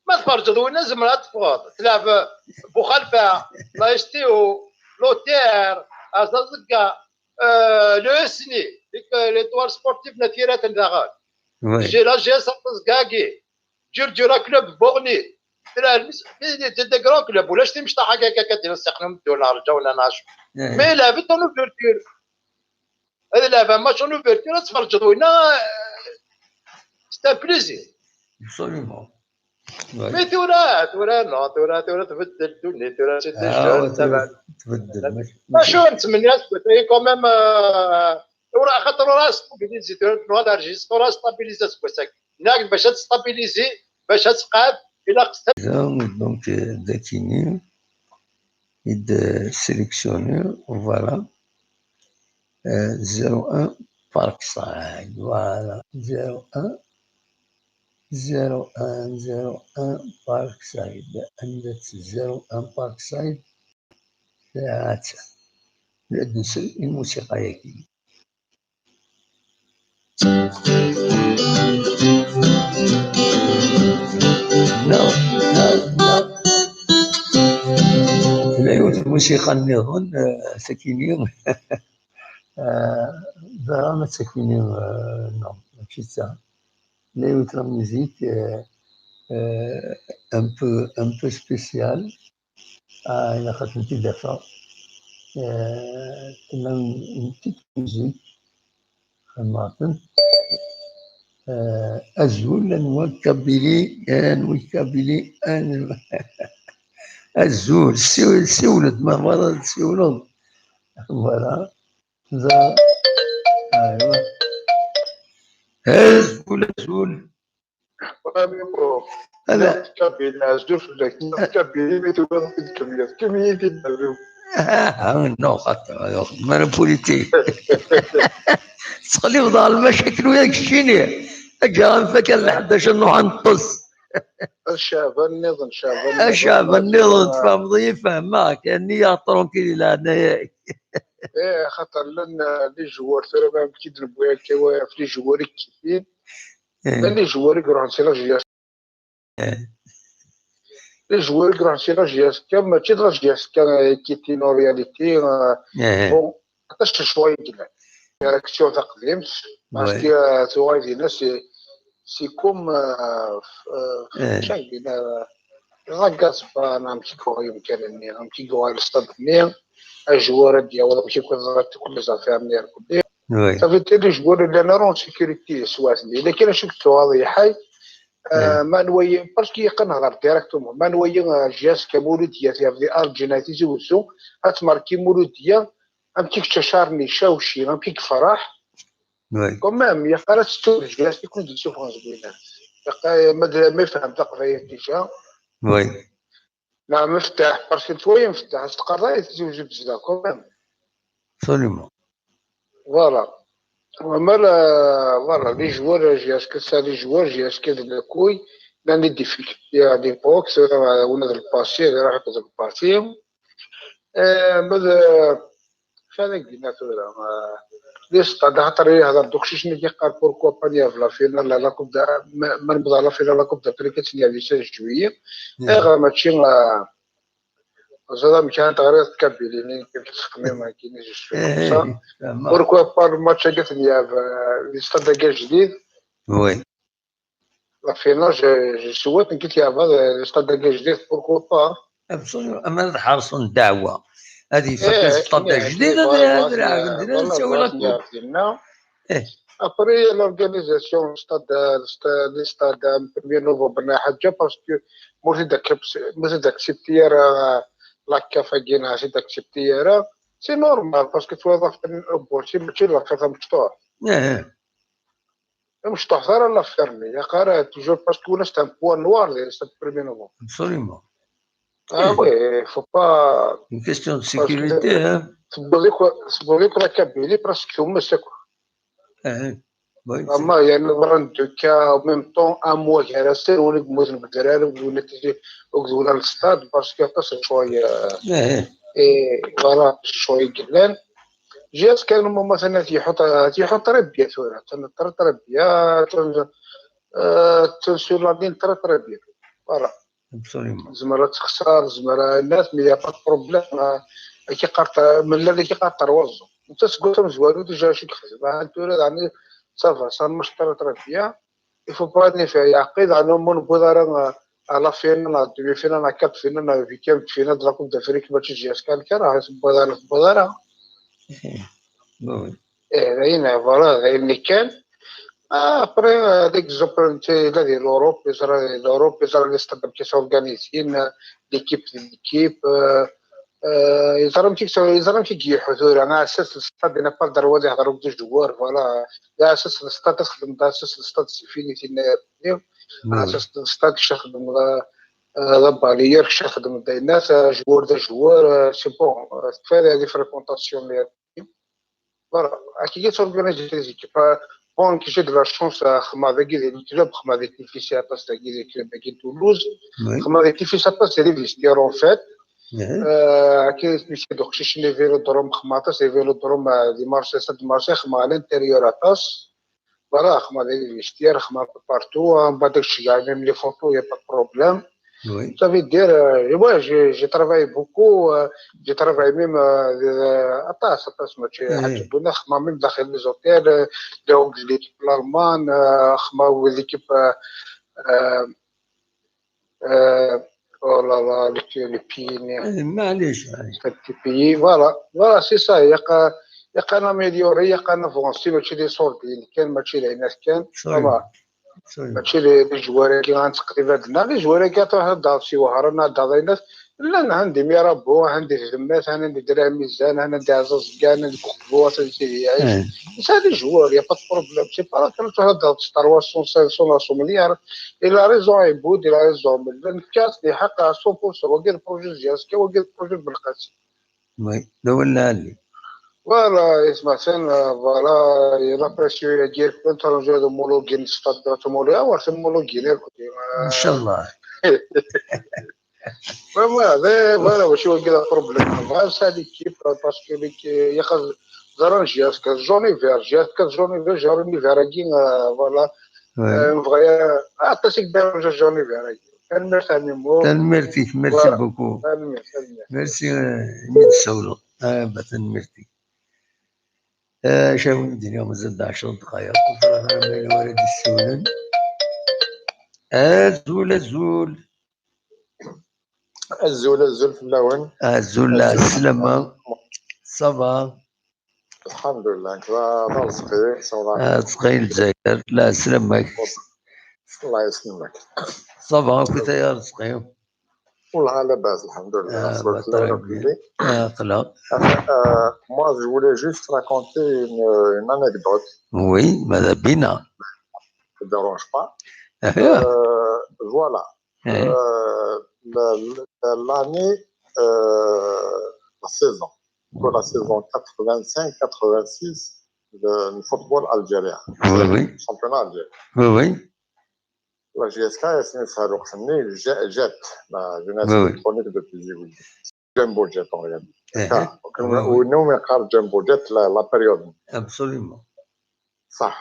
ما تفرجض وين زمرة تفوض. تلعب بوخالفة، لايستيو، لوتير، ازازكا، آه، لو اسني، ديك لي توار سبورتيف نتيرات داغال. Oui. جي لا جي اس كاكي، جرجرة كلوب بوغني. تلعب مس-، مس-، دي، دي، دي غران كلوب، ولاش تمشي طاحة كاكا كدير السقنة من الدولار، جاونا ناشو. إيه. مي لعبت اون اوفرتور. هذه اللعبة ماتش اون اوفرتور، تفرجض وين، آه، سي ان بليزير. Absolument. Oui. مي ثورة، ثورة، نو، ثورة، ثورة تبدل الدنيا، ثورة سي دي آه، جون، ثورة تبع. تبدل، ماشي، ماشي. شو نتمنى، سي كون ميم، آه، وراه خاطر راه ستابيليزي، ثورة نو، لارجي، ثورة ستابيليزي سكوساك. هناك باش تستابيليزي، باش تقاد، إلا قصدك. Donc, euh, Dakini, il sélectionne, voilà. Euh, zéro un Parkside, voilà, zéro un, zéro un, zéro un Parkside, عندك zéro un Parkside، ساعات نسمع الموسيقى ياكي. لا، لا، لا. لا، يوجد موسيقى نظن، آه، سكيني. آه، دراما سكيني، آه، نو، ماشي سا. لا، يوجد ميوزيك، آه، آه، un peu, un peu spécial. آه، إلا خاطر أنت دافع. آه، تما نتيك ميوزيك. خدمة. آه، أزول، أنوي كابيلي، أنوي كابيلي، أنوي. أزول، سيو-، سيولد، ما مرة سيولد. Voilà. زا-، أيوا. أزول، أزول. هلا. كابيلي، عزوز ولا كابيلي، مي تبغى تكمل، كمية ديال البلو. آه، نو، خاطر، ما بوليتيك. تخلي في ظهر المشاكل وياك الشيني. أجا نفكر لحد عشان نروح نطس. الشعب النظام، شعب النظام. الشعب النظام، تفهم، يفهم معك، يعني يا ترونكيل، لا، أنا. إيه، خاطر لنا لي جوار، ترى ما يمكن نبغي هكا، في لي جوار كثير. إيه. لي جوار يقراو سي لا جي اس. إيه. لي جوار يقراو سي لا جي اس كا، ماشي لا جي اس كا كي تي نو رياليتي، آه، إيه. بون، عطاش شويه كذا. رياكسيون تقديم، باسكو، آه، تو غادي ناس سي، سي كوم، آه، ف-، آه، إيه. شاي بينا، آه، لا كاز با، انا مشي كوريوم كان، مشي كوريوم ستاد مية، الجوار ديال ولا مشي كل زرات كل زافير مية كل. وي. صافي، تي لي جوار اللي انا رون سيكوريتي سواتني. الا كان شفت واضحه، آه، ما نوي، باسكو يقنهضر ديريكتومون، ما نوي، آه، جي اس كمولوديه في هذه ارجيناتي زوزو، اتماركي مولوديه، ام تيك تشارني شاوشي، ام تيك فرح. وي. كومام، يا قرا ستون جي اس يكون دي سوفرونس بينا. يا قا-، ما د-، ما يفهم تقرير ديجا. وي. نعم، مفتاح، باسكو تويا مفتاح، تقرا يتزوج بزاف، كومام. ابسوليومون. فوالا. ومالا، فوالا، لي جوار جي اس كي سا، لي جوار جي اس كي دو كوي، دان لي ديفيكولتي ا ليبوك، سواء ولا د الباسي، اللي راح يكون الباسي. آه، ماذا، فانا قلنا ثورة، آه، لي ستاد، خاطر يهضر دوك شي شنو كيقال، بوركوا با نيا في لا فينال، لا كوب دا، ما، ما نبدا لا فينال، لا كوب دا فريكا تنيا لي سيز جويي. إيه، غير ماتشي، آه، زعما كانت غير تكابيلي، يعني، كيف تسقمي، ما كاينش جو سوي كوم سا. بوركوا با الماتش قالت لي، آه، لي ستاد كاع جديد. وي. La finale, je, je souhaite nekk ad t-yeɛba di stade-agi ajdid, pourquoi pas. Absolument. Ama ad ḥerṣen ddeɛwa. Ad yeffeɣ s stade ajdid, ad lɛaben dina, ad ttawin la coupe. Après, l'organisation, stade, stade, stade, premier novembre, ḥaǧa, parce que ma ur t-id-accepti ara la CAF-agi, neɣ ur t-id-accepti ara, c'est normal, parce que twalaḍ affaire n ubulsi, mačči d l'affaire tamecṭuḥt. Ur mecṭuḥet ara l'affaire-nni, yaqara toujours parce que ulac un point noir di stade premier novembre. Absolument. Ah oui, il faut pas. Une question de sécurité, hein. Tewweḍ-ik, tewweḍ-ik la Kabylie presque tumes akk. Ama yerna ḍran deux cas en même temps, un mois gar-asen, win i yemmuten deg udrar, win i, win i stade, parce que aṭas n ccɣel, eh, voilà, aṭas n ccɣel i yellan. J S K, normalement, atan ad t-yeḥuḍ, ad t-yeḥuḍ Rebbi tura, atan très, très bien, atan, euh, atan sur la ligne très, très bien. Voilà. Absolument. Tezmer ad texser, tezmer ad nas, mais y a pas de problème. Ad k-iqqar, mella ad k-iqqar terwaẓu. Netta seg wass amezwaru déjà acu i yexdem. Ah, tura daɣen ça va, ça marche très, très bien. Il faut pas les faire yeɛqid, daɣen ma newwiḍ ara, euh, à la finale, à demi-finale, à quart de finale, à huitième de finale de la Coupe d'Afrique, mačči J S K kan, ah, tewwiḍ ara, tewwiḍ ara. Oui. Eh, d ayen, voilà, d ayen kan. Ah, après, euh, l'exemple, c'est là, de l'Europe, yeẓra di l'Europe, yeẓra les stades qui s'organisent, euh, l'équipe, l'équipe, euh, euh, yeẓra amek i yettru, yeẓra amek i ileḥḥu tura. Ah, ass-a, stade n'a pas le droit ad yehder akked joueur, voilà. Ah, ass-a, stade ad txedmeḍ, ah, ass-a, stade c'est fini, tenna-yas. Ah, ass-a, stade kečč ad txedmeḍ, euh, euh, d abaliyir, kečč ad txedmeḍ d ayen, ah, joueur d joueur, euh, c'est bon, euh, teffer les fréquentations, mais Voilà, akka i s'organisent les équipes. Euh, bon, que j'ai de la chance, euh, xedmeɣ dagi di le club, xedmeɣ di Tifis aṭas dagi di club dagi n Toulouse. Oui. Xedmeɣ di Tifis aṭas di les vestiaires, en fait. Euh, akka i ttmekkiɣ d uqcic n les vélodromes, xedmeɣ aṭas di vélodrome, euh, di Marseille, stade de Marseille, xedmeɣ à l'intérieur aṭas. Voilà, xedmeɣ di les vestiaires, xedmeɣ un peu partout, hein, mbeɛd ad ceggɛeɣ même les photos, y a pas de problème. Oui. Ça veut dire, euh, ouais, j'ai, j'ai travaillé beaucoup, euh, j'ai travaillé même, euh, euh, aṭas, aṭas, mačči ḥaǧa n ddunya, xedmeɣ même daxel les hôtels, euh, les hôtels de l'équipe l'Allemagne, euh, xedmeɣ avec l'équipe, euh, euh, euh, oh là là, le, le pays, eh, معليش، معليش. Petit pays, voilà, voilà, c'est ça, ilaq, ilaq ad naméliorer, ilaq ad navancer, mačči des sordines kan, mačči d ayen kan, ça va. Mačči d, d ijwar-agi ad nettqelib ad d-naɣ. Ijwar-agi ad truḥ ad d-taɣeḍ si Wehran, ad d-taɣeḍ ayen. Llan han di Mirabeau, han di Tdemmat, han di Draɛ Mizan, han di Ɛẓaẓgan, han di Uqbu, han di Sidi Ɛic. Nesɛa d ijwar, y a pas de problème. C'est pas la peine ad truḥ ad d-taɣeḍ trois cents, cinq cents, cinq cents milliards. Il a raison Ɛibud, il a raison Mella. Nefka-as lḥeqq à cent pour cent. Wagi d projet n J S K, wagi d projet n Belqasi. Oui, d awal lɛali. Voilà, ismaten, euh, voilà, la pression-agi, ad homologuer stade, ad homologuer, ah, ad homologuer, écoutez, euh. Inchallah. Vraiment, mais voilà, mačči wagi le problème. Voilà, c'est l'équipe, euh, parce que l'équipe, il y a ẓran J S K jaune et vert, J S K jaune et vert, jaune et vert-agi, euh, voilà. Oui. Euh, nebɣa, euh, aṭas i yeddan jaune et vert-agi. Tanemmirt a Mimo. Tanemmirt-ik, merci beaucoup. Voilà. Tanemmirt, tanemmirt. Merci, euh, imi d-tsawleḍ. Ah, ba, tanemmirt-ik. Ah, acu ara wen-d-iniɣ, mazal-d ɛecra dqayeq. Ur ẓriɣ ara ma yella wara d-yessiwlen. Azul, azul. Azul, azul fell-awen. Azul, azul. Ɛeslama. Ça va? Lḥemdullah, nekk d, d Arezqi, sawḍeɣ. Arezqi n Lezzayer, la, sslam-ak. Allah yesselmek. Ça va, akk ay Arezqi? Wallah, labas, lḥemdullah. Ah, aql-aɣ. Euh, moi, je voulais juste raconter une, une anecdote. Oui, ماذا بينا. Ça dérange pas. Euh, voilà. Euh, le, le, l'année, euh, la saison, pour la saison quatre-vingt-cinq quatre-vingt-six, le, le football algérien. Oui, oui. Championnat algérien. Oui, oui. La J S K, c'est une salle, la jeunesse électronique de Tizi Ouzou. Jumbo Jet, en réalité. Nous, on parle Jumbo Jet, la, la période. Absolument. Ça.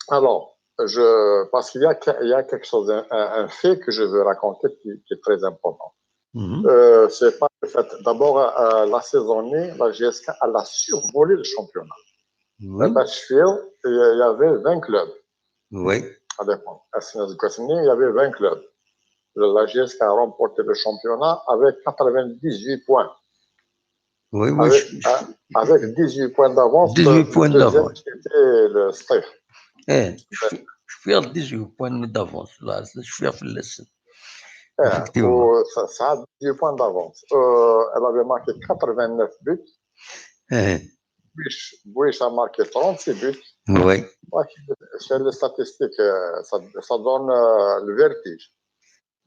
Alors, je, parce qu'il y a que, il y a quelque chose, un, un, un fait que je veux raconter qui, qui est très important. Euh, c'est pas le fait. D'abord, euh, la saison née, la J S K, elle a survolé le championnat. Oui. Là-bas, je suis, il y avait vingt clubs. Oui. Ça dépend. Ass-nni, il y avait vingt clubs. La J S K a remporté le championnat avec quatre-vingt-dix-huit points. Oui, oui, Avec, je- je- avec dix-huit points d'avance. dix-huit points Le deuxième, d'avance. C'était le Sṭif. Eh, je suis- je suis à dix-huit points d'avance là, je suis à Fellès. Eh, Effectivement. و ça, ça a dix-huit points d'avance. Euh, elle avait marqué quatre-vingt-neuf buts. Eh, Bouiche, Bouiche a marqué trente-six buts. oui. C'est les statistiques, euh, ça, ça donne euh, le vertige.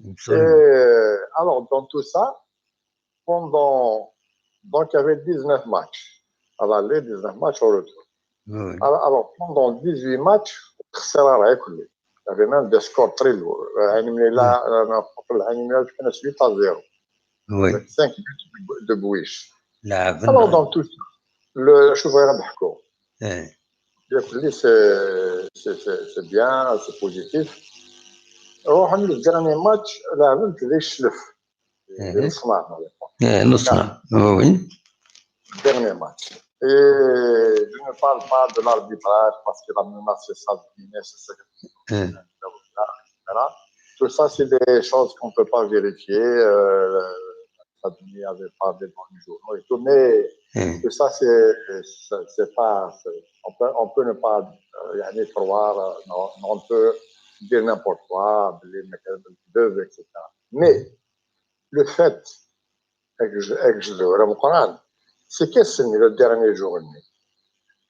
Absolument. Et alors, dans tout ça, pendant. Donc, il y avait dix-neuf matchs à l'aller, dix-neuf matchs au retour. Oui. Alors, alors, pendant dix-huit matchs, خسر راه كله. Il y avait même des scores très lourds. العين المنيلة، أنا نقول العين المنيلة كان huit à zéro. Oui. Avec cinq buts de Bouiche. لاعب Alors, dans tout ça, le, شوف غير نضحكوا. Eh, يقول لي c'est c'est- c'est- c'est bien, c'est positif. روح le dernier match لعبت ضد الشلف. Mhm. الصناعة à l'époque. eh, نصنع. Oui. Dernier match. Et je ne parle pas de l'arbitrage parce qu'il a menacé ça de Guinée, c'est ça. Eh, Voilà. Tout ça, c'est des choses qu'on ne peut pas vérifier. Euh, ça, il n'y avait pas de dans les journaux et tout. Mais eh, tout ça, c'est, c'est c'est pas, c'est- on peut, on peut ne pas euh, يعني, croire, euh, non, on peut dire n'importe quoi, les deux, et cetera. Mais le fait, avec, avec le Coran, c'est que c'est le dernier jour.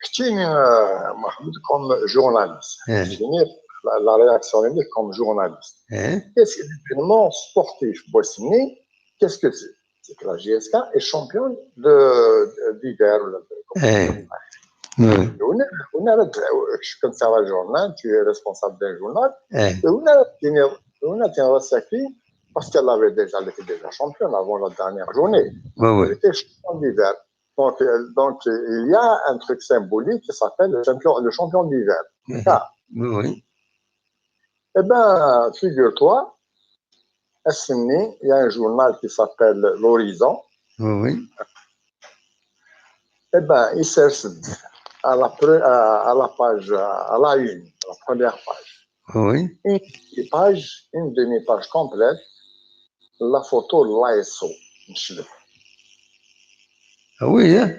كتيني آه، محمود comme journaliste. eh, كتيني la, la réaction comme journaliste. eh, Qu'est-ce que l'événement sportif Bouassini, qu'est-ce que c'est? C'est que la J S K est championne de d'hiver. eh, oui. On a, on a, je suis comme ça, le journal, tu es responsable d'un journal, Eh, et on a, on a, on a parce qu'elle avait déjà, elle était déjà championne avant la dernière journée. oui, Elle oui. Était championne d'hiver. Donc, euh, donc, il y a un truc symbolique qui s'appelle le champion, le champion d'hiver. Eh, Ah. Oui, oui. Eh bien, figure-toi, ass-nni, il y a un journal qui s'appelle L'Horizon. Oui, oui. Eh bien, il sert à la, pre- à, à la page, à la une, à la première page. Oui. Une page, une demi-page complète, la photo de l'A S O. Ah oui, hein?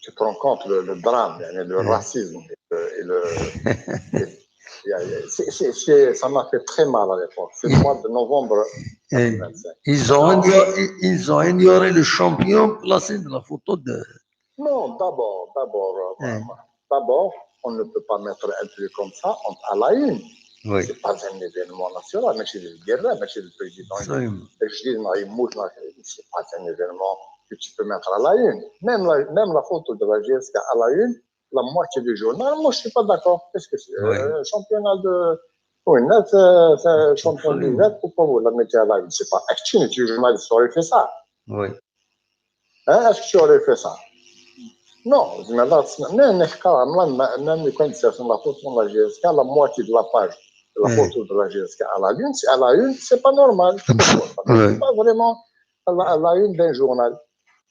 Tu te rends compte le, le drame, يعني, le Mm. racisme et le, et le- et- et- c'est- c'est- c'est- ça m'a fait très mal à l'époque. C'est le mois de novembre Eh, quatre-vingt-cinq. Ils ont, ignoré, ils ont ignoré le champion placé de la photo de. Non, d'abord, d'abord, euh, Mm. d'abord, on ne peut pas mettre un truc comme ça en- à la une. Oui. C'est pas un événement national, ماشي للقرة، ماشي للبريزيدون. Absolument. Je dis, non, il mouche, non, c'est pas un événement que tu peux mettre à la une. Même la, même la photo de la J S K à la une, la moitié du journal, moi je suis pas d'accord. Qu'est-ce que c'est? Oui. Euh, championnat de. Oui, là, c'est c'est champion Absolument. d'hiver, pourquoi vous la mettez à la une? C'est pas actu, le journaliste aurait fait ça. Oui. Hein, est-ce que tu aurais fait ça? Non, mais là, c'est- mais, mais quand même, là, même quand c'est sur la photo de la J S K, la moitié de la page, la Mm. photo de la J S K à la une, c'est à la une, c'est pas normal. C'est Oui. pas vraiment à la, à la une d'un journal.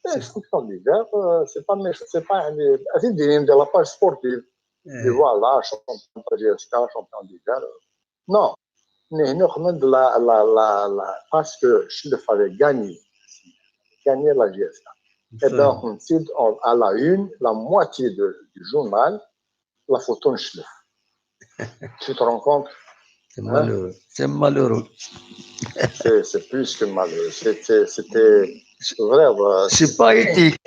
C'est champion d'hiver, euh, c'est pas méchant, c'est pas يعني, هذه de la page sportive. Et Eh, voilà, champion de la J S K, champion d'hiver. Non, mais nous, on a de la, la, la, la, parce que Chilef avait gagné, gagné la J S K. Et absolument. donc, on cite en- à la une, la moitié de- du journal, la photo de Chilef. Tu te rends compte? C'est malheureux. C'est malheureux. C'est c'est plus que malheureux. C'était c'était vrai. Euh, C'est pas éthique.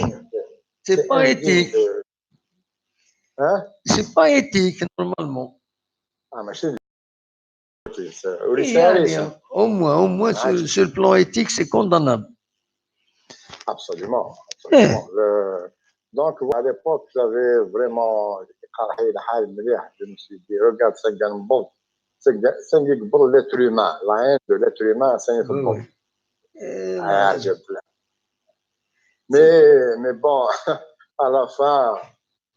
C'est pas indigne éthique. De... Hein? C'est pas éthique, normalement. Ah, mais c'est. Et يعني, au moins, au moins, sur, sur le plan éthique, c'est condamnable. Absolument. Absolument. Le- Donc, à l'époque, j'avais vraiment. Je me suis dit, regarde, c'est un bon. C'est un l'être humain. La haine de l'être humain, c'est un Oui, bon. oui. Et Ah, là, je pleure. Mais, mais bon, à la fin,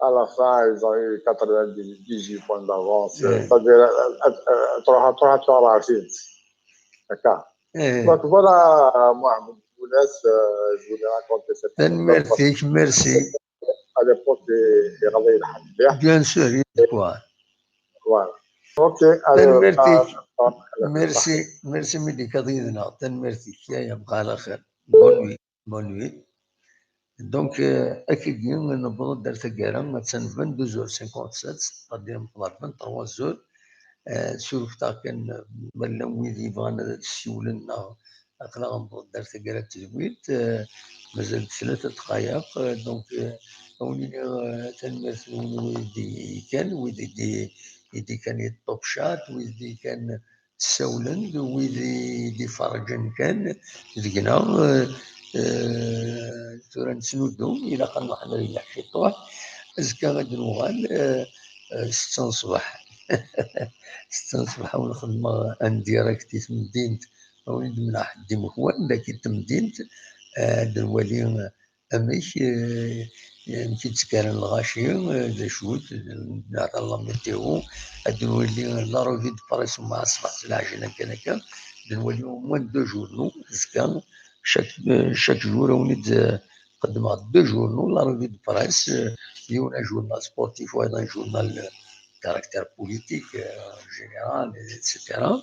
à la fin, ils ont eu quatre-vingt-dix-huit points d'avance. Ouais. C'est-à-dire, euh, euh, euh, trois, trois, trois, la suite. D'accord. eh, Donc voilà, moi, je vous laisse, euh, je voulais raconter cette merci, merci. À l'époque, il y avait la Bien sûr, il y a quoi. Voilà. Ok, allez, merci, merci, merci, mi d-tekkaḍ yid-neɣ. Tanemmirt-ik, ya, ya, bɣa laxir. Bonne nuit, bonne nuit. Donc, euh, akkagi, newweḍ-d ar taggara, attan vingt-deux heures cinquante-sept, c'est-à-dire newweḍ ar vingt-trois heures. Euh, surfet-aɣ kan, euh, ma llan wid yebɣan ad d-ssiwlen neɣ aql-aɣ newweḍ-d ar taggara n tedwilt, euh, mazal-d tlata dqayeq, euh, donc, euh, ad wen-iniɣ, euh, tanemmirt-nwen wid i d-yekkan, wid i d-, i d-yekkan i Top Chat, wid i d-yekkan ssawlen-d, wid i d-iferrǧen kan deg-neɣ, euh, euh, tura nettnudum, ilaq ad nruḥ ad nreyyeḥ ciṭuḥ, azekka ad d-nuɣal, euh, euh, setta n ṣṣbeḥ. Setta n ṣṣbeḥ ad wen-xedmeɣ un direct i temdint, ad wen-id-mleɣ ḥedd imekwan dagi n temdint, euh, ad nwali, euh, amek, euh, amek i d-ttekkaren lɣaci, euh, d acu-t, nehder la météo, ad nwali la revue de presse, ma ṣṣbeḥ s lɛejlan kan akka, ad nwali au moins deux journaux, azekka, chaque, euh, chaque jour, ad wen-id, euh, qeddmeɣ deux journaux, la revue de presse, euh, yiwen un journal sportif, wayeḍ un journal, euh, caractère politique, euh, général, et cetera.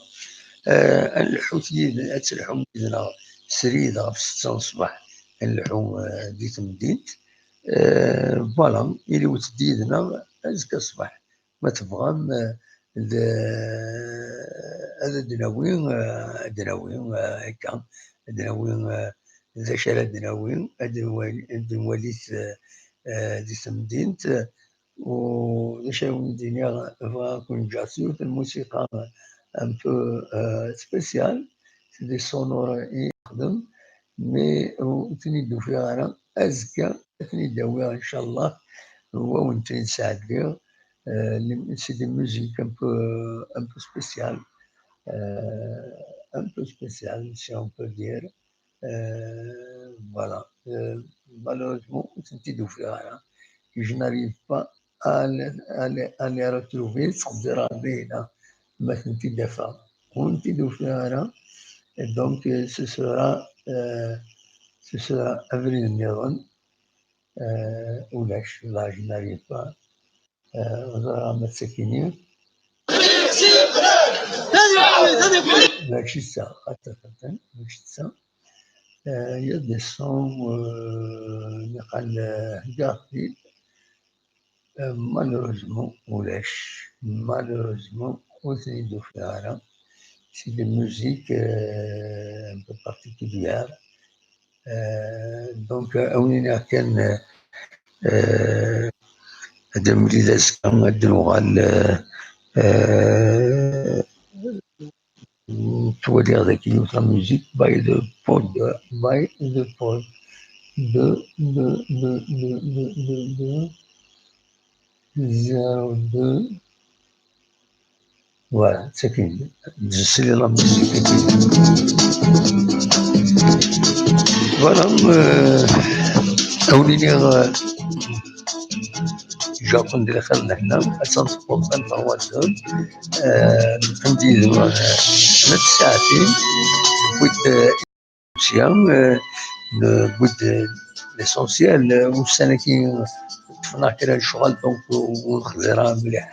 Euh, ad nleḥḥu yid-, ad telḥum yid-neɣ srid ɣef setta n ṣṣbeḥ, ad nleḥḥu, euh, di temdint. Euh, voilà, iliwet-d yid-neɣ azekka ṣṣbeḥ. Ma tebɣam, euh, d-, ad d-nawi, euh, ad d-nawi, euh, akka, ad d-nawi, euh, d acu ara d-nawi, ad nwali, ad nwali, euh, euh, di temdint, u d acu ara wen-d-iniɣ, bɣiɣ ad ken-ǧǧeɣ s yiwet n lmusiqa un peu, euh, spéciale, c'est des sonores i nexdem, mais ur ten-id-ufiɣ ara, azekka ad ten-id-awiɣ, inchallah, u ad wen-ten-id-sɛeddiɣ. Euh, les, c'est des musiques un peu, un peu spéciales, euh, un peu spéciales, si on peut dire. Euh, voilà. Euh, malheureusement, ur tent-id-ufiɣ ara. Je n'arrive pas à les, à les, à les retrouver, ttqeddireɣ dinna ma tent-id-afeɣ. Ur tent-id-ufiɣ ara. Et donc, euh, ce sera, euh, ce sera abrid nniḍen. Euh, ulac, là, je n'arrive pas. Euh, ẓriɣ ma d tagi-nni. Mačči d ta, xaṭi, xaṭi, mačči d ta. Euh, il y a des sons, euh, niqal, euh, Garfield. Euh, malheureusement, ulac. Malheureusement, ur ten-id-ufiɣ ara. C'est des musiques, euh, un peu particulières. Euh, donc, euh, ad wen-iniɣ kan, euh, euh, ad nemlil azekka, ad d-nuɣal, euh, euh, ttwaliɣ dagi yiwet la musique by the pod, by the pod. Deux, deux, deux, deux, deux, deux, deux, zéro deux. Voilà, c'est fini. Je suis la musique. Voilà, euh, ad wen-iniɣ, euh, ǧǧiɣ-ken di lxir n lehna, ass-a newweḍ vingt-trois heures, euh, neqqim-d yid-wen, euh, snat ssaɛtin, newwi-d, euh, sya, euh, newwi-d, euh, l'essentiel, euh, ussan-agi ṭṭfen-aɣ kra n lecɣal, donc ur, ur nexdir ara mliḥ.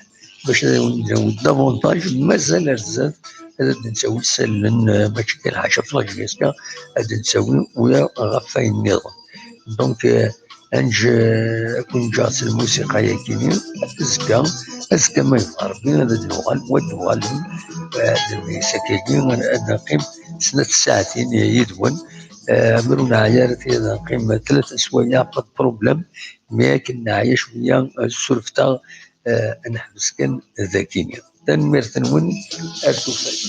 Bac ad wen-d-nawi davantage, mazal ar zdat ad d-nettawi isallen, euh, mačči kan ḥaca flash diska, ad d-nettawi ula ɣef wayen nniḍen. Donc, euh, ad nj-, ad ken-ǧǧeɣ s lmusiqa-yagi-nni, azekka, azekka ma yebɣa Rebbi ad d-nuɣal, wa d-uɣalen, euh, ad d-nessakkagi, ad neqqim snat ssaɛtin yid-wen. Euh, ma ur neɛya ara, ad neqqim tlata swayeɛ, pas de problème, mais akken neɛya cwiya, euh, surfet-aɣ, euh, ad neḥbes kan dagi-nni. Tanemmirt-nwen, ar tufat.